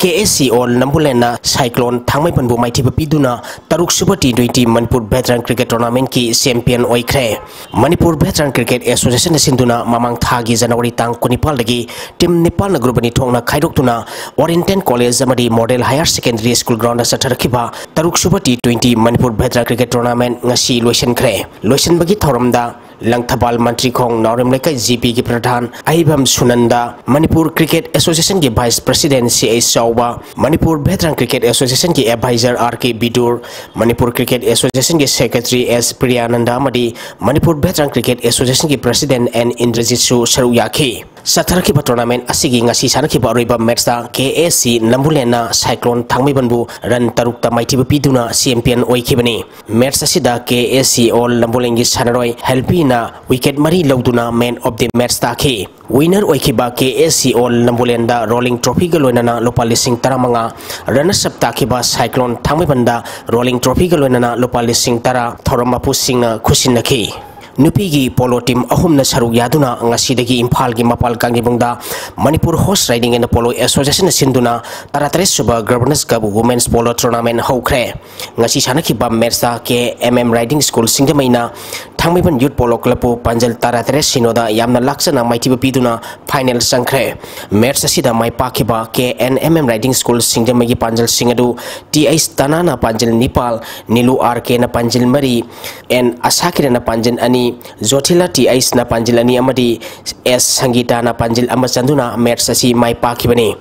ꯀꯦ ꯑꯦ ꯁꯤ ꯑꯣꯜ ꯅꯝꯕꯨꯂꯦꯟꯅ Cyclone ꯊꯥꯡꯃꯩꯕꯟꯕꯨ ꯃꯥꯏꯊꯤꯕ ꯄꯤꯗꯨꯅ ꯇꯔꯨꯛ ꯁꯨꯕ T twenty Manipur Veteran Cricket Tournament ꯀꯤ champion ꯑꯣꯏꯈ꯭ꯔꯦ꯫ ꯃꯅꯤꯄꯨꯔ Veteran Cricket Association ꯅ ꯁꯤꯟꯗꯨꯅ ꯃꯃꯥꯡ ꯊꯥꯒꯤ ꯖꯅꯋꯥꯔꯤ ꯇꯥꯡ ꯀꯨꯟꯅꯤꯄꯥꯜꯗꯒꯤ team ꯅꯤꯄꯥꯜꯅ group ꯑꯅꯤ ꯊꯣꯛꯅ ꯈꯥꯏꯗꯣꯛꯇꯨꯅ Oriental College ꯑꯃꯗꯤ Model Higher Secondary School ground ꯗ ꯆꯠꯊꯔꯛꯈꯤꯕ ꯇꯔꯨꯛ ꯁꯨꯕ T twenty Manipur Veteran Cricket Tournament ꯉꯁꯤ ꯂꯣꯏꯁꯤꯟꯈ꯭ꯔꯦ꯫ ꯂꯣꯏꯁꯤꯟꯕꯒꯤ ꯊꯧꯔꯝꯗ ꯂꯪꯊꯕꯥꯜ ꯃꯟꯇ꯭ꯔꯤꯈꯣꯡ ꯅꯥꯎꯔꯦꯝ ꯂꯩꯀꯥꯏ G P ꯒꯤ ꯄ꯭ꯔꯙꯥꯟ ꯑꯍꯩꯕꯝ ꯁꯨꯅꯟꯗ, ꯃꯅꯤꯄꯨꯔ Cricket Association ꯒꯤ Vice President C H ꯆꯥꯎꯕ, ꯃꯅꯤꯄꯨꯔ Veteran Cricket Association ꯒꯤ Advisor R K ꯕꯤꯗꯨꯔ, Manipur Cricket Association ꯒꯤ Secretary S ꯄ꯭ꯔꯤꯌꯥꯅꯟꯗ ꯑꯃꯗꯤ ꯃꯅꯤꯄꯨꯔ Veteran Cricket Association ꯒꯤ President N ꯏꯟꯗ꯭ꯔꯖꯤꯠꯁꯨ ꯁꯔꯨꯛ ꯌꯥꯈꯤ꯫ ꯆꯠꯊꯔꯛꯈꯤꯕ tournament ꯑꯁꯤꯒꯤ ꯉꯁꯤ ꯁꯥꯟꯅꯈꯤꯕ ꯑꯔꯣꯏꯕ match ꯇ ꯀꯦ ꯑꯦ ꯁꯤ ꯅꯝꯕꯨꯂꯦꯟꯅ Cyclone ꯊꯥꯡꯃꯩꯕꯟꯕꯨ run ꯇꯔꯨꯛꯇ ꯃꯥꯏꯊꯤꯕ ꯄꯤꯗꯨꯅ champion ꯑꯣꯏꯈꯤꯕꯅꯤ꯫ Match ꯑꯁꯤꯗ ꯀꯦ ꯑꯦ ꯁꯤ ꯑꯣꯜ ꯅꯝꯕꯨꯂꯦꯟꯒꯤ ꯁꯥꯟꯅꯔꯣꯏ ꯍꯦꯜꯄꯤꯅ wicket ꯃꯔꯤ ꯂꯧꯗꯨꯅ man of the match ꯇꯥꯈꯤ꯫ Winner ꯑꯣꯏꯈꯤꯕ ꯀꯦ ꯑꯦ ꯁꯤ ꯑꯣꯜ ꯅꯝꯕꯨꯂꯦꯟꯗ rolling trophy ꯒ ꯂꯣꯏꯅꯅ ꯂꯨꯄꯥ ꯂꯤꯁꯤꯡ ꯇꯔꯥꯃꯉꯥ, runners up ꯇꯥꯈꯤꯕ Cyclone ꯊꯥꯡꯃꯩꯕꯟꯗ rolling trophy ꯒ ꯂꯣꯏꯅꯅ ꯂꯨꯄꯥ ꯂꯤꯁꯤꯡ ꯇꯔꯥ ꯊꯧꯔꯝ ꯃꯄꯨꯁꯤꯡꯅ ꯈꯨꯠꯁꯤꯟꯅꯈꯤ꯫ ꯅꯨꯄꯤꯒꯤ polo team ꯑꯍꯨꯝꯅ ꯁꯔꯨꯛ ꯌꯥꯗꯨꯅ ꯉꯁꯤꯗꯒꯤ ꯏꯝꯐꯥꯜꯒꯤ ꯃꯄꯥꯜ ꯀꯥꯡꯖꯩꯕꯨꯡꯗ Manipur Horse Riding and Polo Association ꯅ ꯁꯤꯟꯗꯨꯅ ꯇꯔꯥꯇꯔꯦꯠ ꯁꯨꯕ Governors Cup Women's Polo Tournament ꯍꯧꯈ꯭ꯔꯦ꯫ ꯉꯁꯤ ꯁꯥꯟꯅꯈꯤꯕ match ꯇ ꯀꯦ ꯑꯦꯝ ꯑꯦꯝ Riding School ꯁꯤꯡꯖꯃꯩꯅ ꯊꯥꯡꯃꯩꯕꯟ Youth Polo Club ꯄꯨ ꯄꯥꯟꯖꯜ ꯇꯔꯥꯇꯔꯦꯠ ꯁꯤꯅꯣꯗ ꯌꯥꯝꯅ ꯂꯥꯛꯆꯅ ꯃꯥꯏꯊꯤꯕ ꯄꯤꯗꯨꯅ final ꯆꯪꯈ꯭ꯔꯦ꯫ Match ꯑꯁꯤꯗ ꯃꯥꯏ ꯄꯥꯛꯈꯤꯕ K N M M Riding School ꯁꯤꯡꯖꯃꯩꯒꯤ ꯄꯥꯟꯖꯜꯁꯤꯡ ꯑꯗꯨ ꯇꯤ ꯑꯩꯆ ꯇꯅꯥꯅ ꯄꯥꯟꯖꯜ ꯅꯤꯄꯥꯜ, ꯅꯤꯂꯨ ꯑꯥꯔ ꯀꯦꯅ ꯄꯥꯟꯖꯜ ꯃꯔꯤ, ꯑꯦꯟ ꯑꯁꯥꯀꯤꯔꯟꯅ ꯄꯥꯟꯖꯜ ꯑꯅꯤ, ꯖꯣꯊꯤꯂꯥ ꯇꯤ ꯑꯩꯆꯅ ꯄꯥꯟꯖꯜ ꯑꯅꯤ ꯑꯃꯗꯤ ꯑꯦꯁ ꯁꯪꯒꯤꯇꯥꯅ ꯄꯥꯟꯖꯜ ꯑꯃ ꯆꯟꯗꯨꯅ match ꯑꯁꯤ ꯃꯥꯏ ꯄꯥꯛꯈꯤꯕꯅꯤ꯫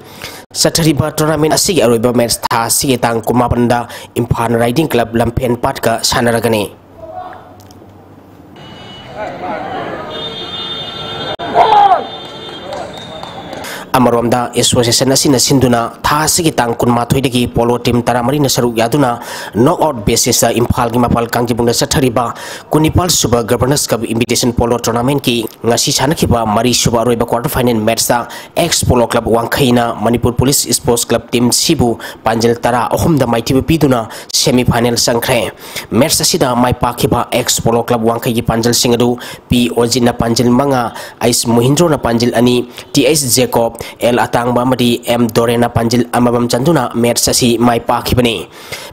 ꯆꯠꯊꯔꯤꯕ tournament ꯑꯁꯤꯒꯤ ꯑꯔꯣꯏꯕ match ꯊꯥ ꯑꯁꯤꯒꯤ ꯇꯥꯡ ꯀꯨꯟꯃꯥꯄꯟꯗ ꯏꯝꯐꯥꯜ Riding Club ꯂꯝꯐꯦꯟ ꯄꯥꯠꯀ ꯁꯥꯟꯅꯔꯒꯅꯤ꯫ ꯑꯃꯔꯣꯝꯗ, ꯑꯦꯁꯣꯁꯤꯌꯦꯁꯟ ꯑꯁꯤꯅ ꯁꯤꯟꯗꯨꯅ ꯊꯥ ꯑꯁꯤꯒꯤ ꯇꯥꯡ ꯀꯨꯟꯃꯥꯊꯣꯏꯗꯒꯤ ꯄꯣꯂꯣ ꯇꯤꯝ ꯇꯔꯥꯃꯔꯤꯅ ꯁꯔꯨꯛ ꯌꯥꯗꯨꯅ ꯅꯣꯛ ꯑꯥꯎꯠ ꯕꯦꯁꯤꯁꯇ ꯏꯝꯐꯥꯜꯒꯤ ꯃꯄꯥꯜ ꯀꯥꯡꯖꯩꯕꯨꯡꯗ ꯆꯠꯊꯔꯤꯕ ꯀꯨꯟꯅꯤꯄꯥꯜ ꯁꯨꯕ ꯒꯕꯔꯅꯔꯁ ꯀꯞ ꯏꯟꯚꯤꯇꯦꯁꯟ ꯄꯣꯂꯣ ꯇꯣꯔꯅꯥꯃꯦꯟꯠꯀꯤ ꯉꯁꯤ ꯁꯥꯟꯅꯈꯤꯕ ꯃꯔꯤꯁꯨꯕ ꯑꯔꯣꯏꯕ ꯀ꯭ꯋꯥꯔꯇꯔ ꯐꯥꯏꯅꯦꯜ ꯃꯦꯠꯆꯇ ꯑꯦꯛꯁ ꯄꯣꯂꯣ ꯀ꯭ꯂꯕ ꯋꯥꯡꯈꯩꯅ Manipur police sports club team ꯁꯤꯕꯨ ꯄꯥꯟꯖꯜ ꯇꯔꯥ ꯑꯍꯨꯝꯗ ꯃꯥꯏꯊꯤꯕ ꯄꯤꯗꯨꯅ ꯁꯦꯃꯤ ꯐꯥꯏꯅꯦꯜ ꯆꯪꯈ꯭ꯔꯦ꯫ ꯃꯦꯠꯆ ꯑꯁꯤꯗ ꯃꯥꯏ ꯄꯥꯛꯈꯤꯕ ꯑꯦꯛꯁ ꯄꯣꯂꯣ ꯀ꯭ꯂꯕ ꯋꯥꯡꯈꯩꯒꯤ ꯄꯥꯟꯖꯜꯁꯤꯡ ꯑꯗꯨ ꯄꯤ ꯑꯣꯖꯤꯠꯅ ꯄꯥꯟꯖꯜ ꯃꯉꯥ, ꯑꯩꯁ ꯃꯣꯍꯤꯟꯗ꯭ꯔꯣꯅ ꯄꯥꯟꯖꯜ ꯑꯅꯤ, ꯇꯤ ꯑꯩꯆ ꯖꯦꯀꯣꯕ, ꯑꯦꯜ ꯑꯇꯥꯡꯕ ꯑꯃꯗꯤ ꯑꯦꯝ ꯗꯣꯔꯦꯟꯅ ꯄꯥꯟꯖꯜ ꯑꯃꯃꯝ ꯆꯟꯗꯨꯅ ꯃꯦꯠꯆ ꯑꯁꯤ ꯃꯥꯏ ꯄꯥꯛꯈꯤꯕꯅꯤ꯫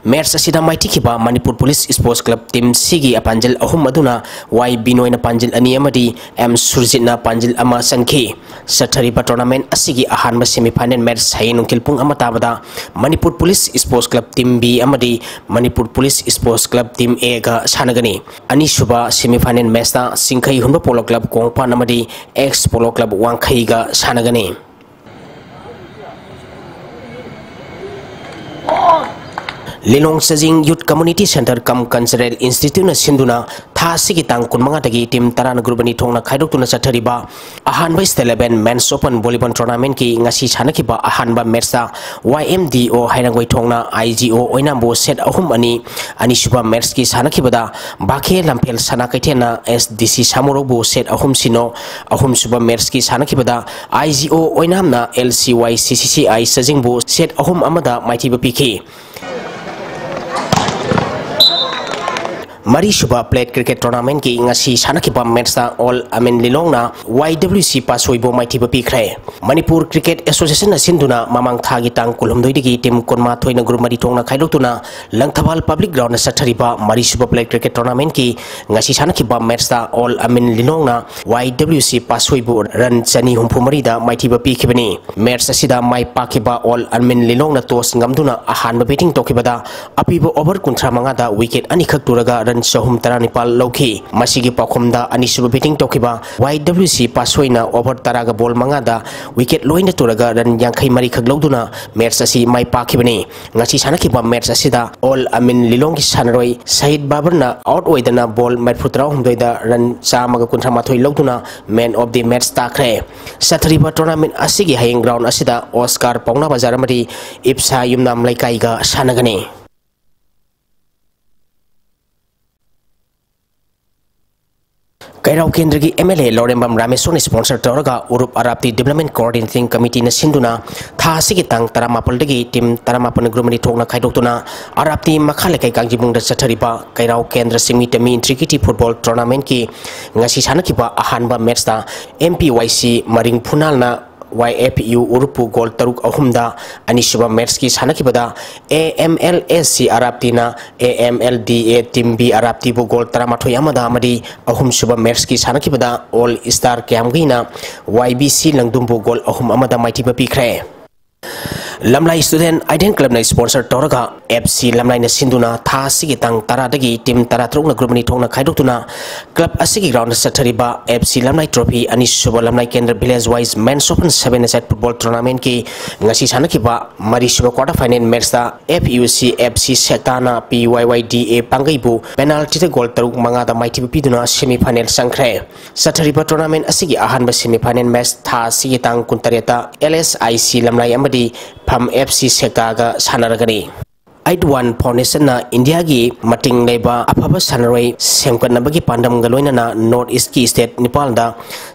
ꯃꯦꯠꯆ ꯑꯁꯤꯗ ꯃꯥꯏꯊꯤꯈꯤꯕ Manipur police sports club team ꯁꯤꯒꯤ ꯑꯄꯥꯟꯖꯜ ꯑꯍꯨꯝ ꯑꯗꯨꯅ ꯋꯥꯏ ꯕꯤꯅꯣꯏꯅ ꯄꯥꯟꯖꯜ ꯑꯅꯤ ꯑꯃꯗꯤ ꯑꯦꯝ ꯁꯨꯔꯖꯤꯠꯅ ꯄꯥꯟꯖꯜ ꯑꯃ ꯆꯟꯈꯤ꯫ ꯆꯠꯊꯔꯤꯕ ꯇꯣꯔꯅꯥꯃꯦꯟꯠ ꯑꯁꯤꯒꯤ ꯑꯍꯥꯟꯕ ꯁꯦꯃꯤ ꯐꯥꯏꯅꯦꯜ ꯃꯦꯠꯆ ꯍꯌꯦꯡ ꯅꯨꯡꯊꯤꯜ ꯄꯨꯡ ꯑꯃ ꯇꯥꯕꯗ Manipur police sports club team B ꯑꯃꯗꯤ Manipur police sports club team ꯑꯦꯒ ꯁꯥꯟꯅꯒꯅꯤ꯫ ꯑꯅꯤꯁꯨꯕ ꯁꯦꯃꯤ ꯐꯥꯏꯅꯦꯜ ꯃꯦꯠꯆꯇ ꯆꯤꯡꯈꯩ ꯍꯨꯟꯕ ꯄꯣꯂꯣ ꯀ꯭ꯂꯕ ꯀꯣꯡꯄꯥꯟ ꯑꯃꯗꯤ ꯑꯦꯛꯁ ꯄꯣꯂꯣ ꯀ꯭ꯂꯕ ꯋꯥꯡꯈꯩꯒ ꯁꯥꯟꯅꯒꯅꯤ꯫ ꯂꯤꯂꯣꯡ ꯆꯖꯤꯡ ꯌꯨꯠ ꯀꯝꯃ꯭ꯌꯨꯅꯤꯇꯤ ꯁꯦꯟꯇꯔ ꯀꯝ ꯀꯜꯆꯔꯦꯜ ꯏꯟꯁꯇꯤꯇ꯭ꯌꯨꯠꯅ ꯁꯤꯟꯗꯨꯅ ꯊꯥ ꯑꯁꯤꯒꯤ ꯇꯥꯡ ꯀꯨꯟꯃꯉꯥꯗꯒꯤ ꯇꯤꯝ ꯇꯔꯥꯅ ꯒ꯭ꯔꯨꯞ ꯑꯅꯤ ꯊꯣꯛꯅ ꯈꯥꯏꯗꯣꯛꯇꯨꯅ ꯆꯠꯊꯔꯤꯕ ꯑꯍꯥꯟꯕ ꯁ꯭ꯇꯦꯠ ꯏꯂꯦꯚꯦꯟ ꯃꯦꯟꯁ ꯑꯣꯄꯟ ꯚꯣꯂꯤꯕꯣꯜ ꯇꯣꯔꯅꯥꯃꯦꯟꯠꯀꯤ ꯉꯁꯤ ꯁꯥꯟꯅꯈꯤꯕ ꯑꯍꯥꯟꯕ ꯃꯦꯠꯆꯇ ꯋꯥꯏ ꯑꯦꯝ ꯗꯤ ꯑꯣ ꯍꯩꯔꯥꯡꯒꯣꯏ ꯊꯣꯡꯅ ꯑꯥꯏ ꯖꯤ ꯑꯣ ꯑꯣꯏꯅꯥꯝꯕꯨ ꯁꯦꯠ ꯑꯍꯨꯝ ꯑꯅꯤ, ꯑꯅꯤꯁꯨꯕ ꯃꯦꯠꯆꯀꯤ ꯁꯥꯟꯅꯈꯤꯕꯗ ꯚꯥꯈꯦ ꯂꯝꯐꯦꯜ ꯁꯅꯥ ꯀꯩꯊꯦꯜꯅ ꯑꯦꯁ ꯗꯤ ꯁꯤ ꯁꯥꯃꯨꯔꯧꯕꯨ ꯁꯦꯠ ꯑꯍꯨꯝ ꯁꯤꯅꯣ, ꯑꯍꯨꯝꯁꯨꯕ ꯃꯦꯠꯆꯀꯤ ꯁꯥꯟꯅꯈꯤꯕꯗ ꯑꯥꯏ ꯖꯤ ꯑꯣ ꯑꯣꯏꯅꯥꯝꯅ ꯑꯦꯜ ꯁꯤ ꯋꯥꯏ ꯁꯤ ꯁꯤ ꯁꯤ ꯑꯥꯏ ꯆꯖꯤꯡꯕꯨ ꯁꯦꯠ ꯑꯍꯨꯝ ꯑꯃꯗ ꯃꯥꯏꯊꯤꯕ ꯄꯤꯈꯤ꯫ ꯃꯔꯤꯁꯨꯕ ꯄ꯭ꯂꯦꯠ ꯀ꯭ꯔꯤꯀꯦꯠ ꯇꯣꯔꯅꯥꯃꯦꯟꯠꯀꯤ ꯉꯁꯤ ꯁꯥꯟꯅꯈꯤꯕ ꯃꯦꯠꯆꯇ ꯑꯣꯜ ꯑꯃꯤꯟ ꯂꯤꯂꯣꯡꯅ ꯋꯥꯏ ꯗꯕ꯭ꯂꯤꯎ ꯁꯤ ꯄꯥꯁꯣꯏꯕꯨ ꯃꯥꯏꯊꯤꯕ ꯄꯤꯈ꯭ꯔꯦ꯫ ꯃꯅꯤꯄꯨꯔ ꯀ꯭ꯔꯤꯀꯦꯠ ꯑꯦꯁꯣꯁꯤꯌꯦꯁꯟꯅ ꯁꯤꯟꯗꯨꯅ ꯃꯃꯥꯡ ꯊꯥꯒꯤ ꯇꯥꯡ ꯀꯨꯟꯍꯨꯝꯗꯣꯏꯗꯒꯤ ꯇꯤꯝ ꯀꯨꯟꯃꯥꯊꯣꯏꯅ ꯒ꯭ꯔꯨꯞ ꯃꯔꯤ ꯊꯣꯛꯅ ꯈꯥꯏꯗꯣꯛꯇꯨꯅ ꯂꯪꯊꯕꯥꯜ ꯄꯕ꯭ꯂꯤꯛ ꯒ꯭ꯔꯥꯎꯟꯗ ꯆꯠꯊꯔꯤꯕ ꯃꯔꯤꯁꯨꯕ ꯄ꯭ꯂꯦꯠ ꯀ꯭ꯔꯤꯀꯦꯠ ꯇꯣꯔꯅꯥꯃꯦꯟꯠꯀꯤ ꯉꯁꯤ ꯁꯥꯟꯅꯈꯤꯕ ꯃꯦꯠꯆꯇ ꯑꯣꯜ ꯑꯃꯤꯟ ꯂꯤꯂꯣꯡꯅ ꯋꯥꯏ ꯗꯕ꯭ꯂꯤꯎ ꯁꯤ ꯄꯥꯁꯣꯏꯕꯨ ꯔꯟ ꯆꯅꯤ ꯍꯨꯝꯐꯨ ꯃꯔꯤꯗ ꯃꯥꯏꯊꯤꯕ ꯄꯤꯈꯤꯕꯅꯤ꯫ ꯃꯦꯠꯆ ꯑꯁꯤꯗ ꯃꯥꯏ ꯄꯥꯛꯈꯤꯕ ꯑꯣꯜ ꯑꯃꯤꯟ ꯂꯤꯂꯣꯡꯅ ꯇꯣꯁ ꯉꯝꯗꯨꯅ ꯑꯍꯥꯟꯕ ꯕꯦꯇꯤꯡ ꯇꯧꯈꯤꯕꯗ ꯑꯄꯤꯕ ꯑꯣꯚꯔ ꯀꯨꯟꯊ꯭ꯔꯥ ꯃꯉꯥꯗ ꯋꯤꯀꯦꯠ ꯑꯅꯤꯈꯛ ꯇꯨꯔꯒ ꯔꯟ ꯆꯍꯨꯝ ꯇꯔꯥꯅꯤꯄꯥꯜ ꯂꯧꯈꯤ꯫ ꯃꯁꯤꯒꯤ ꯄꯥꯎꯈꯨꯝꯗ ꯑꯅꯤꯁꯨꯕ batting ꯇꯧꯈꯤꯕ ꯋꯥꯏ ꯗꯕ꯭ꯂꯤꯎ ꯁꯤ ꯄꯥꯁꯣꯏꯅ over ꯇꯔꯥꯒ ball ꯃꯉꯥꯗ wicket ꯂꯣꯏꯅ ꯇꯨꯔꯒ run ꯌꯥꯡꯈꯩ ꯃꯔꯤꯈꯛ ꯂꯧꯗꯨꯅ match ꯑꯁꯤ ꯃꯥꯏ ꯄꯥꯛꯈꯤꯕꯅꯤ꯫ ꯉꯁꯤ ꯁꯥꯟꯅꯈꯤꯕ match ꯑꯁꯤꯗ ꯑꯜ ꯑꯃꯤꯟ ꯂꯤꯂꯣꯡꯒꯤ ꯁꯥꯟꯅꯔꯣꯏ ꯁꯍꯤꯗ ꯕꯥꯕꯔꯅ out ꯑꯣꯏꯗꯅ ball ꯃꯔꯤꯐꯨ ꯇꯔꯥꯍꯨꯝꯗꯣꯏꯗ run ꯆꯥꯝꯃꯒ ꯀꯨꯟꯊ꯭ꯔꯥ ꯃꯥꯊꯣꯏ ꯂꯧꯗꯨꯅ man of the match ꯇꯥꯈ꯭ꯔꯦ꯫ ꯆꯠꯊꯔꯤꯕ tournament ꯑꯁꯤꯒꯤ ꯍꯌꯦꯡ ground ꯑꯁꯤꯗ ꯑꯣꯁꯀꯥꯔ ꯄꯥꯎꯅꯥ ꯕꯖꯥꯔ ꯑꯃꯗꯤ ꯏꯞꯁꯥ ꯌꯨꯝꯅꯥꯝ ꯂꯩꯀꯥꯏꯒ ꯁꯥꯟꯅꯒꯅꯤ꯫ ꯀꯩꯔꯥꯎ ꯀꯦꯟꯗ꯭ꯔꯒꯤ M L A Laurembam ꯔꯥꯃꯦꯁꯣꯔꯅ sponsor ꯇꯧꯔꯒ ꯎꯔꯨꯞ ꯑꯔꯥꯞꯇꯤ Development Coordinating Committeeꯅ ꯁꯤꯟꯗꯨꯅ ꯊꯥ ꯑꯁꯤꯒꯤ ꯇꯥꯡ ꯇꯔꯥꯃꯥꯄꯜꯗꯒꯤ team ꯇꯔꯥꯃꯥꯄꯜ group ꯑꯅꯤ ꯊꯣꯛꯅ ꯈꯥꯏꯗꯣꯛꯇꯨꯅ ꯑꯔꯥꯞꯇꯤ ꯃꯈꯥ ꯂꯩꯀꯥꯏ ꯀꯥꯡꯖꯤꯕꯨꯡꯗ ꯆꯠꯊꯔꯤꯕ ꯀꯩꯔꯥꯎ ꯀꯦꯟꯗ꯭ꯔ ꯁꯤꯃꯤꯇꯃꯤ inter-city football tournamentꯀꯤ ꯉꯁꯤ ꯁꯥꯟꯅꯈꯤꯕ ꯑꯍꯥꯟꯕ matchꯇ ꯑꯦꯝ ꯄꯤ ꯋꯥꯏ ꯁꯤ ꯃꯔꯤꯡ ꯐꯨꯅꯥꯜꯅ ꯋꯥꯏ ꯑꯦꯐ ꯌꯨ ꯎꯔꯨꯞꯄꯨ goal ꯇꯔꯨꯛ ꯑꯍꯨꯝꯗ, ꯑꯅꯤꯁꯨꯕ matchꯀꯤ ꯁꯥꯟꯅꯈꯤꯕꯗ ꯑꯦ ꯑꯦꯝ ꯑꯦꯜ ꯑꯦꯁ ꯁꯤ ꯑꯔꯥꯞꯇꯤꯅ A M L D A team B ꯑꯔꯥꯞꯇꯤꯕꯨ goal ꯇꯔꯥꯃꯥꯊꯣꯏ ꯑꯃꯗ ꯑꯃꯗꯤ ꯑꯍꯨꯝꯁꯨꯕ matchꯀꯤ ꯁꯥꯟꯅꯈꯤꯕꯗ All Star ꯀ꯭ꯌꯥꯝꯒꯩꯅ ꯋꯥꯏ ꯕꯤ ꯁꯤ ꯂꯪꯗꯨꯝꯕꯨ goal ꯑꯍꯨꯝ ꯑꯃꯗ ꯃꯥꯏꯊꯤꯕ ꯄꯤꯈ꯭ꯔꯦ꯫ ꯂꯝꯂꯥꯏ Student Idol Clubꯅ sponsor ꯇꯧꯔꯒ ꯑꯦꯐ ꯁꯤ ꯂꯝꯂꯥꯏꯅ ꯁꯤꯟꯗꯨꯅ ꯊꯥ ꯑꯁꯤꯒꯤ ꯇꯥꯡ ꯇꯔꯥꯗꯒꯤ team ꯇꯔꯥꯇꯔꯨꯛꯅ group ꯑꯅꯤ ꯊꯣꯛꯅ ꯈꯥꯏꯗꯣꯛꯇꯨꯅ club ꯑꯁꯤꯒꯤ ground ꯆꯠꯊꯔꯤꯕ ꯑꯦꯐ ꯁꯤ ꯂꯝꯂꯥꯏ trophy ꯑꯅꯤꯁꯨꯕ ꯂꯝꯂꯥꯏ ꯀꯦꯟꯗ꯭ꯔ village wise men's open seven-a-side football tournamentꯀꯤ ꯉꯁꯤ ꯁꯥꯟꯅꯈꯤꯕ ꯃꯔꯤꯁꯨꯕ quarter final matchꯇ F U C F C ꯁꯦꯛꯇꯥꯅ ꯄꯤ ꯋꯥꯏ ꯋꯥꯏ ꯗꯤ ꯑꯦ ꯄꯥꯡꯒꯩꯕꯨ penaltyꯗ goal ꯇꯔꯨꯛ ꯃꯉꯥꯗ ꯃꯥꯏꯊꯤꯕ ꯄꯤꯗꯨꯅ semi final ꯆꯪꯈ꯭ꯔꯦ꯫ ꯆꯠꯊꯔꯤꯕ tournament ꯑꯁꯤꯒꯤ ꯑꯍꯥꯟꯕ semi final match ꯊꯥ ꯑꯁꯤꯒꯤ ꯇꯥꯡ ꯀꯨꯟꯇꯔꯦꯠꯇ ꯑꯦꯜ ꯑꯦꯁ ꯑꯥꯏ ꯁꯤ ꯂꯝꯂꯥꯏ ꯑꯃꯗꯤ ꯐꯝ ꯑꯦꯐ ꯁꯤ ꯁꯦꯛꯇꯥꯒ ꯁꯥꯟꯅꯔꯒꯅꯤ꯫ ꯑꯥꯏꯠ ꯋꯥꯟ Foundationꯅ ꯏꯟꯗꯤꯌꯥꯒꯤ ꯃꯇꯤꯡ ꯂꯩꯕ ꯑꯐꯕ ꯁꯥꯟꯅꯔꯣꯏ ꯁꯦꯝꯒꯠꯅꯕꯒꯤ ꯄꯥꯟꯗꯝꯒ ꯂꯣꯏꯅꯅ North Eastꯀꯤ state ꯅꯤꯄꯥꯜꯗ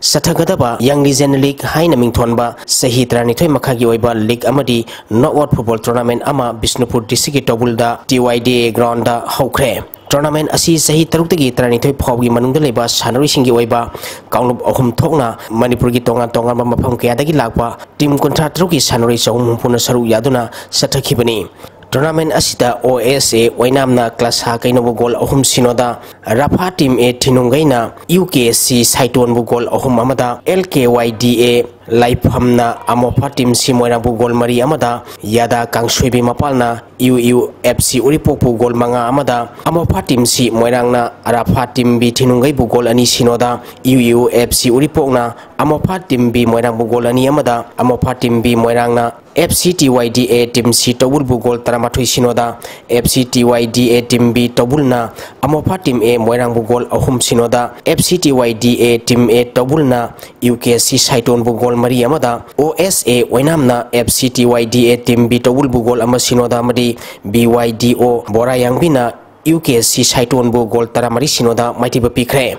ꯆꯠꯊꯒꯗꯕ Young Legend League ꯍꯥꯏꯅ ꯃꯤꯡꯊꯣꯟꯕ ꯆꯍꯤ ꯇꯔꯥꯅꯤꯊꯣꯏ ꯃꯈꯥꯒꯤ ꯑꯣꯏꯕ league ꯑꯃꯗꯤ knockout football tournament ꯑꯃ ꯕꯤꯁꯅꯨꯄꯨꯔ districtꯀꯤ ꯇꯧꯕꯨꯜꯗ ꯇꯤ ꯋꯥꯏ ꯗꯤ ꯑꯦ groundꯗ ꯍꯧꯈ꯭ꯔꯦ꯫ Tournament ꯑꯁꯤ ꯆꯍꯤ ꯇꯔꯨꯛꯇꯒꯤ ꯇꯔꯥꯅꯤꯊꯣꯏ ꯐꯥꯎꯕꯒꯤ ꯃꯅꯨꯡꯗ ꯂꯩꯕ ꯁꯥꯟꯅꯔꯣꯏꯁꯤꯡꯒꯤ ꯑꯣꯏꯕ ꯀꯥꯡꯂꯨꯞ ꯑꯍꯨꯝ ꯊꯣꯛꯅ ꯃꯅꯤꯄꯨꯔꯒꯤ ꯇꯣꯉꯥꯟ ꯇꯣꯉꯥꯟꯕ ꯃꯐꯝ ꯀꯌꯥꯗꯒꯤ ꯂꯥꯛꯄ team ꯀꯨꯟꯊ꯭ꯔꯥ ꯇꯔꯨꯛꯀꯤ ꯁꯥꯟꯅꯔꯣꯏ ꯆꯍꯨꯝ ꯍꯨꯝꯐꯨꯅ ꯁꯔꯨꯛ ꯌꯥꯗꯨꯅ ꯆꯠꯊꯈꯤꯕꯅꯤ꯫ Tournament ꯑꯁꯤꯗ ꯑꯣ ꯑꯦꯁ ꯑꯦ ꯑꯣꯏꯅꯥꯝꯅ ꯀ꯭ꯂꯥꯁꯥ ꯀꯩꯅꯧꯕꯨ goal ꯑꯍꯨꯝ ꯁꯤꯅꯣꯗ, ꯔꯥꯐꯥ team A ꯊꯤꯅꯨꯡꯒꯩꯅ ꯌꯨ ꯀꯦ ꯁꯤ ꯁꯥꯏꯇꯣꯟꯕꯨ goal ꯑꯍꯨꯝ ꯑꯃꯗ, L K Y D A ꯂꯥꯏꯐꯝꯅ ꯑꯃꯣꯐꯥ team C ꯃꯣꯏꯔꯥꯡꯕꯨ goal ꯃꯔꯤ ꯑꯃꯗ, ꯌꯥꯗꯥ ꯀꯥꯡꯁꯣꯏꯕꯤ ꯃꯄꯥꯜꯅ U U F C ꯎꯔꯤꯄꯣꯛꯄꯨ goal ꯃꯉꯥ ꯑꯃꯗ, ꯑꯃꯣꯐꯥ team C ꯃꯣꯏꯔꯥꯡꯅ ꯑꯔꯥꯐꯥ team B ꯊꯤꯅꯨꯡꯒꯩꯕꯨ goal ꯑꯅꯤ ꯁꯤꯅꯣꯗ, U U F C ꯎꯔꯤꯄꯣꯛꯅ ꯑꯃꯣꯐꯥ team B ꯃꯣꯏꯔꯥꯡꯕꯨ goal ꯑꯅꯤ ꯑꯃꯗ, ꯑꯃꯣꯐꯥ team B ꯃꯣꯏꯔꯥꯡꯅ F C T Y D A team C ꯇꯧꯕꯨꯜꯕꯨ goal ꯇꯔꯥꯃꯥꯊꯣꯏ ꯁꯤꯅꯣꯗ, F C T Y D A team B ꯇꯧꯕꯨꯜꯅ ꯑꯃꯣꯐꯥ team A ꯃꯣꯏꯔꯥꯡꯕꯨ goal ꯑꯍꯨꯝ ꯁꯤꯅꯣꯗ, F C T Y D A team A ꯇꯧꯕꯨꯜꯅ U K C ꯁꯥꯏꯇꯣꯟꯕꯨ goal ꯃꯔꯤ ꯑꯃꯗ, O S A ꯑꯣꯏꯅꯥꯝꯅ F C T Y D A team B ꯇꯧꯕꯨꯜꯕꯨ goal ꯑꯃ ꯁꯤꯅꯣꯗ ꯑꯃꯗꯤ B Y D O ꯕꯣꯔꯥꯌꯥꯡꯕꯤꯅ U K C ꯁꯥꯏꯇꯣꯟꯕꯨ goal ꯇꯔꯥꯃꯔꯤ ꯁꯤꯅꯣꯗ ꯃꯥꯏꯊꯤꯕ ꯄꯤꯈ꯭ꯔꯦ꯫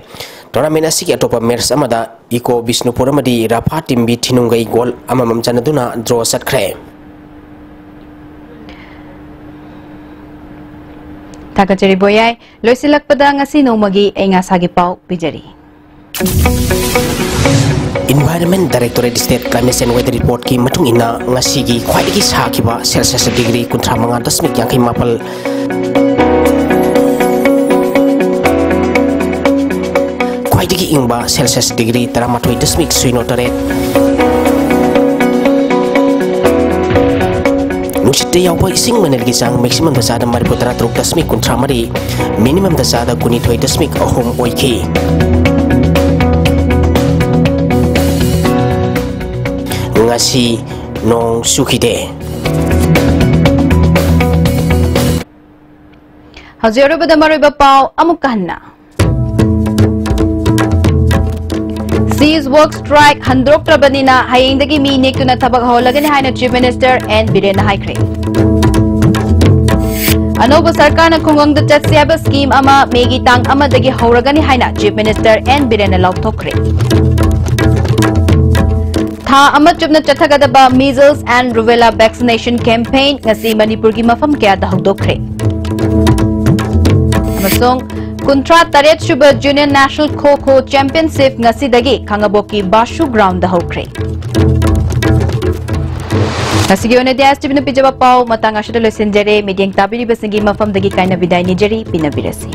Tournament ꯑꯁꯤꯒꯤ ꯑꯇꯣꯞꯄ match ꯑꯃꯗ ꯏꯀꯣ ꯕꯤꯁꯅꯨꯄꯨꯔ ꯑꯃꯗꯤ ꯔꯥꯐꯥ team B ꯊꯤꯅꯨꯡꯒꯩ goal ꯑꯃꯃꯝ ꯆꯟꯅꯗꯨꯅ draw ꯆꯠꯈ꯭ꯔꯦ꯫ ꯊꯥꯒꯠꯆꯔꯤ ꯕꯣꯌꯥꯏ꯫ ꯂꯣꯏꯁꯤꯜꯂꯛꯄꯗ ꯉꯁꯤ ꯅꯣꯡꯃꯒꯤ ꯑꯏꯪ ꯑꯁꯥꯒꯤ ꯄꯥꯎ ꯄꯤꯖꯔꯤ꯫ Environment Directorate State Climate Change Weather Reportꯀꯤ ꯃꯇꯨꯡ ꯏꯟꯅ, ꯉꯁꯤꯒꯤ ꯈ꯭ꯋꯥꯏꯗꯒꯤ ꯁꯥꯈꯤꯕ Celsius degree ꯀꯨꯟꯊ꯭ꯔꯥ ꯃꯉꯥ ꯗꯁꯃꯤꯛ ꯌꯥꯡꯈꯩ ꯃꯥꯄꯜ, ꯈ꯭ꯋꯥꯏꯗꯒꯤ ꯏꯪꯕ Celsius degree ꯇꯔꯥꯃꯥꯊꯣꯏ ꯗꯁꯃꯤꯛ ꯁꯤꯅꯣ ꯇꯔꯦꯠ, ꯅꯨꯡꯁꯤꯠꯇ ꯌꯥꯎꯕ ꯏꯁꯤꯡ ꯃꯅꯤꯜꯒꯤ ꯆꯥꯡ maximumꯗ ꯆꯥꯗ ꯃꯔꯤꯐꯨ ꯇꯔꯥ ꯇꯔꯨꯛ ꯗꯁꯃꯤꯛ ꯀꯨꯟꯊ꯭ꯔꯥ ꯃꯔꯤ, minimumꯗ ꯆꯥꯗ ꯀꯨꯟꯅꯤꯊꯣꯏ ꯗꯁꯃꯤꯛ ꯑꯍꯨꯝ ꯑꯣꯏꯈꯤ꯫ ꯉꯁꯤ ꯅꯣꯡ ꯆꯨꯈꯤꯗꯦ꯫ ꯍꯧꯖꯤꯛ ꯑꯔꯣꯏꯕꯗ ꯃꯔꯨꯑꯣꯏꯕ ꯄꯥꯎ ꯑꯃꯨꯛꯀ ꯍꯟꯅ꯫ Cease work strike ꯍꯟꯗꯣꯛꯇ꯭ꯔꯕꯅꯤꯅ ꯍꯌꯦꯡꯗꯒꯤ ꯃꯤ ꯅꯦꯛꯇꯨꯅ ꯊꯕꯛ ꯍꯧꯍꯜꯂꯒꯅꯤ ꯍꯥꯏꯅ Chief Minister N ꯕꯤꯔꯦꯟꯅ ꯍꯥꯏꯈ꯭ꯔꯦ꯫ ꯑꯅꯧꯕ ꯁꯔꯀꯥꯔꯅ ꯈꯨꯡꯒꯪꯗ ꯆꯠꯁꯤ ꯍꯥꯏꯕ scheme ꯑꯃ ꯃꯦꯒꯤ ꯇꯥꯡ ꯑꯃꯗꯒꯤ ꯍꯧꯔꯒꯅꯤ ꯍꯥꯏꯅ Chief Minister N ꯕꯤꯔꯦꯟꯅ ꯂꯥꯎꯊꯣꯛꯈ꯭ꯔꯦ꯫ ꯊꯥ ꯑꯃ ꯆꯨꯞꯅ ꯆꯠꯊꯒꯗꯕ Measles and Rubella vaccination campaign ꯉꯁꯤ ꯃꯅꯤꯄꯨꯔꯒꯤ ꯃꯐꯝ ꯀꯌꯥꯗ ꯍꯧꯗꯣꯛꯈ꯭ꯔꯦ꯫ ꯑꯃꯁꯨꯡ ꯀꯨꯟꯊ꯭ꯔꯥ ꯇꯔꯦꯠ ꯁꯨꯕ Junior National Kho Kho Championship ꯉꯁꯤꯗꯒꯤ ꯈꯥꯡꯉꯕꯣꯛꯀꯤ ꯕꯥꯁꯨ groundꯗ ꯍꯧꯈ꯭ꯔꯦ꯫ ꯉꯁꯤꯒꯤ ꯑꯣꯏꯅꯗꯤ S T Vꯅ ꯄꯤꯖꯕ ꯄꯥꯎ ꯃꯇꯥꯡ ꯑꯁꯤꯗ ꯂꯣꯏꯁꯤꯟꯖꯔꯦ꯫ ꯃꯤꯠꯌꯦꯡ ꯇꯥꯕꯤꯔꯤꯕꯁꯤꯡꯒꯤ ꯃꯐꯝꯗꯒꯤ ꯀꯥꯏꯅ ꯕꯤꯗꯥꯏ ꯅꯤꯖꯔꯤ꯫ ꯄꯤꯅꯕꯤꯔꯁꯤ꯫